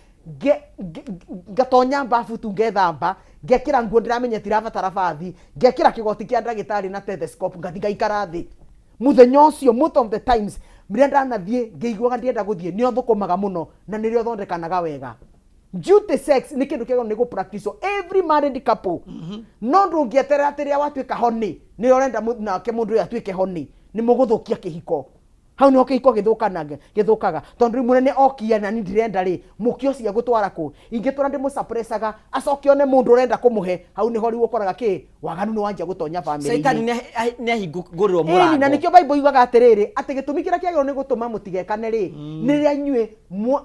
Ngatonya mbabu tu ngethamba, ngekĩra nguo ndĩramenya tirabatara bathi, ngekĩra kĩgoti kĩa ndagĩtarĩ na stethoscope, ngathi ngaikara thĩ. Mũthenya ũcio most of the times rĩrĩa ndanathiĩ ngĩiguaga ndienda gũthiĩ, nĩ ũthũkũmaga mũno na nĩrĩo ũthondekanaga wega. Duty sex nĩ kĩndũ kĩagĩrĩirwo nĩ gũ-practice every married couple. No ndũngĩeterera atĩ rĩrĩa watuĩka honi, nĩrĩo ũrenda nake mũndũ ũyũ atuĩke honi, nĩ mũgũthũkia kĩhiko. Hau niho kĩhiko gĩthũkanaga gĩthũkaga, tondũ rĩu mũnene okia na niĩ ndirenda rĩ, mũkĩ ũcio egũtwara kũ? Ingĩtũra ndĩmũsuppressaga acoke one mũndũ ũrenda kũmũhe, hau nĩho rĩu ũkoraga kĩ waganu nĩ wanjia gũtonya Caitani bamĩrĩ-inĩ. nĩ ahingũrĩrwo Ĩni, na mũrango. nĩkĩo Bible yugaga atĩrĩrĩ, atĩ gĩtũmi kĩrĩa kĩagĩrĩirwo nĩ gũtũma mũtigekane rĩ, nĩ rĩrĩa inyuĩ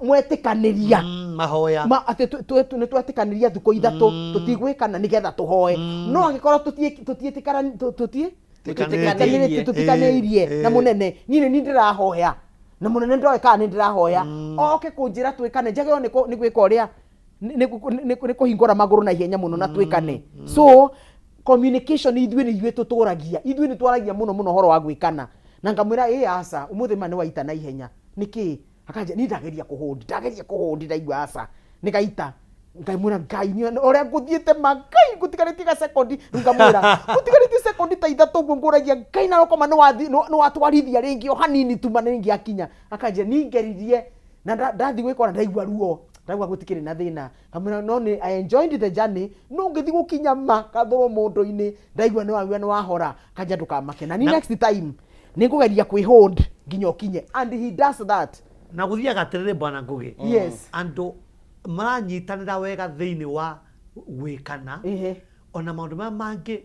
mwetĩkanĩria. Mahoya. Ma, atĩ nĩ twetĩkanĩria thukũ ithatũ tũtigwĩkana nĩgetha tũhoe. No angĩkorwo tũtiĩtĩkara- tũtiĩ Tũtikanĩirie. Tũtikanĩirie na mũnene, niĩ nĩ niĩ ndĩrahoya na mũnene ndoĩ kana nĩ ndĩrahoya, oke kũnjĩra twĩkane, njagĩrĩirwo nĩ gwĩka ũrĩa nĩ kũhingũra magũrũ na ihenya mũno na twĩkane. So communication, ithuĩ nĩ ithuĩ tũtũragia, ithuĩ nĩ twaragia mũno mũno ũhoro wa gwĩkana, na ngamwĩra ĩ aca, ũmũthĩ ma nĩ waita na ihenya nĩkĩ? Akanja niĩ ndageria kũhũndi, ndageria kũhũndi, ndaigua aca nĩ gaita. Ngamwĩra Ngai nĩ ũrĩa ngũthiĩte ma Ngai ngũtigarĩtie ga sekondi, rĩu ngamwĩra ngũtigarĩtie sekondi ta ithatũ ũguo, ngũragia Ngai na rokoma nĩ watwarithia rĩngĩ o hanini tu ma nĩ ingĩakinya. Akanjĩra niĩ ngeririe na ndathiĩ gwĩka ona ndaigua ruo, ndaigua gũtikĩrĩ na thĩna. Ngamwĩra no nĩ I enjoyed the journey, no ngĩthiĩ gũkinya ma ngathũrwo mũndũ-inĩ, ndaigua nĩ waigua nĩ wahora. Kanja ndũkamake na ni next time nĩ ngũgeria kwĩ hold nginya ũkinye, and he does that. Na gũthiaga atĩrĩrĩ, bwana Ngũgĩ, Yes. andũ maranyitanĩra wega thĩinĩ wa gwĩkana, ona maũndũ marĩa mangĩ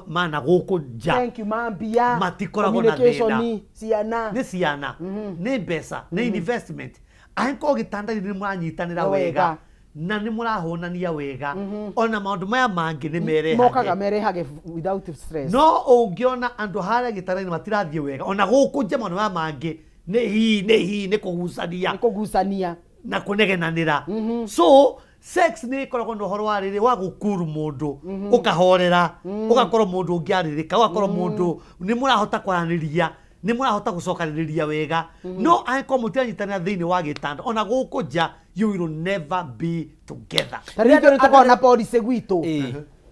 mana gũkũ nja Thank you, mambia matikoragwo na communication, thĩna. Ciana. Nĩ ciana, nĩ mbeca, nĩ investment. Angĩkorwo gĩtanda-inĩ nĩ mũranyitanĩra Wega. Wega na nĩ mũrahũnania wega, ona maũndũ maya mangĩ nĩ merehage. Mokaga merehage without stress. No ũngĩona andũ harĩa gĩtanda-inĩ matirathiĩ wega, ona gũkũ nja maũndũ maya mangĩ nĩ hii nĩ hii nĩ kũgucania. Nĩ kũgucania. Na kũnegenanĩra. So sex nĩ ĩkoragwo na ũhoro wa rĩrĩ wa gũkuru mũndũ, ũkahorera, ũgakorwo mũndũ ũngĩarĩrĩka, ũgakorwo mũndũ nĩ mũrahota kwaranĩria, nĩ mũrahota gũcokanĩrĩria wega. No angĩkorwo mũtiranyitanĩra thĩinĩ wa gĩtanda, ona gũkũ nja you will never be together. Ta rĩu ithuĩ nĩ tũkoragwo na policy gwitũ,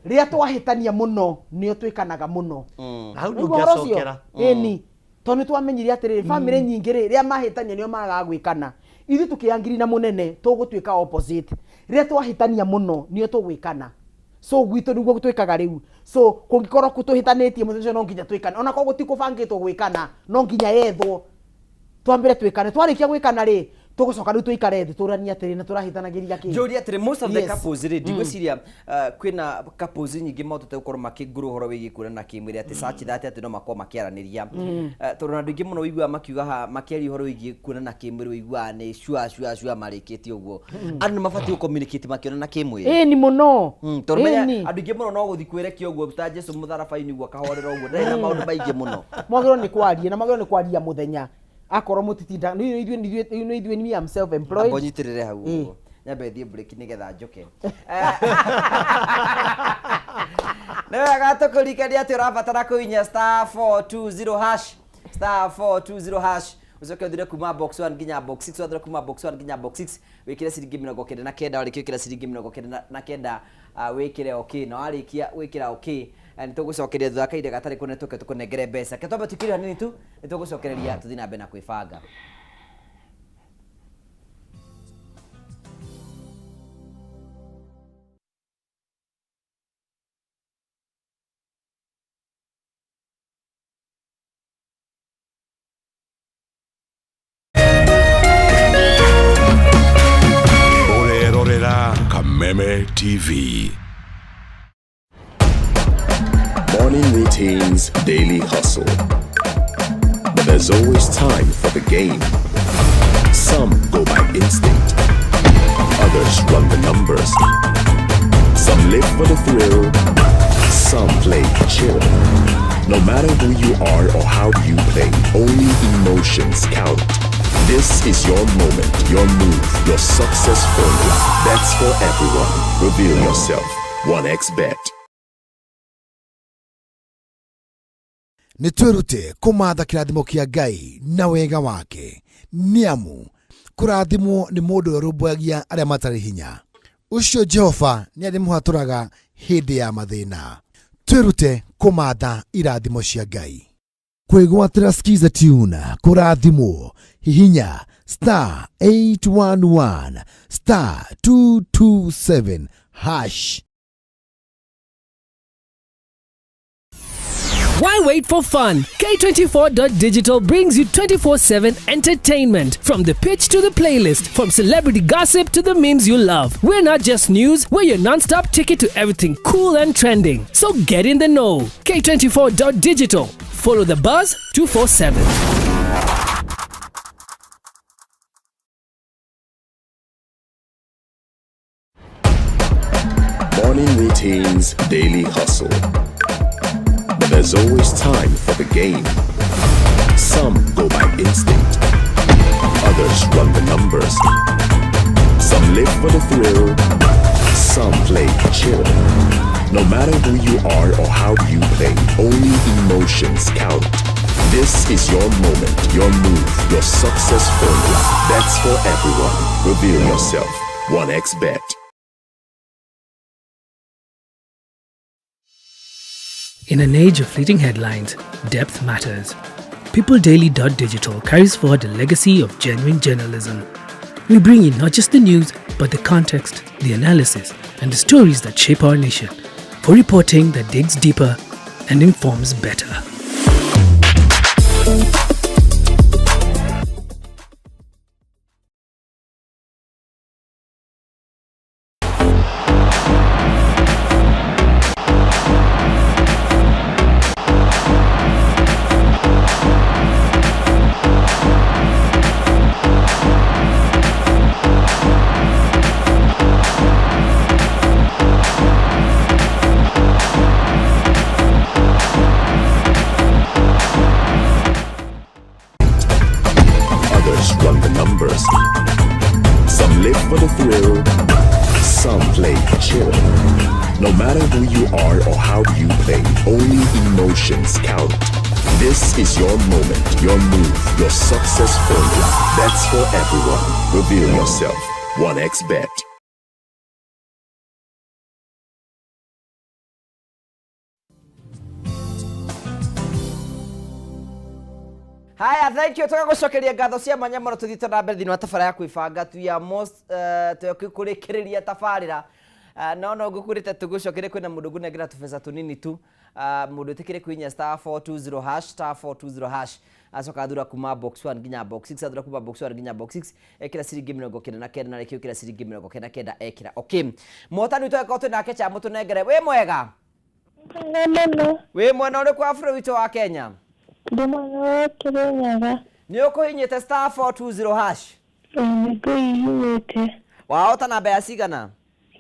rĩrĩa twahĩtania mũno nĩo twĩkanaga mũno. Na hau Nĩguo ũhoro ũcio? ndũngĩacokera. Ĩni, tondũ nĩ twamenyire atĩrĩrĩ, bamĩrĩ nyingĩ rĩ, rĩrĩa mahĩtania nĩo magaga gwĩkana. Ithuĩ tũkĩangiri na mũnene tũgũtuĩka opposite, rĩrĩa twahĩtania mũno nĩo tũgwĩkana. So gwitũ nĩguo twĩkaga rĩu. So kũngĩkorwo tũhĩtanĩtie mũthenya ũcio no nginya twĩkane, ona korwo gũtikũbangĩtwo gwĩkana, no nginya yethwo twambĩre twĩkane. Twarĩkia gwĩkana rĩ, tũgũcoka rĩu tũikare thĩ tũranie atĩrĩ, na tũrahĩtanagĩria kĩ? Njũria atĩrĩ, most of the couples rĩ, ndigwĩciria kwĩna couples nyingĩ mahotete gũkorwo makĩngũrũ ũhoro wĩgiĩ kuonana kĩmwĩrĩ atĩ such that atĩ no makorwo makĩaranĩria. Tondũ na andũ aingĩ mũno ũiguaga makiuga haha makĩaria ũhoro wĩgiĩ kuonana kĩmwĩrĩ, ũiguaga nĩ cua cua cua marĩkĩtie ũguo. Andũ nĩ mabatiĩ gũ-communicate makĩonana kĩmwĩrĩ. Ĩni mũno. Tondũ menya Ĩni. andũ aingĩ mũno no gũthiĩ kwĩrekia ũguo ta Jesu mũtharaba-inĩ ũguo akahorera ũguo, ndarĩ na maũndũ maingĩ mũno. Mwagĩrĩirwo nĩ kwaria, na mwagĩrĩirwo nĩ kwaria mũthenya akorwo mũtitinda nĩ ithuĩ nĩ ithuĩ niĩ am self employed. Amba ũnyitĩrĩre hau ũguo, nyambe thiĩ break nĩgetha njũke. Nĩ wega tũkũririkania atĩ ũrabatara kũhihinya *420 hash, *420 hash, ũcoke ũthire kuma box 1 nginya box 6. Wathira kuma box 1 nginya box 6, wĩkĩre ciringi 99. Warĩkia gwĩkĩra ciringi 99, wĩkĩre okay, na warĩkia gwĩkĩra okay, nĩ tũgũcokeria thutha wa kahinda gatarĩ kũnene tũke tũkũnengere mbeca. Ke twambe tũikĩre hanini tu, nĩ tũgũcokereria tũthiĩ na mbere na kwĩbanga. Ũrerorera Kameme TV. Morning routines, daily hustle. But there's always time for the game. Some go by instinct, others run the numbers. Some live for the thrill, some play chill. No matter who you are or how you play, only emotions count. This is your moment, your move, your success formula. That's for everyone. Reveal yourself. 1xBet. Nĩ twĩrute kũmatha kĩrathimo kĩa Ngai na wega wake, nĩ amu kũrathimwo nĩ mũndũ ũrĩa ũrũmbũyagia arĩa matarĩ hinya. Ũcio Jehova nĩ arĩmũhatũraga hĩndĩ ya mathĩna. Twĩrute kũmatha irathimo cia Ngai. Kwĩgwatĩra Skiza Tune kũrathimwo, hihinya star 811 star 227 hash. Why wait for fun? K24.digital brings you 24 7 entertainment. From the pitch to the playlist, from celebrity gossip to the memes you love. We're not just news, we're your non stop ticket to everything cool and trending. So get in the know. K24.digital. Follow the buzz 247. Morning routines, daily hustle. But there's always time for the game. Some go by instinct, others run the numbers. Some live for the thrill, some play chill. No matter who you are or how you play, only emotions count. This is your moment, your move, your success formula. That's for everyone. Reveal yourself. 1xBet. In an age of fleeting headlines, depth matters. PeopleDaily.digital carries forward a legacy of genuine journalism. We bring you not just the news, but the context, the analysis, and the stories that shape our nation. For reporting that digs deeper and informs better. Others run the numbers. Some live for the thrill, some play chill. No matter who you are or how you play, only emotions count. This is your moment, your move, your success formula. That's for everyone. Reveal yourself. 1xBet. Haya, thank you. Tũgagũcokeria ngatho cia mwanya mũno tũthiĩte na mbere thĩinĩ wa tabarĩra ya kwĩbanga tu ya most kũrĩkĩrĩria tabarĩra. No no ngũkwĩrĩte tũgũcokerie kwĩna mũndũ ngũnengera tũbeca tũnini tu. Mũndũ ĩtĩkĩre kũhihinya star 420 hash star 420 hash acoka athura kuma box 1 nginya box 6 athura kuma box 1 nginya box 6 ekĩra ciringi 99 na rĩkĩ ũkĩra ciringi 99 ekĩra okay mũhotani witũ angĩkorwo twĩ nake cha mũtũnengere wĩ mwega Mwega mũno. wĩ mwena ũrĩkũ wa bũrũri witũ wa Kenya Ndĩ mwena wa Kĩrĩnyaga. nĩ ũkũhihinyĩte star 420 hash Ĩĩ nĩngũhihinyĩte. wahota na mbeca cigana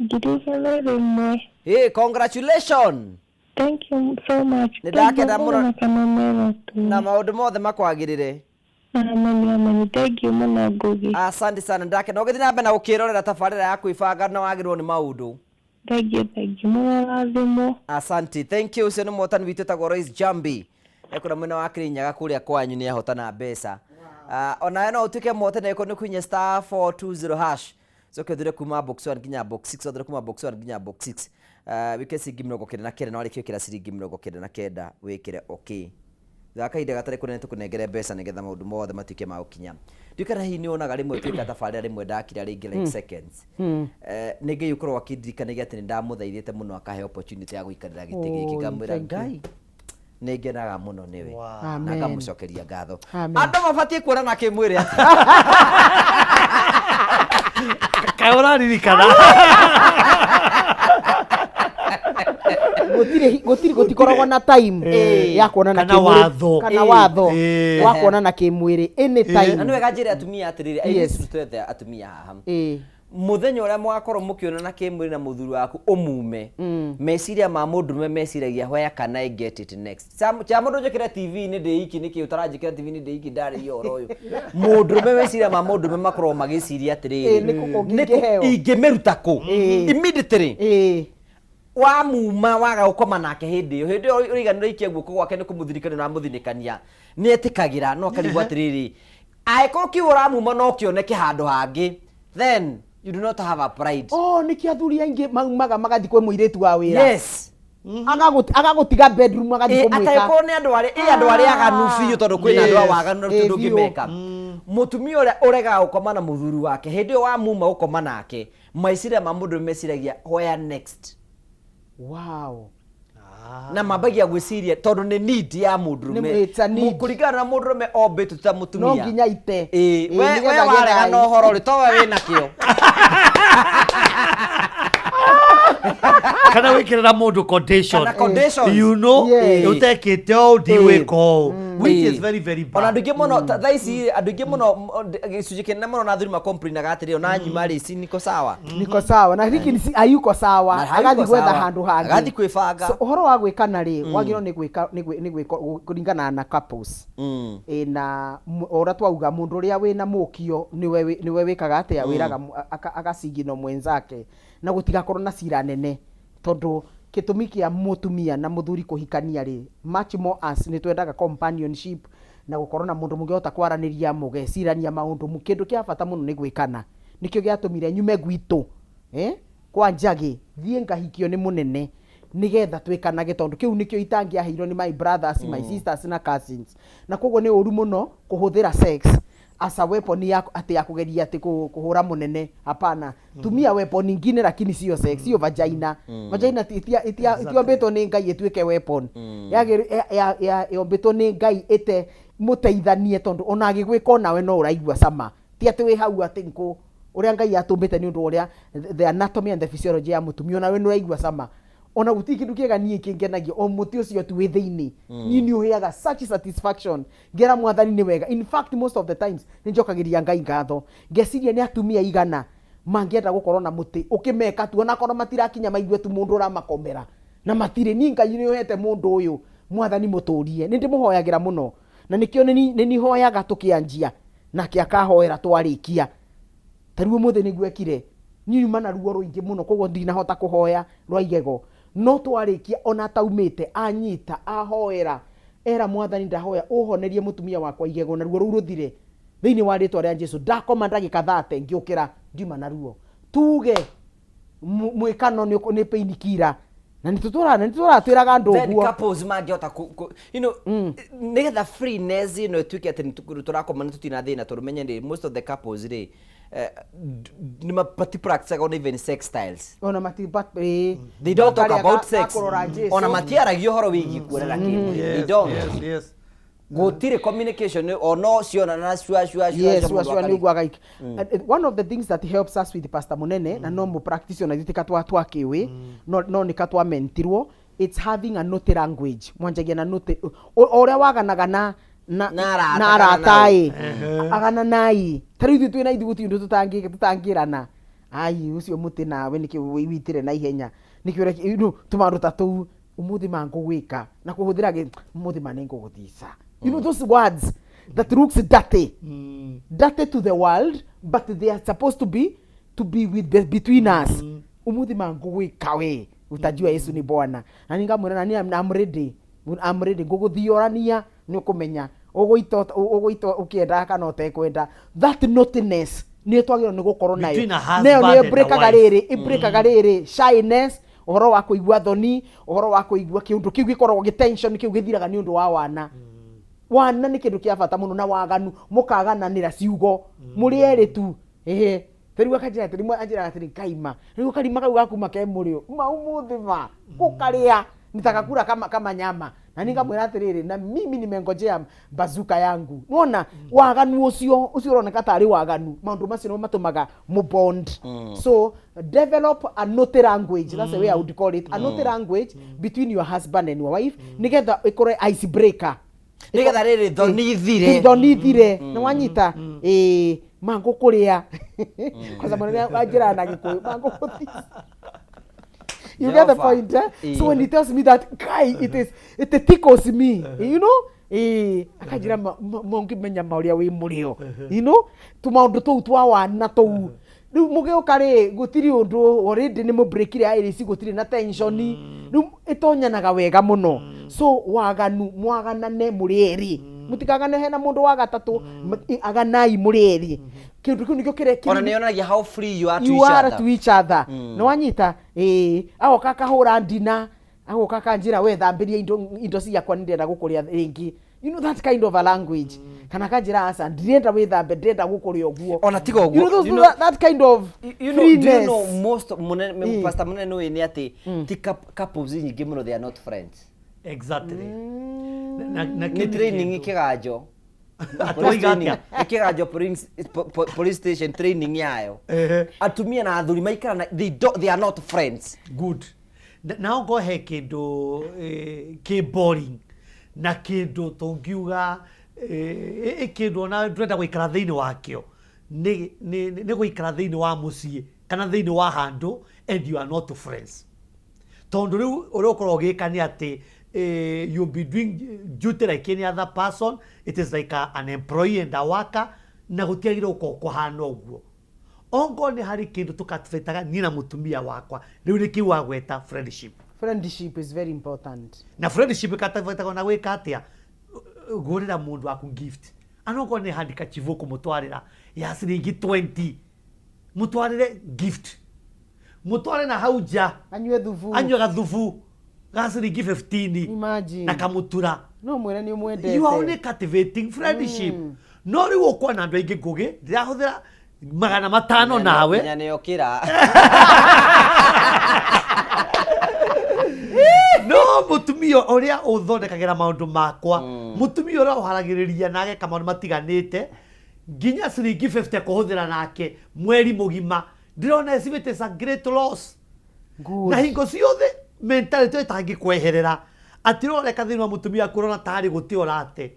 100,000. Hey, congratulations Thank you so much. Nĩ ndakena mũno. Na kamemero tu. na maũndũ mothe makwagĩrĩre Amen, amen. Thank you mũno Ngugi. asante sana ndakena ũgĩthiĩ na mbere na gũkĩrorera tabarĩra ya kwĩbanga na wagĩrĩrwo nĩ maũndũ Thank you, thank you. Mũrathimwo. asante thank you ũcio nĩ mũhotani witũ etagwo Royce Jambi ekũra mwena wa Kĩrĩnyaga kũrĩa kwanyu nĩ ahotana mbeca Ah, onawe no ũtuĩke mũhotani angĩkorwo nĩ kũhihinya star 420 hash coke ũthure kuma box 1 nginya box 6 ũthure kuma box 1 nginya box 6 wĩke ciringi 99 na warĩkia gwĩkĩra ciringi 99 wĩkĩre okay thutha wa kahinda gatarĩ kũnene tũkũnengere mbeca nĩgetha maũndũ mothe matuĩke ma gũkinya ndiũĩ kana hihi nĩ wonaga rĩmwe twĩka tabarĩra rĩmwe ndakira rĩngĩ like seconds Eh, nĩ Ngai ũkorwo akĩndirikanagia atĩ nĩ ndamũthaithĩte mũno akahe opportunity ya gũikarĩra gĩtĩ gĩkĩ Oi, ngamwĩra thank you. Ngai nĩ ngenaga mũno nĩwe na Amen. ngamũcokeria ngatho Amen. andũ mabatiĩ kuonana kĩmwĩrĩ atĩa Kaĩ ũraririkana Gũtirĩ gũtirĩ gũtikoragwo na time Eh. ya kuonana Kana kĩmwĩrĩ watho. kana Eh. watho Eh. wa kuonana kĩmwĩrĩ anytime na nĩ wega njĩre atumia atĩrĩrĩ Yes. airĩtu twethe atumia haha Eh. muthenya ũrĩa mũgakorwo mũkĩonana kĩmwĩrĩ na mũthuri waku ũmume meciria ma mũndũrũme meciragia where can I get it next cha mũndũ njĩkĩre tv-inĩ ndĩ iki nĩkĩ ũtaranjĩkĩra tv-inĩ ndĩ iki ndarĩria ũhoro ũyũ mũndũrũme meciria ma mũndũrũme makoragwo magĩciria atĩrĩrĩ Eh, nĩ kũ kũngĩ nĩ kũ ingĩheo? ingĩmĩruta kũ Eh. immediately Eh. wamuma waga gũkoma nake hĩndĩ ĩyo hĩndĩ ĩyo ũriganĩrwo ikia guoko gwake nĩ kũmũthirikania ũramũthinĩkania nĩ etĩkagĩra no akarigwo atĩrĩrĩ angĩkorwo kiu ũramuma no kĩoneke handũ hangĩ then you do not have a pride Oh, nĩkĩo athuri aingĩ maumaga magathiĩ kwĩ mũirĩtu wa wĩra yes Agagũtiga bedroom agathiĩ kũmwĩka atangĩkorwo nĩ andũ arĩa ĩ andũ arĩa aganu biũ tondũ kwĩna andũ a Yes. waganu na Ĩ, tũndũ biũ. ũngĩmeka mũtumia ũrĩa ũregaga gũkoma na mũthuri wake hĩndĩ ĩyo wamuma gũkoma nake meciria ma mũndũ meciragia where next wow Na mambagia gwĩciria tondũ nĩ need ya mũndũrũme. It's a need. Kũringana na mũndũrũme ombĩtwo ta mũtumia. No nginya ite. Ĩĩ, Ĩĩ, we nĩgetha we warega agĩe na thayũ. ũhoro rĩ, towe wĩ nakĩo. Kana wikirira mundu condition. Kana conditions. You know. Yes. Utekite ũũ, ndigwĩka ũũ, which Ĩĩ. is very very bad. Ona andũ aingĩ mũno thaa ici andũ aingĩ mũno gĩcunjĩ kĩnene mũno na athuri makomplainaga atĩrĩ, ona nyuma rĩ, si niko sawa. Niko sawa na hiki hayuko sawa. Na hayuko Agathiĩ gwetha sawa. handũ hangĩ. Agathiĩ kwĩbanga. So, ũhoro wa gwĩkana rĩ, wagĩrĩirwo nĩ gwĩka nĩ gwĩka kũringana na couples. Ĩ na o ũrĩa twauga, mũndũ ũrĩa wĩna mũkio nĩwe wĩkaga atĩa, wĩraga agacigino mwenzake na gũtigakorwo na cira nene, tondũ gĩtũmi kĩa mũtumia na mũthuri kũhikania rĩ, much more us nĩ twendaga companionship na gũkorwo na mũndũ mũngĩhota kwaranĩria, mũgecirania maũndũ. Kĩndũ kĩa bata mũno nĩ gwĩkana. Nĩkĩo gĩatũmire nyume gwitũ, kwa Njagĩ, thiĩ ngahikio nĩ mũnene nĩgetha twĩkanage, tondũ kĩu nĩkĩo itangĩaheirwo nĩ my brothers, my sisters na cousins. Na koguo nĩ ũru mũno kũhũthĩra sex as a weapon ya atĩ ya kũgeria atĩ kũhũra mũnene. Hapana, tumia weapon ingine, lakini sio sex, sio vagina. Vagina itiombĩtwo nĩ Ngai ĩtuĩke weapon. Yombĩtwo nĩ Ngai ĩte mũteithanie, tondũ ona agĩgwĩka onawe no ũraigua cama, ti atĩ wĩ hau atĩ nkũ ũrĩa Ngai atũmbĩte. Nĩ ũndũ ũrĩa the anatomy and the physiology ya mũtumia, onawe nĩ ũraigua cama. Ona gũtirĩ kĩndũ kĩega niĩ kĩngenagia o mũtĩ ũcio tu wĩ thĩinĩ. Niĩ nĩ ũheaga such satisfaction, ngera Mwathani nĩ wega. In fact, most of the times nĩ njokagĩria Ngai ngatho, ngeciria nĩ atumia igana mangĩenda gũkorwo na mũtĩ ũkĩmeka tu, onakorwo matirakinya, maigue tu mũndũ ũramakomera na matirĩ. Niĩ Ngai nĩ ũhete mũndũ ũyũ, Mwathani mũtũrie, nĩ ndĩmũhoyagĩra mũno, na nĩkĩo nĩ nihoyaga tũkĩanjia nake akahoera twarĩkia. Ta rĩu ũmũthĩ nĩguo ekire, niĩ nyuma na ruo rũingĩ mũno, koguo ndinahota kũhoya rwa igego, no twarĩkia ona ataumĩte anyita ahoera, era Mwathani, ndahoya ũhonerie mũtumia wakwa igego na ruo rũu rũthire thĩinĩ wa rĩtwa rĩa Jesu. Ndakoma ndagĩka 30, ngĩũkĩra ndiuma na ruo. Tuge mwĩkano nĩ pain killer, na nĩ tũtũraga twĩraga andũ Then ũguo. Couples mangĩhota nĩgetha freeness ĩno ĩtuĩke atĩ nĩ tũrakoma nĩ tũtirĩ na thĩna, tondũ menye rĩ, most of the couples rĩ, nĩ mati practice on even sex styles. Ona mati but They don't talk Karĩa about sex. gakũrora Jesu. Ona matiaragia ũhoro wĩgiĩ kuonana kĩmwĩrĩ. They don't. Gũtirĩ communication, ono cionana cua cua cua. Yes, cua mũndũ cua nĩ akarĩ. ũguo agaika. And one of the things that helps us with Pastor Munene, na no mu practice ona ithuĩ tika twakĩũĩ, no nĩ ka twamentirwo, it's having a naughty language. Mwanjagia na naughty, o ũrĩa waganaga na Na arata na kana arata nao. ĩ agananai. Ta rĩu ithuĩ twĩna ithuĩ gũtirĩ ũndũ tũtangĩrana, ai ũcio mũtĩ nawe nĩkĩ wĩitire na ihenya, nĩkĩ ũreki tũmaũndũ ta tũu, ũmũthĩ ma ngũgwĩka na kũhũthĩra ũmũthĩ ma nĩ ngũgũthica. You know those words that looks dirty, dirty to the world, but they are supposed to be with the, between us. Ũmũthĩ ma ngũgwĩka, we utajua Yesu ni Bwana. Na ningamwĩra na niĩ I'm ready, I'm ready, ngũgũthiorania nĩ ũkũmenya ũgũita ũgũita ũkĩendaga kana ũtekwenda. That naughtiness nĩ twagĩrĩirwo nĩ gũkorwo nayo. Between a husband Nayo nĩ and a ĩbrĩkaga wife. rĩrĩ, ĩbrĩkaga rĩrĩ shyness, ũhoro wa kũigua thoni, ũhoro wa kũigua kĩũndũ kĩu gĩkoragwo gĩ tension kĩu gĩthiraga nĩ ũndũ wa wana. Wana nĩ kĩndũ kĩa bata mũno, na waganu mũkagananĩra ciugo mũrĩ erĩ tu. Ĩhĩ, ta rĩu akanjĩra atĩrĩ, rĩmwe anjĩraga atĩrĩ, kaima rĩu karima kau gakuma ke mũrĩo ma ũmũthĩ ma gũkarĩa nitakakula kama nyama. Na ningamwĩra atĩrĩrĩ, na mimi nimengojea bazuka yangu. Nona waganu ũcio ũcio ũroneka tarĩ waganu, maũndũ macio nĩmo matũmaga mũbond. So develop a naughty language, that's the way I would call it, a naughty language between your husband and your wife, nigetha ĩkorwo ice breaker. Nĩgetha rĩrĩ thoni ithire. Thoni ithire, nĩ wanyita ĩĩ mangũkũrĩa, kwanza mũnene anjĩraga na Gĩkũyũ mangũkũthisa. You get the Jehova. point, eh? So when he tells me that guy, it tickles me. Akanjĩra mongĩmenya ma ũrĩa wĩ mũrĩo, tũmaũndũ tũu twa wana tũu. Rĩu mũgĩũka rĩ, gũtirĩ ũndũ, already nĩ mũbreakire iris, gũtirĩ na tension, rĩu ĩtonyanaga wega mũno. So waganu, mwaganane mũrĩ erĩ, mũtikagane hena mũndũ wa gatatũ, aganai mũrĩ erĩ. Kĩndũ kĩu nĩkĩo kĩrĩa Ona nĩ yonanagia how free you are to you each are other. to each other. Nĩ wanyita ĩĩ, agoka akahũra ndina, agoka akanjĩra, we thambĩria indo ciakwa, nĩ ndĩrenda gũkũrĩa rĩngĩ. You know that kind of a language. Kana akanjĩra aca ndirenda wĩthambe, ndĩrenda gũkũrĩa ũguo. Ona tiga ũguo, You know, those, you know- that kind of You know, do you freeness. know most munene, pastor munene nĩ nĩ atĩ ti couples nyingĩ mũno, they are not friends. Exactly. Na Nĩ kĩu nĩ training kĩndũ. kĩganjo. Twoiga atĩa? Nĩ kĩganjo police station training yayo. Atumia na athuri maikara na they don't, they are not friends. Good. Na ongo he kĩndũ kĩ boring na kĩndũ tũngiuga kĩndũ ona ndũrenda gũikara thĩinĩ wakĩo nĩ gũikara thĩinĩ wa mũciĩ kana thĩinĩ wa handũ and you are not friends, tondũ rĩu ũrĩa ũkoragwo ũgĩka nĩ atĩ you'll be doing duty like any other person. It is like an employee and a worker, na gũtiagĩrĩire gũkorwo kũhana ũguo. Ongo nĩ harĩ kĩndũ tũkatubĩtaga niĩ na mũtumia wakwa rĩu nĩ kĩu wagweta, friendship. Friendship is very important. Na friendship ĩkatubĩtagwo na gwĩka atĩa? Gũrĩra mũndũ waku gift, anokorwo nĩ handkerchief ũkũmũtwarĩra ya ciringi 20, mũtwarĩre gift, mũtware na hau nja anyue thubu. Anyue gathubu ga ciringi 15. Imagine. Na kamutura. No mwĩre nĩ ũmwendete. You are only cultivating friendship. No rĩu ũkuona andũ aingĩ, ngũgĩ ndĩrahũthĩra 500 nawe. Nginya nĩ okĩra. No mũtumia ũrĩa ũthondekagĩra maũndũ makwa, mũtumia ũrĩa ũharagĩrĩria na ageka maũndũ matiganĩte, nginya ciringi 50 kũhũthĩra nake mweri mũgima ndĩrona as if it is a great loss. Good. Na hingo ciothe mentality ĩyo ĩtangĩkweherera atĩ ũreka thĩinĩ wa mũtumia waku ũrona tarĩ gũte ũrate,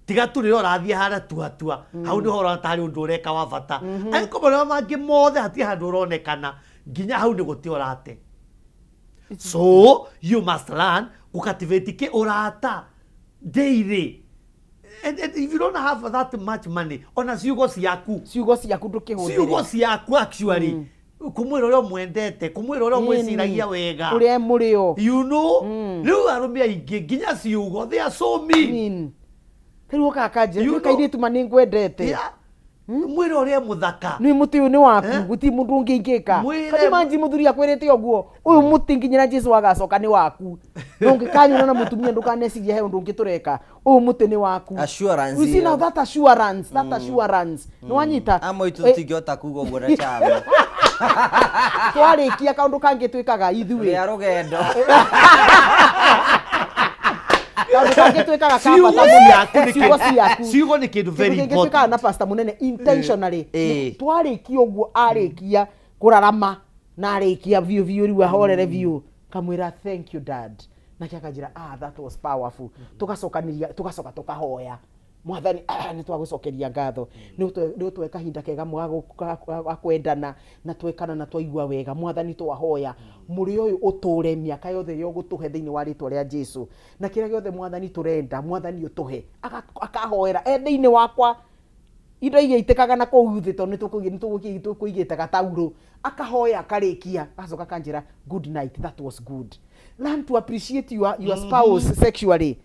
tiga tu rĩrĩa ũrathiĩ harĩa tuatua, hau nĩho ũrona tarĩ ũndũ ũreka wa bata. Angĩkorwo marĩa mangĩ mothe hatirĩ handũ ũronekana, nginya hau nĩ gũte ũrate. So you must learn gũcultivate kĩ ũrata daily, and if you don't have that much money, ona ciugo ciaku. Ciugo ciaku ndũkĩhũthĩre. Ciugo ciaku actually, kumwĩra ũrĩa ũmwendete, kumwĩra ũrĩa ũmwĩciragia wega. Ũrĩa mũrĩo. You know, rĩu arũme aingĩ nginya ciugo they are so mean. Mean. Rĩu ũkaga kanjĩra You know- kairĩtu ma nĩ ngwendete. Yeah. Mwĩre ũrĩa mũthaka. Nĩ mũtĩ ũyũ nĩ waku. Eh? Gũtirĩ mũndũ ũngĩ ingĩka. Mwĩre- Kaĩ mũthuri akwĩrĩte ũguo, ũyũ mũtĩ nginya Jesu agacoka nĩ waku, na ũngĩkanyona na mũtumia ndũkanecirie he ũndũ ũngĩ tũreka, ũyũ mũtĩ nĩ waku. Assurance You see ĩyo. now that assurance, that assurance nĩ wanyita. Amwe itũ tũtingĩhota kuga ũguo na chama. Twarĩkia, kaũndũ kangĩ twĩkaga ithuĩ rĩa rũgendo. Kaũndũ kangĩ twĩkaga ka Ciugo bata mũno. ciaku nĩ Ciugo kĩndũ- ciaku. Ciugo nĩ kĩndũ very Kĩndũ kĩngĩ twĩkaga important. na pastor mũnene intentionally, Eh. twarĩkia ũguo, arĩkia kũrarama na arĩkia biũ biũ, rĩu ahorere biũ, kamwĩra, "Thank you, Dad." Nake akanjĩra, "Ah, that was powerful." Tũgacokanĩria, tũgacoka tũkahoya, "Mwathani, nĩ twagũcokeria ngatho nĩ ũtũhe kahinda kega ga kwendana na twekana na twaigua wega. Mwathani, twahoya mũrĩ ũyũ ũtũre mĩaka yothe ĩrĩa ũgũtũhe thĩinĩ wa rĩtwa rĩa Jesu, na kĩrĩa gĩothe Mwathani tũrenda, Mwathani ũtũhe." Akahoera e thĩinĩ wakwa indo iria itĩkaga na kũu thĩ, tondũ nĩ tũkũigĩte gataurũ. Akahoya, akarĩkia, agacoka akanjĩra, "Good night, that was good." Learn to appreciate your spouse sexually.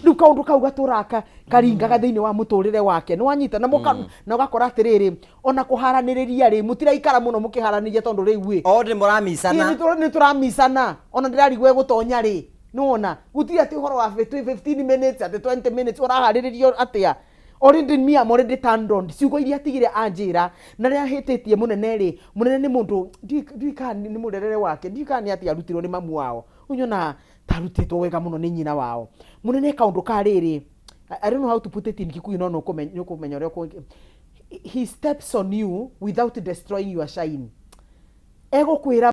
Rĩu kaũndũ kau gatũraka karingaga thĩinĩ wa mũtũrĩre wake, nĩ wanyita? Na mũka na ũgakora atĩrĩrĩ, ona kũharanĩrĩria rĩ, mũtiraikara mũno mũkĩharanĩria, tondũ rĩu ĩ O nĩ mũramicana. Nĩ tũramicana, ona ndĩrarigwo ĩgũtonya rĩ, nĩwona gũtirĩ atĩ ũhoro wa 15 minutes, atĩ 20 minutes ũraharĩrĩrio atĩa. Already me, I'm already turned on. Ciugo iria atigire anjĩra na rĩrĩa hĩtĩtie mũnene rĩ, mũnene nĩ mũndũ ndiũĩ kana nĩ mũrerere wake, ndiũĩ kana nĩ atĩa arutirwo nĩ mamu wao, ũnyona tarutĩtwo wega mũno nĩ nyina wao. Mũnene kaũndũ ka rĩrĩ, I don't know how to put it in Kikuyu, no nĩ ũkũmenya ũrĩa he steps on you without destroying your shine. Egũkwĩra